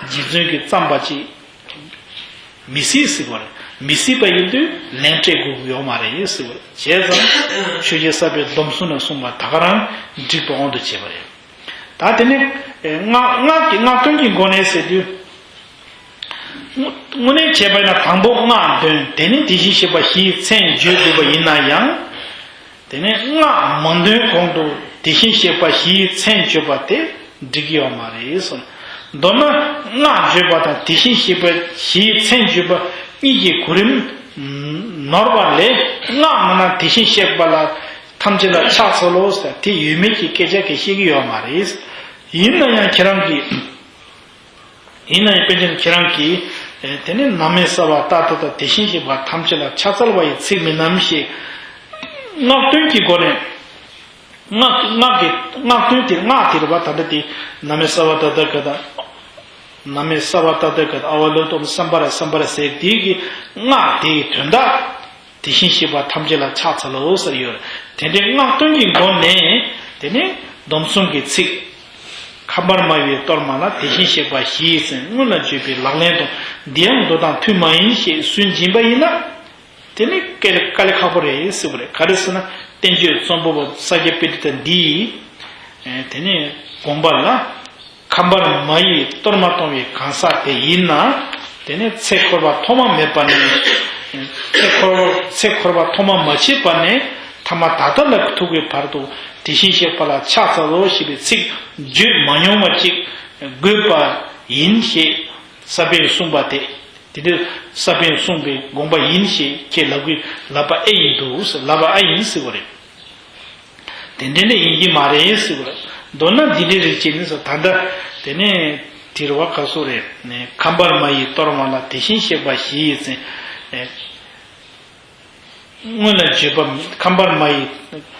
རྗེ་བཙུན་གྱིས་བརྩམས་པ་ཅིག་མི་སྲིད་ཟེར་བ་རེད། མི་སྲིད་པ་ཡིན་དུས་ལན་སྤྲད་དགོས་ཀྱི་ཡོད་མ་རེད་ཟེར་བ་རེད། བྱས་ཙང་ཆོས་རྗེ་ས་པཎ་སྡོམ་གསུམ་ལ་གསུངས་པ་ད་ག་རང་འགྲིག་པའི་དབང་དུ་བྱས་པ་རེད། ད་དེ་ནས་སྔགས་སྔགས་ཀྱི་སྔགས་དོན་གྱི་སྒོ་ནས་ཟེར་དུས། དངོས་གནས་བྱས་པ་ཡིན་ན་དང་པོ་སྔགས་འདོན། དེ་ནས་དེ་བཞིན་གཤེགས་པ་ཞིའི་མཚན་བརྗོད་དགོས་པ་ཡིན་ན་ཡང་། དེ་ནས་སྔགས་མ་འདོན་གོང་དུ་དེ་བཞིན་གཤེགས་པ་ཞིའི་མཚན་བརྗོད་པ་དེ་འགྲིག་གི་ཡོད་མ་རེད་གསུངས། མདོར་ན་སྔགས་བརྗོད་པ་དང་དེ་བཞིན་གཤེགས་པ་ཞིའི་མཚན་བརྗོད་པ་གཉིས་ཀྱི་གོ་རིམ་ནོར་བ་ལས། སྔགས་མ་ན་དེ་བཞིན་གཤེགས་པ་ལ་ཐམས་ཅད་ལ་ཕྱག་འཚལ་ལོ་ཟེར་དེ་ཡོད་མེད་ཀྱི་སྐད་ཆ་གི་བཤད་ཀྱི་ཡོད་མ་རེད། ཡིན་ན་ཡང་ཁྱེད་རང་གིས། ཡིན་ན་ཡང་པཎ་ཆེན་ཁྱེད་རང་གིས། དེ་ནས་ན་མེ་ས་བ་ཏ་ཐ་ད་དེ་བཞིན་གཤེགས་པ་ཐམས་ཅད་ལ་ཕྱག་འཚལ་བ་ཡི་ཚིག་མིན་ནམ་ཞེས། སྔགས་དོན་གྱི་སྒོ་ནས། སྔགས་སྔགས་ཀྱི་སྔགས་དོན་དེ་སྔགས་དེ་རེད་བ། ད་ལྟ་དེ་ན་མེ་ས་བ་ཏ་ཐ་ག་ཏ། ན་མེ་ས་བ་ཏ་ཐ་ག་ཏ་ཨ་ཝ་ལོ་ཏོམ་སམ་བྷ་ར་སམ་བྷ་ར་ཟེར་དེ་གི་སྔགས་དེའི་དོན་དག་དེ་བཞིན་གཤེགས་པ་ཐམས་ཅད་ལ་ཕྱག་འཚལ་ལོ་ཟེར་ཡོད་རེད། དེ་འདྲའི་སྔགས་དོན་གྱི་སྒོ་ནས། དེ་ནས་སྡོམ་གསུམ་གྱི་ཚིག་ཁམས་པ་མ་ཡི་གཏོར་མ་ལ། དེ་བཞིན་གཤེགས་པ་ཞིའི་མཚན། སྔོན་ལ་བརྗོད་པའི་ལག་ལེན་དང་། འདི་ཡང་མདོ་དང་མཐུན་མ་ཡིན་ཞེས་སུན་འབྱིན་པ་ཡིན་ན། དེ་ནི་དཀའ་ལས་དཀའ་ལས་ཁག་པོ་རེད་ཟེར་བ་རེད། ག་རེ་ཟེར་ན་བསྟན་བཅོས་རྩོམ་པ་པོ་ས་སྐྱ་པཎྜི་ཏ་འདིས། དེ་ནས་དགོངས་པ་ལ། ཁམས་པ་མ་ཡི་གཏོར་མ་གཏོང་བའི་གང་ཟག་དེ་ཡིན་ན། དེ་ནས་ཚེ་འཁོར་བ་ཐོག་མ་མེད་པ་ནས། ཚེ་འཁོར་ཚེ་འཁོར་བ་ཐོག་མ་མ་མཆིས་པ་ནས་ཐ་མ་ད་ལྟ་ལ་ཐུག་པའི་བར་དུ་དེ་བཞིན་གཤེགས་པ་ལ་ཕྱག་འཚལ་ལོ་ཞེས་པའི་ཚིག་བརྗོད་མ་མྱོང་བ་ཅིག་དགོས་པ་ཡིན་ཞེས་ས་པཎ་གསུངས་པ་དེ། དེ་འདྲའི་ས་པཎ་གསུངས་པའི་དགོངས་པ་ཡིན་ཞེས་ཁྱེད་ལབ་ཀྱི་ལབ་པ་ཨེ་ཡིན་འདུག་ལབ་པ་ཨེ་ཡིན་ཟེར་བ་རེད། དེ་འདྲ་ནི་ཡིན་གྱི་མ་རེད་ཟེར་བ་རེད། མདོར་ན་འདི་འདྲའི་རིགས་ཅིག་ནི་ཟེར་ད་ལྟ་དེ་ནས་དེ་རུ་བ་ག་སོ་རེད། ཁམས་པ་མ་ཡི་གཏོར་མ་ལ། དེ་བཞིན་གཤེགས་པ་ཞིའི་མཚན། སྔོན་ལ་བརྗོད་པ་ཁམས་པ་མ་ཡི་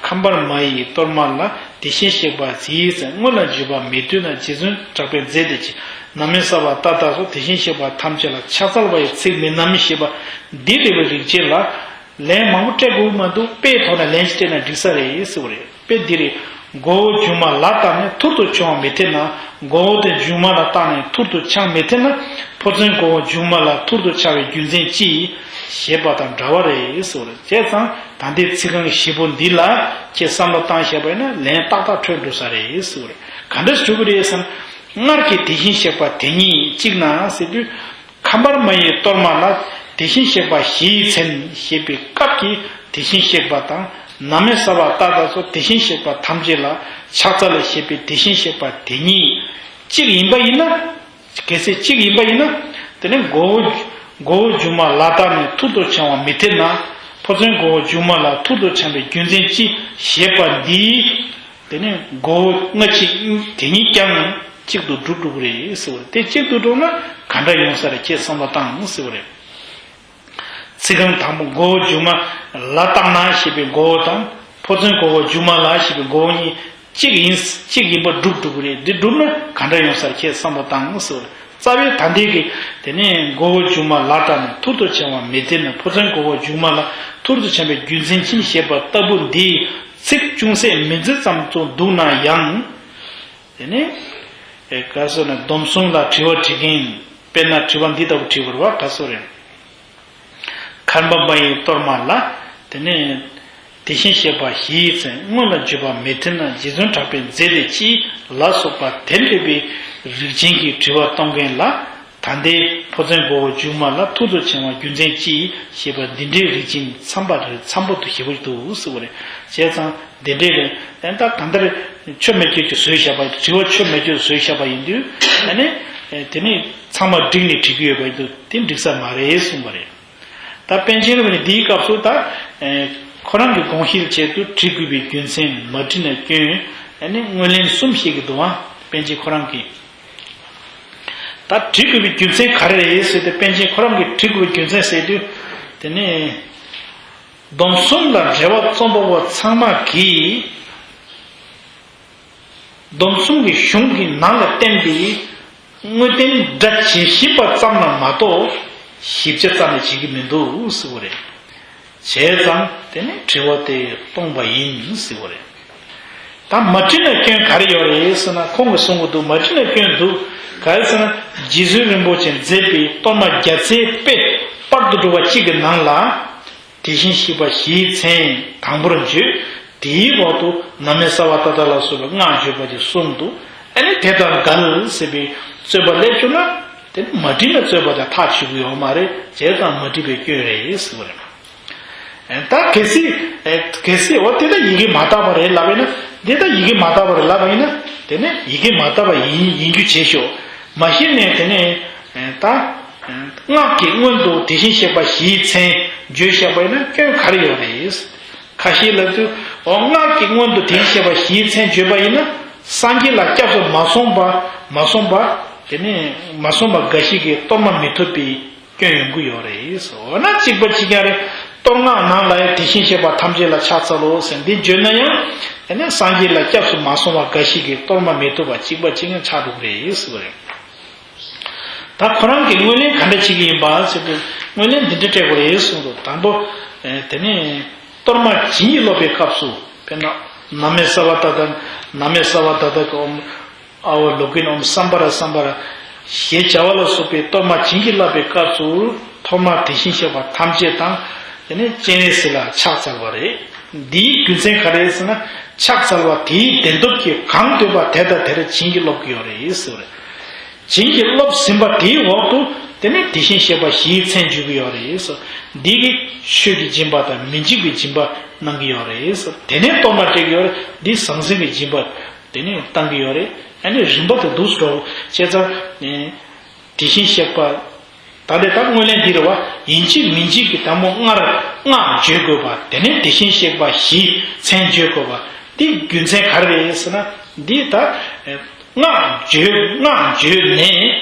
ཁམས་པ་མ་ཡི་གཏོར་མ་ལ། དེ་བཞིན་གཤེགས་པ་ཞིའི་མཚན། སྔོན་ལ་བརྗོད་པ་མི་བཏུབ་ན། རྗེ་བཙུན་གྲགས་པས་མཛད་དེ་ཅི། ན་མེ་ས་བ་ཏ་ཐ་སོགས་དེ་བཞིན་གཤེགས་པ་ཐམས་ཅད་ལ་ཕྱག་འཚལ་བ་ཡི་ཚིག་མིན་ནམ་ཞེས་པ་འདི་འདྲ་བའི་རིགས་ཅན་ལ། ལན་མང་པོ་སྤྲད་དགོས་མ་འདུག་དཔེའི་ཐོག་ནས་ལན་ཞིག་སྤྲད་ན་འགྲིག་ས་རེད་ཟེར་བ་རེད། དཔེ་འདི་རེད། མགོ་བོ་མཇུག་མ་ལ་བཏགས་ནས་ཐུར་དུ་འཕྱང་མི་ཐེབས་ན། མགོ་བོ་དེ་མཇུག་མ་ལ་བཏགས་ནས་ཐུར་དུ་འཕྱང་མི་ཐེབས་ན། ཕོ་མཚན་མགོ་བོ་མཇུག་མ་ལ་ཐུར་དུ་འཕྱང་བའི་རྒྱུ་མཚན་ཅི། ཞེས་པ་དང་འདྲ་བ་རེད་ཟེར་བ་རེད། བྱས་ཙང་ད་ལྟའི་ཚིག་རྐང་བཞི་པོ་འདི་ལ་ཁྱེད་བསམ་བློ་བཏང་བཞག་པ་ཡིན་ན་ལན་ཏག་ཏག་འཕྲོད་འགྲོ་ས་རེད་ཟེར་བ་རེད། ག་འདྲ་འགྲོ་གི་རེད་བསམ། སྔར་གྱི་དེ་བཞིན་གཤེགས་པ་དེ་ཉིད་གཅིག་ན་ཟེར་དུས། ཁམས་པ་མ་ཡི་གཏོར་མ་ལ་དེ་བཞིན་གཤེགས་པ་ཞིའི་མཚན་ཞེས་པའི་སྐབས་ཀྱི་དེ་བཞིན་གཤེགས་པ་དང་ གནམ་མེད་ས་བ་ཏག་ཏག་སོགས་དེ་བཞིན་གཤེགས་པ་ཐམས་ཅད་ལ་ཕྱག་འཚལ་ལ་ཞེས་པའི་དེ་བཞིན་གཤེགས་པ་དེ་ཉིད་གཅིག་ཡིན་པ་ཡིན་ན། གལ་སྲིད་གཅིག་ཡིན་པ་ཡིན་ན། དེ་ནི་མགོ་བོ་མགོ་བོ་མཇུག་མ་ལ་བཏགས་ནས་ཐུར་དུ་འཕྱང་བ་མི་འཐད་ན། ཕོ་མཚན་མགོ་བོ་མཇུག་མ་ལ་ཐུར་དུ་འཕྱང་བའི་རྒྱུ་མཚན་ཅི་ཞེས་པ་འདིའི། དེ་ནི་མགོ་བོ་སྔ་ཕྱི་དེ་གཉིས་ཀྱང་གཅིག་ཏུ་གྲུབ་འགྲོ་གི་རེད་ཟེར་བ་རེད། དེ་གཅིག་ཏུ་གྲུབ་ན་ག་འདྲ་ཡོང་ས་རེད་ཁྱེད་བསམ་བློ་བཏང་ཟེར་བ་རེད། ཚིག་རྐང་དང་པོ་མགོ་བོ་མཇུག་མ་ལ་བཏགས་ན་ཞེས་པའི་མགོ་བོ་དང་ཕོ་མཚན་མགོ་བོ་མཇུག་མ་ལ་ཞེས་པའི་མགོ་བོ་གཉིས་གཅིག་ཡིན། གཅིག་ཡིན་པ་སྒྲུབ་འགྲོ་གི་རེད། འདི་སྒྲུབ་ན་ག་འདྲ་ཡོང་ས་རེད་ཁྱེད་བསམ་བློ་བཏང་ཟེར་བ་རེད། རྩ་བའི་ད་ལྟའི་གི་དེ་ནས་མགོ་བོ་མཇུག་མ་ལ་བཏགས་ནས་ཐུར་དུ་འཕྱང་བ་མི་འཐད་ན། ཕོ་མཚན་མགོ་བོ་མཇུག་མ་ལ་ཐུར་དུ་འཕྱང་བའི་རྒྱུ་མཚན་ཅི་ཞེས་པ་ལྟ་བུ་འདི་ཚིག་ཅུང་ཟད་མི་མཛེས་ཙམ་དུ་འདུག་ན་ཡང་། དེ་ནས་ཨེ་ག་སོ་ན་སྡོམ་གསུམ་ལ་དྲི་བ་དྲི་མཁན། དཔེར་ན་དྲི་བ་འདི་ལྟ་བུ་དྲི་བར་བ་ག་སོ་རེད། ཁརྶ་པ་པ་ཡི་གཏོར་མ་ལ། དེ་ནས་དེ་བཞིན་གཤེགས་པ་བཞི་ཡི་མཚན་སྔོན་ལ་བརྗོད་པ་མི་འཐད་ན། རྗེ་བཙུན་གྲགས་པས་མཛད་དེ་ཅི་ལ་སོགས་པ་དེ་འདྲ་བའི་རིགས་ཅན་གྱི་དྲི་བ་གཏོང་མཁན་ལ། ད་ལྟའི་ཕོ་མཚན་མགོ་བོ་མཇུག་མ་ལ་ཐུར་དུ་འཕྱང་བ་རྒྱུ་མཚན་ཅི་ཞེས་པ་འདི་འདྲའི་རིགས་ཅན་འཚམ་པ་རེད། འཚམ་པོ་དུ་ཞེ་པོ་འདུག་ཟེར་བ་རེད། བྱས་ཙང་འདི་འདྲའི་རེད། ཨེ་ད་གང་ལྟར་ཆོ་མེད་ཁྱོད་ཀྱིས་བཟོས་བཞག་པ་ཡིན། དྲི་བ་ཆོ་མེད་ཁྱོད་བཟོས་བཞག་པ་ཡིན་དུས་ཨ་ནི་དེ་ནི་ཚང་མ་བསྒྲིགས་ནས་བྲིས་ཀྱི་ཡོད་པ་ཡིན་དུས་དེ་འགྲིག་ས་མ་རེད་གསུངས་པ་རེད། ད་པཎ་ཆེན་རིན་པོ་ཆེ་འདིའི་སྐབས་སུ་ད་ཁོ་རང་གི་དགོངས་གཞིའི་ཆེད་དུ་བྲི་དགོས་པའི་རྒྱུ་མཚན། མ་བྲིས་ན་སྐྱོན། ཨ་ནི་ངོས་ལེན་གསུམ་བཤད་ཀྱི་འདུག་ཨང་། པཎ་ཆེན་ཁོ་རང་གིས། ད་བྲི་དགོས་པའི་རྒྱུ་མཚན་ག་རེ་རེད་ཟེར་ཏེ་པཎ་ཆེན་ཁོ་རང་གིས་བྲི་དགོས་པའི་རྒྱུ་མཚན་ཟེར་དུས། དེ་ནས་སྡོམ་གསུམ་ལ་འབྲེལ་བ་རྩོམ་པ་པོ་ཚང་མ་གིས་སྡོམ་གསུམ་གྱི་གཞུང་གི་ནང་ལ་བསྟན་པའི་དངོས་བསྟན་སྒྲ་ཇི་བཞིན་པ་ཙམ་ལ་མ་གཏོགས་ཞིབ་ཆ་རྩ་ནས་བྱེད་ཀྱི་མི་འདུག་ཟེར་བ་རེད། བྱས་ཙང་དེ་ནི་དྲི་བ་དེ་སྟོང་པ་ཡིན་ཟེར་བ་རེད། ད་མ་བྲིས་ན་སྐྱོན་ག་རེ་ཡོད་རེད་ཟེར་ན། ཁོང་གིས་གསུང་གི་འདུག་མ་བྲིས་ན་སྐྱོན་འདུག་ག་རེ་ཟེར་ན། རྗེ་བཙུན་རིན་པོ་ཆེས་མཛད་པའི་གཏོར་མ་རྒྱལ་མཚན་དཔེ་དཔར་དུ་སྒྲུབ་པ་གཅིག་གི་ནང་ལ། དེ་བཞིན་གཤེགས་པ་བཞིའི་མཚན་དང་པོར་བརྗོད། དེའི་འོག་ཏུ་གནམ་མེད་ས་བ་ཏག་ཏག་ལ་སོགས་པའི་སྔགས་བརྗོད་པ་དེ་གསུངས་འདུག་ཨ་ནི་དེ་དང་འགལ་ཟེར་བའི་རྩོད་པ་སླེབས་བྱུང་ན། དེ་ནི་མ་བྲིས་ན་རྩོད་པ་དེ་ཐག་ཆོད་ཀྱི་ཡོད་མ་རེད། བྱས་ཙང་མ་བྲིས་པའི་སྐྱོན་རེད་ཟེར་བ་རེད། ད་གལ་སྲིད། གལ་སྲིད་འོ་དེ་ད་ཡི་གེ་མ་དག་པ་རེད་ལབ་ཡིན་ན། འདི་ད་ཡི་གེ་མ་དག་པ་རེད་ལབ་ཡིན་ན། དེ་ནི་ཡི་གེ་མ་དག་པ་ཡིན་ཡིན་རྒྱུ་བྱས་ཤོག་མ་གཞི་ནས་དེ་ནི་ད་སྔགས་ཀྱི་སྔོན་དུ་དེ་བཞིན་གཤེགས་པ་བཞིའི་མཚན་བརྗོད་བཞག་པ་ཡིན་ན་སྐྱོན་ག་རེ་ཡོད་རེད། ཁ་ཤས་ལབ་དུས་འོ་སྔགས་ཀྱི་སྔོན་དུ་དེ་བཞིན་གཤེགས་པ་བཞིའི་མཚན་བརྗོད་པ་ཡིན་ན་སངས་རྒྱས་ལ་སྐྱབས་སུ་མ་སོང་པ་མ་སོང་པ་དེ་ནི་མ་སོང་པ་འགའ་ཞིག་གིས་གཏོར་མ་མི་ཐོབ་པའི་སྐྱོན་ཡོང་གི་ཡོད་རེད། འོ་ན་གཅིག་པ་གཅིག་རྐྱང་རེད། གཏོར་སྔགས་ནང་ལ་ཡང་དེ་བཞིན་གཤེགས་པ་ཐམས་ཅད་ལ་ཕྱག་འཚལ་ལོ་ཟེར་འདི་བརྗོད་ན་ཡང་། དེ་ནས་སངས་རྒྱས་ལ་སྐྱབས་སུ་མ་སོང་བ་འགའ་ཞིག་གིས་གཏོར་མ་མི་ཐོབ་པ་གཅིག་པ་གཅིག་རྐྱང་ཆགས་འགྲོ་གི་རེད་ཟེར་བ་རེད། ད་ཁོ་རང་གིས་ངོས་ལེན་ག་འདྲ་བྱེད་ཀྱི་ཡིན་པ་ཟེར་དུས་ངོས་ལེན་འདི་འདྲ་སྤྲད་དགོས་རེད་གསུངས་འདུག་དང་པོ། དེ་ནས་གཏོར་མ་བྱིན་གྱིས་རློབ་པའི་སྐབས་སུ་དཔེར་ན་གནམ་མེད་ས་བ་ཏག་ཏག་གནམ་མེད་ས་བ་ཏག་ཏག་གི་ཨོཾ། ཨ་ཝ་ལོ་ཀིན་ཨོཾ་སམྦྷ་ར་སམྦྷ་ར་ཞེས་བྱ་བ་ལ་སོགས་པའི་གཏོར་མ་བྱིན་གྱིས་བརླབས་པའི་སྐབས་སུ་ཐོག་མར་དེ་བཞིན་གཤེགས་པ་ཐམས་ཅད་དང་དེ་ནས་སྤྱན་རས་གཟིགས་ལ་ཕྱག་འཚལ་བ་རེད། འདིའི་རྒྱུ་མཚན་ག་རེ་ཟེར་ན་ཕྱག་འཚལ་བ་དེའི་བདེན་སྟོབས་ཀྱིས་གང་འདོད་པ་དེ་དང་དེར་བྱིན་གྱིས་རློབ་ཀྱི་ཡོད་རེད་ཟེར་བ་རེད། བྱིན་གྱིས་རློབ་ཟིན་པ་དེའི་འོག་ཏུ་དེ་ནས་དེ་བཞིན་གཤེགས་པ་བཞིའི་མཚན་བརྗོད་ཀྱི་ཡོད་རེད་ཟེར། འདི་གིས་ཆོས་ཀྱི་སྦྱིན་པ་དང་མི་འཇིགས་པའི་སྦྱིན་པ་གནང་གི་ཡོད་རེད་ཟེར། དེ་ནས་གཏོར་མ་སྤྲད་ཀྱི་ཡོད་རེད། འདི་ཟང་ཟིང་གི་སྦྱིན་པ། དེ་ནས་བཏང་གི་ཡོད་རེད། ཨ་ནི་རིམ་པ་དེ་འདུག་སེ་འགྲོ་བྱས་ཙང་། དེ་བཞིན་གཤེགས་པ། ད་ལྟའི་ད་ངོས་ལེན་འདི་རེད་བ། ཡིན་གཅིག་མིན་གཅིག་གི་དང་པོ་སྔར་སྔགས་བརྗོད་དགོས་པ། དེ་ནས་དེ་བཞིན་གཤེགས་པ་བཞིའི་མཚན་བརྗོད་དགོས་པ། འདི་རྒྱུ་མཚན་ག་རེ་རེད་ཟེར་ན། འདི་ད་སྔགས་བརྗོད་སྔགས་བརྗོད་ནས་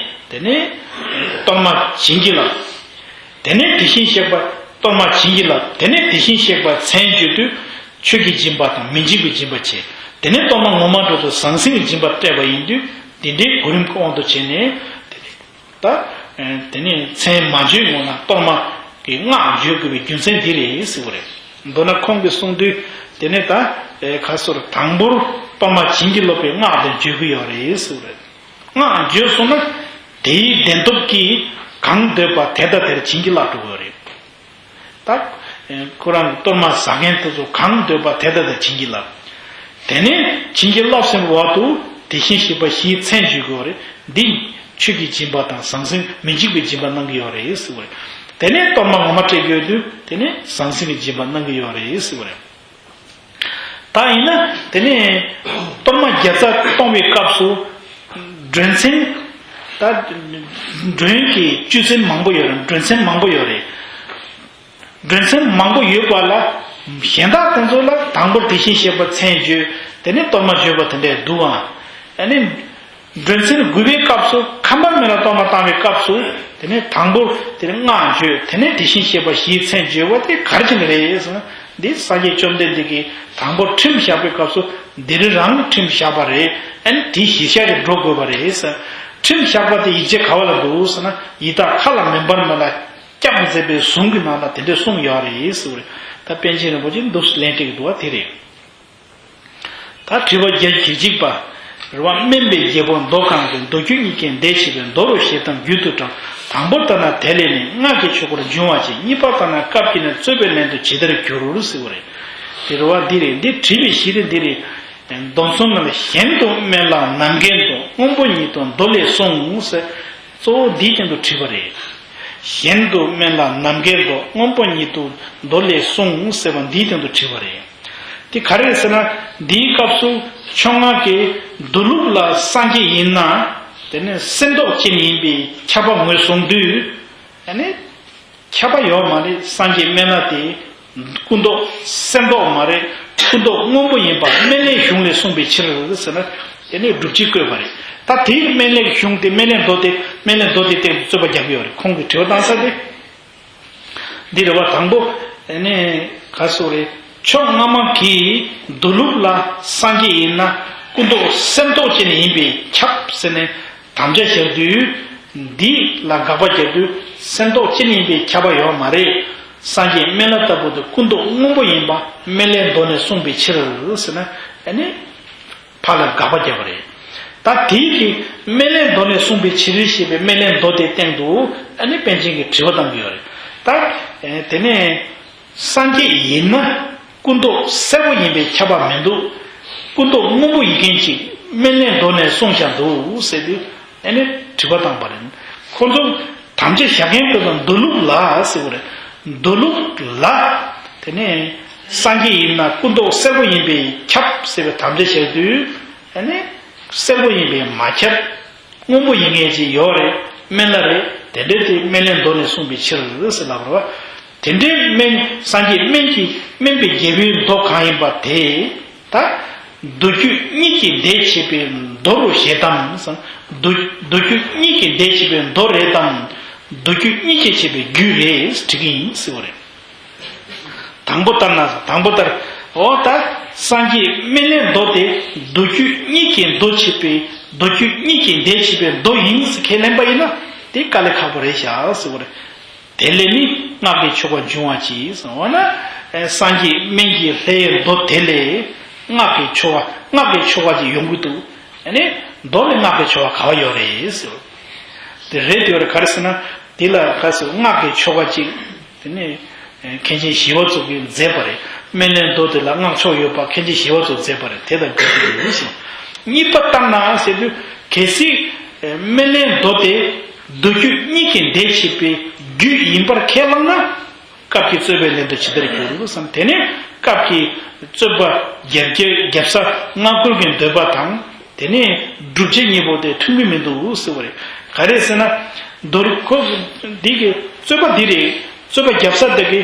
དེ་ནས་གཏོར་མ་བྱིན་གྱིས་བརླབས། དེ་ནས་དེ་བཞིན་གཤེགས་པ་གཏོར་མ་བྱིན་གྱིས་བརླབས། དེ་ནས་དེ་བཞིན་གཤེགས་པ་མཚན་བརྗོད་དུས་ཆོས་ཀྱི་སྦྱིན་པ་དང་མི་འཇིགས་པའི་སྦྱིན་པ་བྱས། དེ་ནས་གཏོར་མ་ངོ་མ་འགྲོ་ཚུལ་ཟང་ཟིང་གི་སྦྱིན་པ་སྤྲད་པ་ཡིན་དུས་འདི་འདྲའི་གོ་རིམ་གྱི་དབང་དུ་བྱས་ནས་དེ་ནས་ད་དེ་ནས་མཚན་མ་བརྗོད་སྔོན་ན་གཏོར་མ་གི་སྔགས་བརྗོད་དགོས་པའི་རྒྱུ་མཚན་འདི་རེད་ཟེར་བ་རེད། མདོར་ན་ཁོང་གིས་གསུངས་དུས་དེ་ནས་ད་ཁ་སོར་དང་པོར་གཏོར་མ་བྱིན་གྱིས་རློབ་པའི་སྔགས་དེ་བརྗོད་ཀྱི་ཡོད་རེད་ཟེར་བ་རེད། སྔགས་བརྗོད་སོང་ན་དེའི་བདེན་སྟོབས་ཀྱིས་གང་འདོད་པ་དེ་དང་དེར་བྱིན་གྱིས་བརླབ་འགྲོ་གི་ཡོད་རེད། ད་ཁོ་རང་གི་གཏོར་མ་ཟ་མཁན་དེ་ཚོ་གང་འདོད་པ་དེ་དང་དེར་བྱིན་གྱིས་བརླབས། དེ་ནས་བྱིན་གྱིས་བརླབས་ཟིན་པའི་འོག་ཏུ་དེ་བཞིན་གཤེགས་པ་བཞིའི་མཚན་བརྗོད་ཀྱི་ཡོད་རེད། འདི་ཆོས་ཀྱི་སྦྱིན་པ་དང་ཟང་ཟིང་མི་འཇིགས་པའི་སྦྱིན་པ་གནང་གི་ཡོད་རེད་ཟེར་བ་རེད། དེ་ནས་གཏོར་མ་ངོ་མ་སྤྲད་ཀྱི་ཡོད་དུས་དེ་ནས་ཟང་ཟིང་གི་སྦྱིན་པ་གནང་གི་ཡོད་རེད་ཟེར་བ་རེད། ད་ཡིན་ན་དེ་ནས་གཏོར་མ་བརྒྱ་རྩ་གཏོང་བའི་སྐབས་སུ་སྒྲོན་ཆེན། ད་སྒྲོན་གྱི་བཅུད་ཚན་མང་པོ་ཡོད་རེད། སྒྲོན་ཆེན་མང་པོ་ཡོད་རེད། སྒྲོན་ཆེན་མང་པོ་ཡོད་པ་ལ་གཞན་དག་དེ་ཚོ་ལ་དང་པོར་དེ་བཞིན་གཤེགས་པ་མཚན་བརྗོད། དེ་ནས་གཏོར་མ་བརྗོད་པ་དེ་འདྲས་འདུག་ཨང་། ཨ་ནི། སྒྲོན་ཆེན་དགུ་པའི་སྐབས་སུ་ཁ་འབར་མེ་ལ་གཏོར་མ་བཏང་བའི་སྐབས་སུ། དེ་ནས་དང་པོར་དེ་ནས་སྔགས་བརྗོད། དེ་ནས་དེ་བཞིན་གཤེགས་པ་བཞིའི་མཚན་བརྗོད་པ་དེ་ག་རེ་བྱས་ནས་རེད་ཟེར་ན། འདི་སངས་རྒྱས་བཅོམ་ལྡན་འདས་ཀྱིས་དང་པོར་ཁྲིམས་བཞག་པའི་སྐབས་སུ་འདིར་རང་ཁྲིམས་བཞག་པ་རེད། ཨ་ནི་དེ་གཞིར་བཞག་གིས་འགྲོ་དགོས་པ་རེད་ཟེར། ཁྲིམས་བཞག་པ་དེ་ཡིག་ཆ་ག་བ་ལ་འདུག་ཟེར་ན། ཡི་དྭགས་ཁ་ལ་མེ་འབར་མེ་ལ་སྐྱབས་མཛད་པའི་གཟུངས་ཀྱི་ནང་ལ་དེ་འདྲས་གསུངས་ཡོད་རེད་ཟེར་བ་རེད། ད་པཎ་ཆེན་རིན་པོ་ཆེས་འདུག་ལན་སྤྲད་ཀྱི་འདུག་བ་དེ་རེད། ད་དྲི་བ་བརྒྱད་ཅུ་གཅིག་པ། རེད་བ། སྨན་པའི་རྒྱལ་པོ་མདོ་གང་གི། མདོ་རྒྱུད་གཉིས་ཀྱི་འདས་ཕྱིན་པའི། མདོ་རུ་ཞལ་གདམས་རྒྱུད་དུ་དྲངས། དང་པོ་ལྟར་ན་དེ་ལས་ནི། སྔགས་ཀྱི་ཆོ་གར་འབྱུང་བ་ཅན། གཉིས་པ་ལྟར་ན་སྐབས་ཀྱིས་ནི། རྩོད་པའི་ལན་དུ་ཇི་ལྟར་འགྱུར་ཟེར་བ་རེད། དེ་རེད་བ། འདི་རེད། འདི་དྲིས་པའི་གཞི་དེ་འདི་རེད། མདོ་མཚུངས་ནང་ལ་གཞན་དུ་སྨན་ལ་ནམ་མཁའི་མདོག་སྔོན་པོ་ཉིད་དུ་མདོ་ལས་གསུངས་ཟེར། གཙོ་བོ་འདིའི་སྟེང་དུ་དྲིས་པ་རེད། གཞན་དུ་སྨན་ལ་ནམ་མཁའི་མདོག་སྔོན་པོ་ཉིད་དུ་མདོ་ལས་གསུངས་ཟེར་བ་འདིའི་སྟེང་དུ་དྲིས་པ་རེད། དེ་ག་རེ་རེད་ཟེར་ན། འདིའི་སྐབས་སུ་ཕྱོགས་སྔགས་ཀྱི་མདོ་ལུགས་ལ་སངས་རྒྱས་ཡིན་ན། དེ་ནི་གསེར་མདོག་ཅན་ཡིན་པའི་ཁྱབ་པ་ངོས་བཟུང་དུས། ཨ་ནི། ཁྱབ་པ་ཡོད་མ་རེད། སངས་རྒྱས་སྨན་བླ་དེ་སྐུ་མདོག་གསེར་མདོག་མ་རེད། སྐུ་མདོག་སྔོན་པོ་ཡིན་པ་སྨན་བླའི་གཞུང་ལས་གསུངས་པའི་ཕྱིར་ཟེར་ན། དེ་ནི་སྒྲུབ་བྱེད་བཀོད་པ་རེད། ད་དེའི་སྨན་བླའི་གཞུང་དེ། སྨན་བླའི་མདོ་དེ། སྨན་བླའི་མདོ་དེ་སྟེང་དུ་རྩོད་པ་རྒྱག་གི་ཡོད་རེད། ཁོང་གིས་དྲི་བ་བཏང་ས་དེ། འདི་རེད་བ། དང་པོ་ནི་ག་སོགས་རེད། ཕྱོགས་སྔ་མ་གི་མདོ་ལུགས་ལ་སངས་རྒྱས་ཡིན་ན་སྐུ་མདོག་གསེར་མདོག་ཅན་ཡིན་པས་ཁྱབ་ཟེར་ནས་དམ་བཅའ་བཞག་དུས། འདི་ལ་དགག་པ་བརྒྱབ་དུས་གསེར་མདོག་ཅན་ཡིན་པས་ཁྱབ་པ་ཡོད་མ་རེད། སངས་རྒྱས་སྨན་བླ་ལྟ་བུ་དེ་སྐུ་མདོག་སྔོན་པོ་ཡིན་པ་སྨན་བླའི་མདོ་ནས་གསུངས་པའི་ཕྱིར་ཟེར་ན། ཨ་ནི། ཕར་ལ་དགག་པ་བརྒྱབ་པ་རེད། ད་དེའི་གི་སྨན་བླའི་མདོ་ནས་གསུངས་པའི་ཕྱིར་ཞེས་པའི་སྨན་བླའི་མདོ་དེའི་སྟེང་དུ། ཨ་ནི་པཎ་ཆེན་གྱིས་དྲི་བ་བཏང་གི་ཡོད་རེད། ད་དེ་ནས་སངས་རྒྱས་ཡིན་ན་སྐུ་མདོག་སེར་པོ་ཡིན་པས་ཁྱབ་པ་མི་འདུག་སྐུ་མདོག་སྔོན་པོ་ཡིན་མཁན་ཅིག་སྨན་བླའི་མདོ་ནས་གསུངས་བཞག་འདུག་ཟེར་དུས། ཨ་ནི་དྲི་བ་བཏང་པ་རེད། ཁོ་ཚོ་དམ་བཅའ་བཞག་མཁན་དེ་དང་མདོ་ལུགས་ལ་ཟེར་བ་རེད། མདོ་ལུགས་ལ། དེ་ནས་སངས་རྒྱས་ཡིན་ན་སྐུ་མདོག་སེར་པོ་ཡིན་པས་ཁྱབ་ཟེར་བའི་དམ་བཅའ་བཞག་དུས། ཨ་ནི་སེར་པོ་ཡིན་པས་མ་ཁྱབ། སྔོན་པོ་ཡིན་མཁན་ཅིག་ཡོད་རེད། སྨན་བླ་རེད། དེ་འདྲ་དེ་སྨན་བླའི་མདོ་ནས་གསུངས་པའི་ཕྱིར་ཟེར་ལབ་རེད་བ། དེ་འདྲའི་སྨན། སངས་རྒྱས་སྨན་གྱི། སྨན་པའི་རྒྱལ་པོའི་མདོ་གང་ཡིན་པ་དེ། ད་མདོ་རྒྱུད་གཉིས་ཀྱི་འདས་ཕྱིན་པའི་མདོ་རུ་ཞལ་གདམས་སམ། མདོ། མདོ་རྒྱུད་གཉིས་ཀྱི་འདས་ཕྱིན་པའི་མདོ་རེད་དམ། མདོ་རྒྱུད་གཉིས་ཀྱི་ཕྱིན་པའི་རྒྱུད་རེད་དྲི་གི་ཡིན་ཟེར་བ་རེད། དང་པོ་ལྟར་ན། དང་པོ་ལྟར། འོ་ད་སངས་རྒྱས་སྨན་བླའི་མདོ་དེ་མདོ་རྒྱུད་གཉིས་ཀྱི་མདོ་ཕྱིན་པའི། མདོ་རྒྱུད་གཉིས་ཀྱི་འདས་ཕྱིན་པའི་མདོ་ཡིན་ཟེར་ཁས་ལེན་པ་ཡིན་ན་དེ་དཀའ་ལས་ཁག་པོ་རེད་བཞག་ཟེར་བ་རེད། དེ་ལས་ནི། སྔགས་ཀྱི་ཆོ་ག་འབྱུང་བ་ཅིག་ཟེར་བ་ན། ཨེ། སངས་རྒྱས་སྨན་གྱི་ལྷའི་མདོ་དེ་ལས་སྔགས་ཀྱི་ཆོ་ག། སྔགས་ཀྱི་ཆོ་ག་ཅིག་ཡོང་གི་འདུག་ཨ་ནི་མདོ་ལས་སྔགས་ཀྱི་ཆོ་ག་ག་བ་ཡོད་རེད་ཟེར། དེ་རེད། དེ་ཡོད་རེད། ག་རེ་ཟེར་ན། དེ་ལ་ག་ཟེར། སྔགས་ཀྱི་ཆོ་ག་ཅིག་དེ་ནི་མཁན་ཆེན་ཞི་བ་འཚོ་གིས་མཛད་པ་རེད། སྨན་བླའི་མདོ་དེ་ལ་སྔགས་ཆོག་ཡོད་པ་མཁན་ཆེན་ཞི་བ་འཚོ་མཛད་པ་རེད། དེ་དང་འགལ་གྱི་ཡོད་ཟེར། གཉིས་པ་ལྟར་ན་ཟེར་དུས། གལ་སྲིད་སྨན་བླའི་མདོ་དེ་མདོ་རྒྱུད་གཉིས་ཀྱི་འདས་ཕྱིན་པའི་རྒྱུད་ཡིན་པར་ཁས་བླངས་ན། སྐབས་ཀྱིས་རྩོད་པའི་ལན་དུ་ཇི་ལྟར་འགྱུར་བསམ། དེ་ནས་སྐབས་ཀྱིས་རྩོད་པ་རྒྱབ་ཀྱི། རྒྱབ་ས་སྔ་འགྱུར་གྱི་འདོད་པ་དང་། དེ་ནས་སྒྲུབ་བྱེད་གཉིས་པོ་དེ་མཐུན་གྱི་མི་འདུག་ཟེར་བ་རེད། ག་རེ་ཟེར་ན། མདོ་རུ་ཁོ་འདི་གི་རྩོད་པ་འདི་རེད། རྩོད་པ་རྒྱབ་ས་དེ་གི་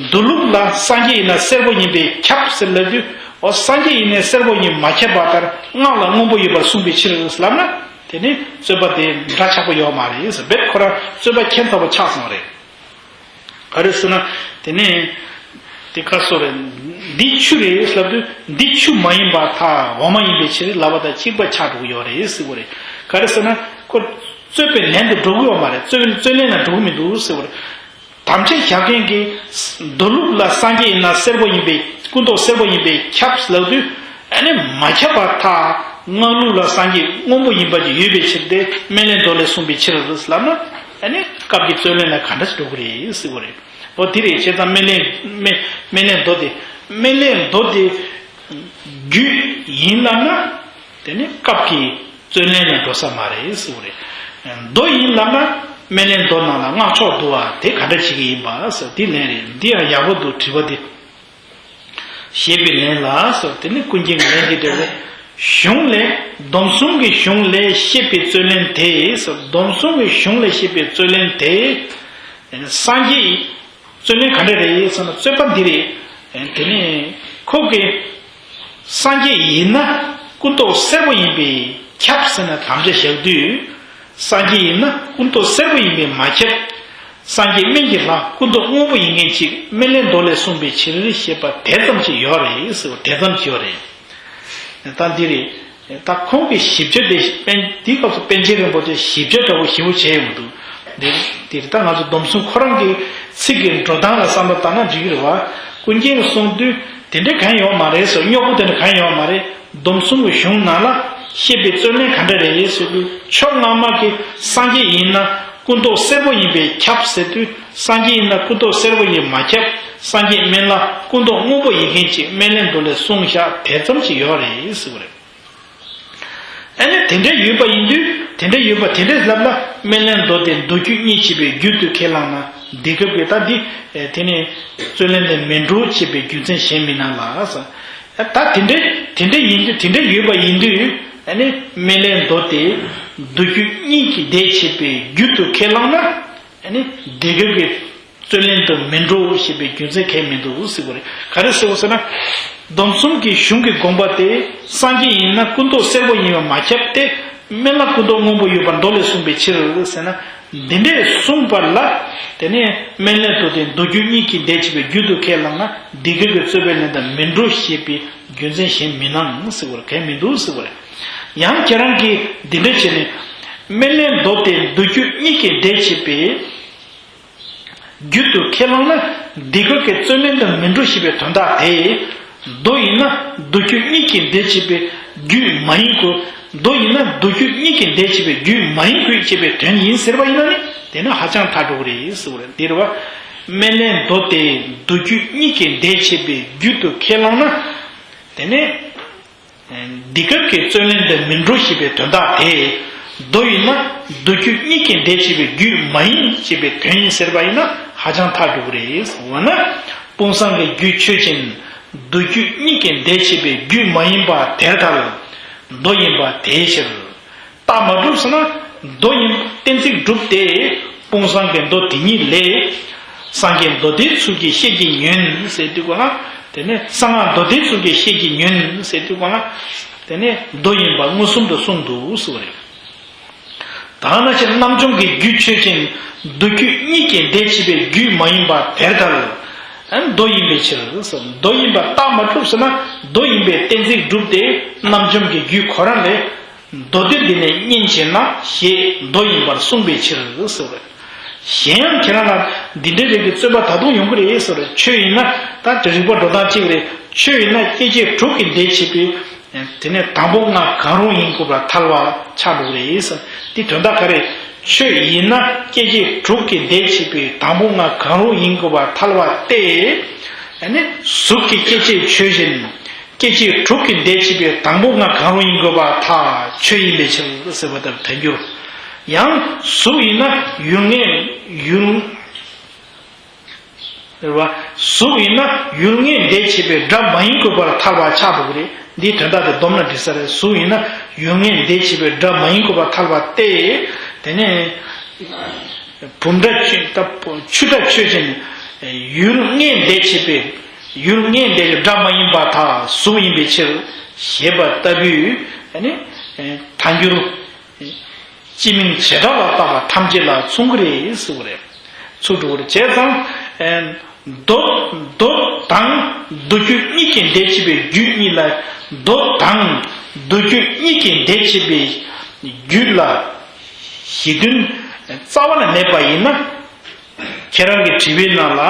མདོ་ལུགས་ལ་སངས་རྒྱས་ཡིན་ན་སེར་པོ་ཡིན་པས་ཁྱབ་ཟེར་ལབ་དུས། འོ། སངས་རྒྱས་ཡིན་ནས་སེར་པོ་ཡིན་མ་ཁྱབ་པ་ལྟར་སྔགས་ལ་སྔོན་པོ་ཡོད་པར་གསུངས་པའི་ཕྱིར་ལབ་ན། དེ་ནི་རྩོད་པ་དེ་འདྲ་ཆགས་པོ་ཡོད་མ་རེད་ཟེར། རྦད་ཁོ་རང་རྩོད་པ་ཁྱད་མཚར་པོ་ཆགས་སོང་བ་རེད། ག་རེ་ཟེར་ན། དེ་ནས་དེ་ག་སོགས་རེད། འདི་ཆུ་རེད་ལབ་དུས། འདི་ཆུ་མ་ཡིན་པར་ཐལ། འོ་མ་ཡིན་པའི་ཕྱིར་ལབ་པ་དང་གཅིག་པ་ཆགས་འགྲོ་གི་ཡོད་རེད་ཟེར་བ་རེད། ག་རེ་ཟེར་ན། ཁོ་རྩོད་པའི་ལན་དུ་འགྲོ་གི་ཡོད་མ་རེད། རྩོད་པའི་རྩོད་ལན་ལ་འགྲོ་གི་མི་འདུག་ཟེར་བ་རེད། དམ་བཅའ་བཞག་མཁན་གྱི་མདོ་ལུགས་ལ་སངས་རྒྱས་ཡིན་ན་སེར་པོ་ཡིན་པས། སྐུ་མདོག་སེར་པོ་ཡིན་པས་ཁྱབ་ལབ་དུས། ཨ་ནི་མ་ཁྱབ་པར་ཐལ། སྔགས་ལུགས་ལ་སངས་རྒྱས་སྔོན་པོ་ཡིན་པ་ཅིག་ཡོད་པའི་ཕྱིར་ཏེ། སྨན་བླའི་མདོ་ལས་གསུངས་པའི་ཕྱིར་ལབ་ན། ཨ་ནི་སྐབས་ཀྱི་རྩོད་ལན་ལ་ག་འདྲ་ཞིག་འགྲོ་གི་རེད་ཟེར་བ་རེད། འོ་དེ་རེད། བྱས་ཙང་སྨན་བླའི། སྨན། སྨན་བླའི་མདོ་དེ། སྨན་བླའི་མདོ་དེ་རྒྱུད་ཡིན་ལབ་ན། དེ་ནི་སྐབས་ཀྱི་རྩོད་ལན་ལ་འགྲོ་ས་མ་རེད་ཟེར་བ་རེད། མདོ་ཡིན་ལབ་ན་སྨན་བླའི་མདོ་ནང་ལ་སྔགས་ཆོག་འདུག་བ། དེ་ག་འདྲ་བྱེད་ཀྱི་ཡིན་པ་ཟེར། དེ་ལན་རེད། འདི་ཡང་ཡག་པོ་འདུག་དྲི་བ་དེ། ཞེས་པའི་ལན་ལ་སོགས། དེ་ནི་ཀུན་མཁྱེན་གྱི་ལན་འདི་འདྲ་བས། གཞུང་ལས། སྡོམ་གསུམ་གྱི་གཞུང་ལས་བཤད་པའི་རྩོད་ལན་དེ་སོགས། སྡོམ་གསུམ་གྱི་གཞུང་ལས་བཤད་པའི་རྩོད་ལན་དེ། སངས་རྒྱས། རྩོད་ལན་ག་འདྲ་རེད་ཟེར་ན། རྩོད་པ་འདི་རེད། དེ་ནི་ཁོ་གིས། སངས་རྒྱས་ཡིན་ན་སྐུ་མདོག་སེར་པོ་ཡིན་པས་ཁྱབ་ཟེར་ནས་དམ་བཅའ་བཞག་དུས། སངས་རྒྱས་ཡིན་ན་སྐུ་མདོག་སེར་པོ་ཡིན་པས་མ་ཁྱབ། སངས་རྒྱས་སྨན་གྱི་ལྷ་སྐུ་མདོག་སྔོན་པོ་ཡིན་མཁན་ཅིག་སྨན་བླའི་མདོ་ལས་གསུངས་པའི་ཕྱིར་ཞེས་པ་དེ་ཙམ་ཅིག་ཡོད་རེད་ཟེར་བ་དེ་ཙམ་ཅིག་ཡོད་རེད། ད་འདི་རེད། ད་ཁོང་གི་ཞིབ་ཆ་དེ་པཎ་དེའི་སྐབས་སུ་པཎ་ཆེན་རིན་པོ་ཆེ་ཞིབ་ཆ་འདྲ་པོ་ཞེ་པོ་བྱས་ཡོང་འདུག་འདི་འདིར་ད་ང་ཚོ་སྡོམ་གསུམ་ཁོ་རང་གི་ཚིག་གི་འགྲོ་སྟངས་ལ་བསམ་བློ་བཏང་ན་འགྲིག་གི་རེད་བ། ཀུན་མཁྱེན་གྱིས་གསུངས་དུས་དེ་འདྲའི་གང་ཡོད་མ་རེད་ཟེར། རྙོག་པོ་དེ་འདྲ་གང་ཡོད་མ་རེད། སྡོམ་གསུམ་གྱི་གཞུང་ནང་ལ་བཤད་པའི་རྩོད་ལན་ག་འདྲ་རེད་ཟེར་དུས། ཕྱོགས་སྔ་མ་གི་སངས་རྒྱས་ཡིན་ན་སྐུ་མདོག་སེར་པོ་ཡིན་པས་ཁྱབ་ཟེར་དུས། སངས་རྒྱས་ཡིན་ན་སྐུ་མདོག་སེར་པོ་ཡིན་མ་ཁྱབ། སངས་རྒྱས་སྨན་བླ་སྐུ་མདོག་སྔོན་པོ་ཡིན་མཁན་ཅིག་སྨན་བླའི་མདོ་ལས་གསུངས་བཞག་དེ་ཙམ་ཅིག་ཡོད་རེད་ཟེར་བ་རེད། ཨ་ནི་དེ་འདྲ་ཡོད་པ་ཡིན་དུས། དེ་འདྲ་ཡོད་པ་དེ་འདྲ་ལབ་ན། སྨན་བླའི་མདོ་དེ་མདོ་རྒྱུད་གཉིས་ཅེས་པའི་རྒྱུད་དུ་ཁས་བླངས་ན། འདི་སྐབས་ཀྱི་ད་འདི་དེ་ནི་རྩོད་ལན་དེ་མིན་འགྲོ་ཅེས་པའི་རྒྱུ་མཚན་གཞན་མིན་ན་ལགས། ད་དེ་འདྲ་དེ་འདྲ་ཡིན་དུས། དེ་འདྲ་ཡོད་པ་ཡིན་དུས། ཨ་ནི་སྨན་བླའི་མདོ་དེ་མདོ་རྒྱུད་གཉིས་ཀྱི་སྡེ་ཅེས་པའི་རྒྱུད་དུ་ཁས་བླངས་ན། ཨ་ནི་འདི་སྐབས་ཀྱི་རྩོད་ལན་དུ་མིན་འགྲོ་ཞེས་པའི་རྒྱུ་མཚན་གང་ཡང་མི་འདུག་ཟེར་བ་རེད། ག་རེ་ཟེར་བ་ཟེར་ན། སྡོམ་གསུམ་གྱི་གཞུང་གི་དགོངས་པ་དེ། སངས་རྒྱས་ཡིན་ན་སྐུ་མདོག་སེར་པོ་ཡིན་པས་མ་ཁྱབ་སྟེ། སྨན་བླ་སྐུ་མདོག་སྔོན་པོ་ཡོད་པར་མདོ་ལས་གསུངས་པའི་ཕྱིར་ཟེར་ན། འདི་འདྲས་གསུངས་པ་ལ། དེ་ནས་སྨན་བླའི་མདོ་དེ་མདོ་རྒྱུད་གཉིས་ཀྱི་སྡེ་ཅེས་པའི་རྒྱུད་དུ་ཁས་བླངས་ན། འདི་སྐབས་ཀྱི་རྩོད་པའི་ལན་དུ་མིན་འགྲོ་ཞེས་པའི་རྒྱུ་མཚན་གཞན་མི་སྣང་ཟེར་བ་རེད། གང་ཡང་མི་འདུག་ཟེར་བ་རེད། ཡང་ཁྱེད་རང་གིས་འདི་འདྲ་བྱས་ནས། སྨན་བླའི་མདོ་དེ་མདོ་རྒྱུད་གཉིས་ཀྱི་སྡེ་ཅེས་པའི་རྒྱུད་དུ་ཁས་བླངས་ན། འདི་སྐབས་ཀྱི་རྩོད་ལན་དུ་མིན་འགྲོ་ཞེས་པའི་དོན་དག་དེ། མདོ་ཡིན་ན་མདོ་རྒྱུད་གཉིས་ཀྱི་སྡེ་ཅེས་པའི་རྒྱུད་མ་ཡིན་དགོས། མདོ་ཡིན་ན་མདོ་རྒྱུད་གཉིས་ཀྱི་སྡེ་ཅེས་པའི་རྒྱུད་མ་ཡིན་དགོས་ཅེས་པའི་དོན་ཡིན་ཟེར་བ་ཡིན་ན་ནི། དེ་ནི་ཧ་ཅང་ཐལ་འགྲོ་གི་རེད་ཟེར་བ་རེད། འདིར་བ། སྨན་བླའི་མདོ་དེ་མདོ་རྒྱུད་གཉིས་ཀྱི་སྡེ་ཅེས་པའི་རྒྱུད་དུ་ཁས་བླངས་ན། དེ་ནི། འདི་སྐབས་ཀྱི་རྩོད་ལན་དུ་མིན་འགྲོ་ཞེས་པའི་དོན་དག་དེ། མདོ་ཡིན་ན་མདོ་རྒྱུད་གཉིས་ཀྱི་སྡེ་ཅེས་པའི་རྒྱུད་མ་ཡིན་ཅེས་པའི་དོན་ཡིན་ཟེར་བ་ཡིན་ན་ཧ་ཅང་ཐལ་འགྲོ་གི་རེད། འོ་ན། དཔུང་བཟང་གི་རྒྱུད་ཆོས་ཅན། མདོ་རྒྱུད་གཉིས་ཀྱི་སྡེ་ཅེས་པའི་རྒྱུད་མ་ཡིན་པ་དེར་ཐལ། མདོ་ཡིན་པ་དེའི་ཕྱིར། རྟགས་མ་གྲུབ་ཟེར་ན། མདོ་ཡིན་གཏན་ཚིགས་གྲུབ་སྟེ། དཔུང་བཟང་གི་མདོ་དེ་ཉིད་ལས། སངས་རྒྱས་མདོ་སྡེའི་ཚུལ་གྱིས་བཤད་ཀྱི་ཉོན་ཟེར་དུས་གོ་ན། དེ་ནས་གསང་སྔགས་མདོ་སྡེའི་ཚུལ་གྱིས་བཤད་ཀྱི་ཉོན་ཟེར་དུས་གོ་ན། དེ་ནས་མདོ་ཡིན་པ་མངོན་སུམ་དུ་གསུངས་འདུག་ཟེར་བ་རེད། ད་ནང་བཞིན་རྣམ་འཇོམས་ཀྱི་རྒྱུད་ཆོས་ཅན། མདོ་རྒྱུད་གཉིས་ཀྱི་སྡེ་ཅེས་པའི་རྒྱུད་མ་ཡིན་པ་དེར་ཐལ། མདོ་ཡིན་པའི་ཕྱིར་ཟེར། མདོ་ཡིན་པ་རྟགས་མ་གྲུབ་ཟེར་ན། མདོ་ཡིན་པའི་གཏན་ཚིགས་གྲུབ་སྟེ། རྣམ་འཇོམས་ཀྱི་རྒྱུད་ཁོ་རང་ལས། མདོ་སྡེ་འདི་ནས་གཉེན་བྱེད་ན་ཞེས་མདོ་ཡིན་པར་གསུངས་པའི་ཕྱིར་ཟེར་བས། གཞན་ཡང་ཁྱེད་རང་ལ་འདི་འདྲའི་རིགས་ཀྱི་རྩོད་པ་ད་དུང་ཡོང་གི་རེད་ཟེར་བས། ཆོས་ཡིན་ན་ད་རིགས་པ་འགྲོ་སྟངས་གཅིག་རེད། ཆོས་ཡིན་ན་སྐྱེ་མཆེད་དྲུག་གི་སྡེ་ཕྱེ་བས། དེ་ནས་དང་པོ་ལྔ་གང་རུང་ཡིན་དགོས་པར་ཐལ་བ་ཆགས་འགྲོ་གི་རེད་ཟེར། འདི་དོན་དག་ག་རེ། ཆོས་ཡིན་ན་སྐྱེ་མཆེད་དྲུག་གི་སྡེ་ཕྱེ་བས་དང་པོ་ལྔ་གང་རུང་ཡིན་དགོས་པར་ཐལ་བ་སྟེ། ཨ་ནི་གཟུགས་ཀྱི་སྐྱེ་མཆེད་ཆོས་ཅན། སྐྱེ་མཆེད་དྲུག་གི་སྡེ་ཕྱེ་བས་དང་པོ་ལྔ་གང་རུང་ཡིན་དགོས་པར་ཐལ། ཆོས་ཡིན་པའི་ཕྱིར་ཟེར་བ་ལྟར་ཐལ་འགྱུར། ཡང་གཟུགས་ཡིན་ན་ཡུལ་ངེས་ཡུལ། རེད་བ། གཟུགས་ཡིན་ན་ཡུལ་ངེས་སྡེ་ཕྱེ་བས་སྒྲ་མ་ཡིན་དགོས་པར་ཐལ་བ་ཆགས་འགྲོ་གི་རེད། འདིའི་དོན་དག་དེ་བསྡོམས་ན་འགྲིག་ས་རེད། གཟུགས་ཡིན་ན་ཡུལ་ངེས་སྡེ་ཕྱེ་བས་སྒྲ་མ་ཡིན་དགོས་པར་ཐལ་བ་སྟེ། དེ་ནས། བུམ་སྒྲ་ཆོས་ད་ཆུ་སྒྲ་ཆོས་ཅན། ཡུལ་ངེས་སྡེ་ཕྱེ་བས་ཡུལ་ངེས་སྡེ་ཕྱེ་སྒྲ་མ་ཡིན་པར་ཐལ། གཟུགས་ཡིན་པའི་ཕྱིར། ཞེས་པ་ལྟ་བུའི་ཨ་ནི་ཐལ་འགྱུར། སྤྱི་མིང་བྱེ་བྲག་ལ་བཏགས་པ་ཐམས་ཅད་ལ་མཚུངས་ཀྱི་རེད་ཟེར་བ་རེད། ཚུར་འགྲོ་བར་བྱས་ཙང་། མདོ་མདོ་དང་མདོ་རྒྱུད་གཉིས་ཀྱི་སྡེ་ཕྱེ་བའི་རྒྱུད་གཉིས་ལ། མདོ་དང་མདོ་རྒྱུད་གཉིས་ཀྱི་སྡེ་ཕྱེ་བའི་རྒྱུད་ལ་གཞི་མཐུན་རྩ་བ་ནས་མེད་པ་ཡིན་ན། ཁྱེད་རང་གི་དྲི་བའི་ནང་ལ་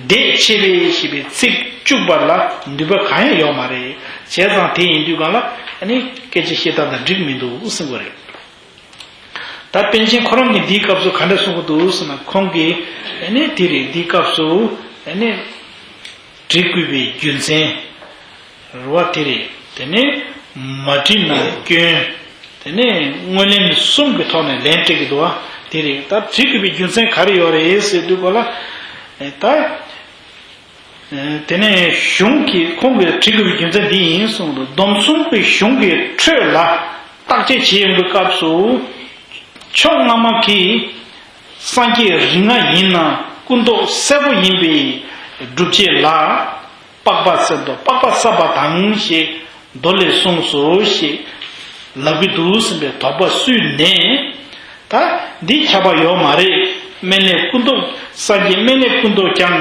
སྡེ་ཕྱེ་བས་ཞེས་པའི་ཚིག་བཅུག་པ་ལ་ནུས་པ་གང་ཡང་ཡོད་མ་རེད། བྱས་ཙང་དེ་ཡིན་དུས་གང་ལ་ཨ་ནི་སྐད་ཆ་བཤད་སྟངས་དང་འགྲིག་མི་འདུག་གསུང་གི་རེད། ད་པཎ་ཆེན་ཁོ་རང་གིས་འདིའི་སྐབས་སུ་ག་འདྲ་གསུང་གི་འདུག་ཟེར་ན། ཁོང་གིས་ཨ་ནི་དེ་རེད། འདིའི་སྐབས་སུ་ཨ་ནི་འབྲི་དགོས་པའི་རྒྱུ་མཚན་རེད་བ། དེ་རེད། དེ་ནས་མ་བྲིས་ན་སྐྱོན། དེ་ནས་ངོས་ལེན་གསུམ་གྱི་ཐོག་ནས་ལན་སྤྲད་ཀྱི་འདུག་བ། དེ་རེད། ད་བྲི་དགོས་པའི་རྒྱུ་མཚན་ག་རེ་ཡོད་རེད་ཟེར་དུས་གོ་ལ། ད་ དེ་ནས་གཞུང་གིས་ཁོང་གིས་བྲི་དགོས་པའི་རྒྱུ་མཚན་འདི་ཡིན་གསུངས་འདུག། སྡོམ་གསུམ་གྱི་གཞུང་གི་འཕྲོས་ལ་བརྟག་དཔྱད་བྱེད་ཡོང་བའི་སྐབས་སུ། ཕྱོགས་སྔ་མ་གི་སངས་རྒྱས་རིགས་ལྔ་ཡིན་ན་སྐུ་མདོག་སེར་པོ་ཡིན་པའི་སྒྲུབ་བྱེད་ལ། པགས་པ་སེར་མདོག་པགས་པ་སྲབ་པ་དང་ཞེས་མདོ་ལས་གསུངས་སོ་ཞེས་ལབ་ཀྱི་འདུག་ཟེར་བའི་དོགས་པ་བསུས་ནས། ད་འདི་ཁྱབ་པ་ཡོད་མ་རེད། སྨན་བླའི་སྐུ་མདོག་སངས་རྒྱས་སྨན་བླའི་སྐུ་མདོག་ཀྱང་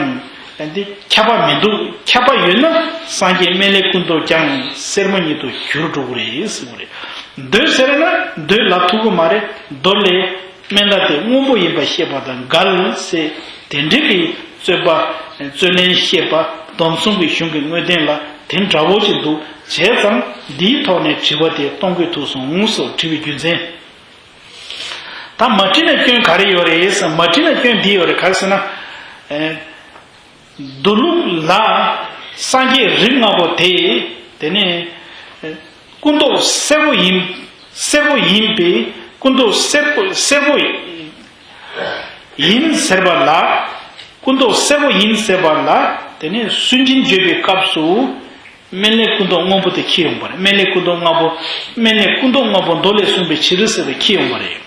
འདི་ཁྱབ་པ་མི་འདུག། ཁྱབ་པ་ཡོད་ན་སངས་རྒྱས་སྨན་བླའི་སྐུ་མདོག་ཀྱང་སེར་མོ་ཉིད་དུ་གྱུར་འགྲོ་གི་རེད་ཟེར་གི་རེད། མདོས་ཟེར་ན་མདོས་ལབ་ཐུབ་ཀྱི་མ་རེད། མདོ་ལས། སྨན་བླ་དེ་སྔོན་པོ་ཡིན་པ་ཤེས་པ་དང་འགལ་ཟེར། དེ་འདྲའི་གི་རྩོད་པ་རྩོད་ལན་བཤད་པ་སྡོམ་གསུམ་གྱི་གཞུང་གི་དངོས་བསྟན་ལ་དེ་འདྲ་བོ་ཅིག་འདུག། བྱས་ཙང་འདིའི་ཐོག་ནས་དྲི་བ་དེ་གཏོང་དགོས་ཐུག་སོང་ཟེར་དྲི་བའི་རྒྱུ་མཚན། ད་མ་དྲིས་ན་སྐྱོན་ག་རེ་ཡོད་རེད་ཟེར། མ་དྲིས་ན་སྐྱོན་འདི་ཡོད་རེད། ག་རེ་ཟེར་ན། ཨེ། མདོ་ལུགས་ལ་སངས་རྒྱས་རིགས་ལྔ་པོ་དེ། དེ་ནས་སྐུ་མདོག་སེར་པོ་ཡིན། སེར་པོ་ཡིན་པས་སྐུ་མདོག་སེར་པོ་སེར་པོ་ཡིན་ཟེར་བ་ལ། སྐུ་མདོག་སེར་པོ་ཡིན་ཟེར་བ་ལ། དེ་ནས་སུན་འབྱིན་བརྗོད་པའི་སྐབས་སུ། སྨན་བླའི་སྐུ་མདོག་སྔོན་པོ་དེ་འཁྱེར་ཡོང་བ་རེད། སྨན་བླའི་སྐུ་མདོག་སྔ་པོ། སྨན་བླའི་སྐུ་མདོག་སྔ་པོ་མདོ་ལས་གསུངས་པའི་ཕྱིར་ཟེར་བའི་འཁྱེར་ཡོང་བ་རེད།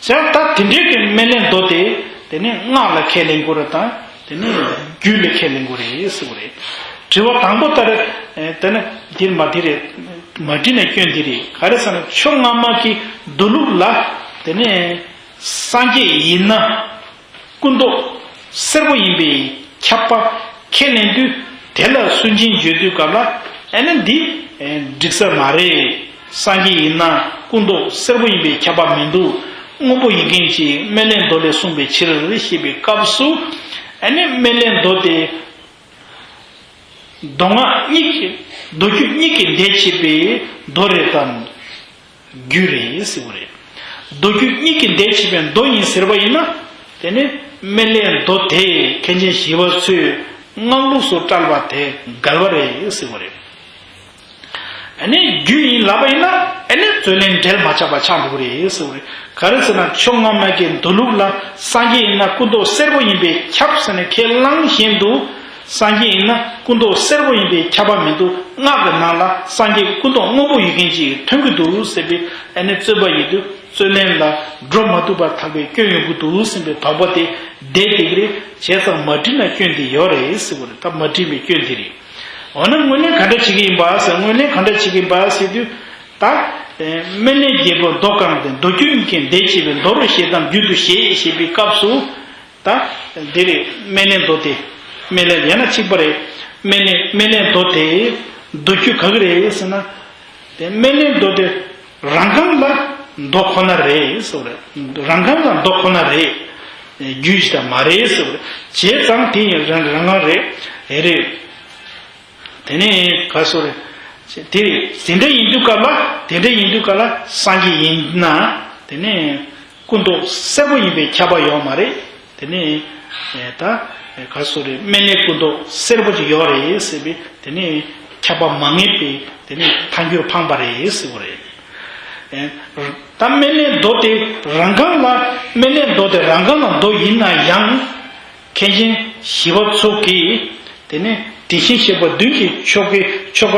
བྱས་ད་དེ་འདྲའི་གི་སྨན་བླའི་མདོ་དེ། དེ་ནི་སྔགས་ལ་ཁས་ལེན་དགོས་རེད་དང་། དེ་ནི་རྒྱུད་ལ་ཁས་ལེན་དགོས་རེད་ཟེར་བ་རེད། དྲི་བ་དང་པོ་ལྟར། དེ་ནི་འདིར་མ་འདི་རེད། མ་འདྲི་ན་སྐྱོན་འདི་རེད། ག་རེ་ཟེར་ན་ཕྱོགས་སྔ་མ་གི་མདོ་ལུགས་ལ། དེ་ནི་སངས་རྒྱས་ཡིན་ན། སྐུ་མདོག་སེར་པོ་ཡིན་པའི་ཁྱབ་པ་ཁས་ལེན་དུས། དེ་ལ་སུན་འབྱིན་བརྗོད་དུས་སྐབས་ལ། ཨ་ནི་འདི་འགྲིག་ས་མ་རེད། སངས་རྒྱས་ཡིན་ན་སྐུ་མདོག་སེར་པོ་ཡིན་པའི་ཁྱབ་པ་མི་འདུག། སྔོན་པོ་ཡིན་མཁན་ཅིག་སྨན་བླའི་མདོ་ལས་གསུངས་པའི་ཕྱིར་ཞེས་པའི་སྐབས་སུ། ཨ་ནི་སྨན་བླའི་མདོ་དེ། མདོ་སྔགས་གཉིས་ཀྱི་མདོ་རྒྱུད་གཉིས་ཀྱི་འདས་ཕྱིན་པའི་མདོ་རེད་དམ། རྒྱུད་རེད་ཟེར་བ་རེད། མདོ་རྒྱུད་གཉིས་ཀྱི་འདས་ཕྱིན་པའི་མདོ་ཡིན་ཟེར་བ་ཡིན་ན། དེ་ནི་སྨན་བླའི་མདོ་དེ་མཁན་ཆེན་ཞི་བ་འཚོས་སྔགས་ལུགས་སུ་བཀྲལ་བ་དེ་འགལ་བ་རེད་ཟེར་བ་རེད། ཨ་ནི་རྒྱུད་ཡིན་ལབ་པ་ཡིན་ན། ཨ་ནི་རྩོད་ལན་འགྲེལ་མ་ཆགས་པ་ཆགས་འགྲོ་གི་རེད་ཟེར་བ་རེད། ག་རེ་ཟེར་ན་ཕྱོགས་སྔ་མ་གི་མདོ་ལུགས་ལ་སངས་རྒྱས་ཡིན་ན་སྐུ་མདོག་སེར་པོ་ཡིན་པས་ཁྱབ་ཟེར་ནས་ཁས་བླངས་བཞིན་དུ། སངས་རྒྱས་ཡིན་ན་སྐུ་མདོག་སེར་པོ་ཡིན་པས་ཁྱབ་པ་མི་འདུག། སྔགས་ཀྱི་ནང་ལ་སངས་རྒྱས་སྐུ་མདོག་སྔོན་པོ་ཡོད་མཁན་ཅིག་ཐོན་གྱི་འདུག་ཟེར་བའི་ཨ་ནི་རྩོད་པ་ཡིན་དུས། རྩོད་ལན་ལ་འགྲོ་མ་ཐུབ་པར་ཐག་པའི་སྐྱོན་ཡོང་གི་འདུག་ཟེར་བའི་དོགས་པ་དེ་བསྡད་བསྡད་ཀྱི་རེད། བྱས་ཙང་མ་དྲིས་ན་སྐྱོན་དེ་ཡོད་རེད་ཟེར་བ་རེད། ད་མ་དྲིས་པའི་སྐྱོན་དེ་རེད། འོ་ན་དངོས་གནས་ག་འདྲ་བྱེད་ཀྱི་ཡིན་པ་ཟེར། དངོས་གནས་ག་འདྲ་བྱེད་ཀྱི་ཡིན་པ་ཟེར་དུས། ད་སྨན་བླའི་རྒྱལ་པོ་མདོ་གང་དེ་མདོ་རྒྱུད་གཉིས་ཀྱི་འདས་ཕྱིན་པའི་མདོ་རུ་བཞེད་དམ་རྒྱུད་དུ་བཞེད་ཞེས་པའི་སྐབས་སུ། ད་འདི་རེད། སྨན་བླའི་མདོ་དེ། སྨན་བླའི་ཡང་ན་གཅིག་པ་རེད། སྨན་བླའི་སྨན་བླའི་མདོ་དེ་མདོ་རྒྱུད་ག་གི་རེད་ཟེར་ན། དེ་སྨན་བླའི་མདོ་དེ་རང་གང་ལ་མདོ་ཁོ་ན་རེད་ཟེར་བ་རེད། རང་གང་ལ་མདོ་ཁོ་ན་རེད། རྒྱུད་ཅིག་ད་མ་རེད་ཟེར་བ་རེད། བྱས་ཙང་དེ་ཡང་རང་རང་གང་རེད། ཨེ་རེད། དེ་ནས་ག་སོ་རེད། དེ་དེ་འདྲ་ཡིན་དུས་སྐབས་ལ། དེ་འདྲ་ཡིན་དུས་སྐབས་ལ་སངས་རྒྱས་ཡིན་ན། དེ་ནས་སྐུ་མདོག་སེར་པོ་ཡིན་པའི་ཁྱབ་པ་ཡོད་མ་རེད། དེ་ནས་ད་ག་སོ་རེད། སྨན་བླའི་སྐུ་མདོག་སེར་པོ་ཅིག་ཡོད་རེད་ཟེར་བའི་དེ་ནས་ཁྱབ་པ་མ་ངེས་པའི་དེ་ནས་ཐལ་འགྱུར་འཕངས་པ་རེད་ཟེར་བ་རེད། ད་སྨན་བླའི་མདོ་དེ་རང་གང་ལ། སྨན་བླའི་མདོ་དེ་རང་གང་ལ་མདོ་ཡིན་ན་ཡང་། མཁན་ཆེན་ཞི་བ་འཚོ་གིས་དེ་ནས་དེ་བཞིན་གཤེགས་པ་བདུན་གྱི་ཆོ་གའི་ཆོ་ག་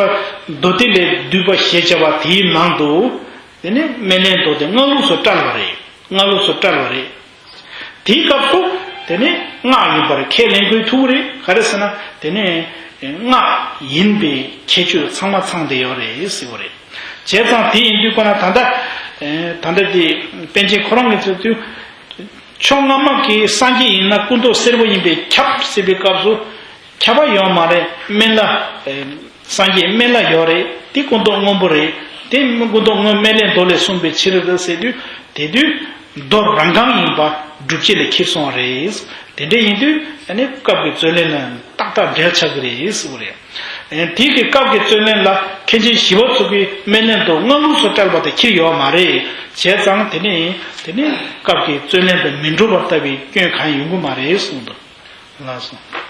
མདོ་སྡེ་ལས་བསྡུས་པ་ཞེས་བྱ་བ་དེའི་ནང་དུ། དེ་ནས་སྨན་བླའི་མདོ་དེ་སྔགས་ལུགས་སུ་བཀྲལ་བ་རེད། སྔགས་ལུགས་སུ་བཀྲལ་བ་རེད། དེའི་སྐབས་སུ་དེ་ནི་སྔགས་ཡིན་པར་ཁས་ལེན་དགོས་ཐུག་རེད། ག་རེ་ཟེར་ན་དེ་ནི་སྔགས་ཡིན་པའི་ཁྱད་ཆོས་ཚང་མ་ཚང་བསྡད་ཡོད་རེད་ཟེར་བ་རེད། བྱས་ཙང་དེ་ཡིན་དུས་ཁོ་ན་ད་ལྟ་ད་ལྟ་དེ་པཎ་ཆེན་ཁོ་རང་གིས་ཟེར་དུས། ཕྱོགས་སྔ་མ་གི་སངས་རྒྱས་ཡིན་ན་སྐུ་མདོག་སེར་པོ་ཡིན་པས་ཁྱབ་ཟེར་བའི་སྐབས་སུ། ཁྱབ་པ་ཡོད་མ་རེད། སྨན་བླ། སངས་རྒྱས་སྨན་བླ་ཡོད་རེད། དེ་སྐུ་མདོག་སྔོན་པོ་རེད། དེ་སྐུ་མདོག་སྔོན་སྨན་བླའི་མདོ་ལས་གསུངས་པའི་ཕྱིར་ཟེར་དུས། དེ་དུས་མདོ་རང་གང་ཡིན་པ་སྒྲུབ་བྱེད་ལ་འཁྱེར་སོང་བ་རེད། དེ་འདྲ་ཡིན་དུས་ཨ་ནི་སྐབས་ཀྱི་རྩོད་ལན་ལ་ཏག་ཏག་འབྲེལ་ཆགས་ཀྱི་རེད་ཟེར་བ་རེད། དེའི་གི་སྐབས་ཀྱི་རྩོད་ལན་ལ་མཁན་ཆེན་ཞི་བ་འཚོ་གིས་སྨན་བླའི་མདོ་སྔགས་ལུགས་སུ་བཀྲལ་བ་དེ་འཁྱེར་ཡོད་མ་རེད། བྱས་ཙང་དེ་ནི་དེ་ནི་སྐབས་ཀྱི་རྩོད་ལན་དུ་མི་འགྲོ་བར་ལྟ་བུའི་སྐྱོན་གང་ཡོང་གི་མ་རེད་གསུངས་འདུག། ལགས་སོ།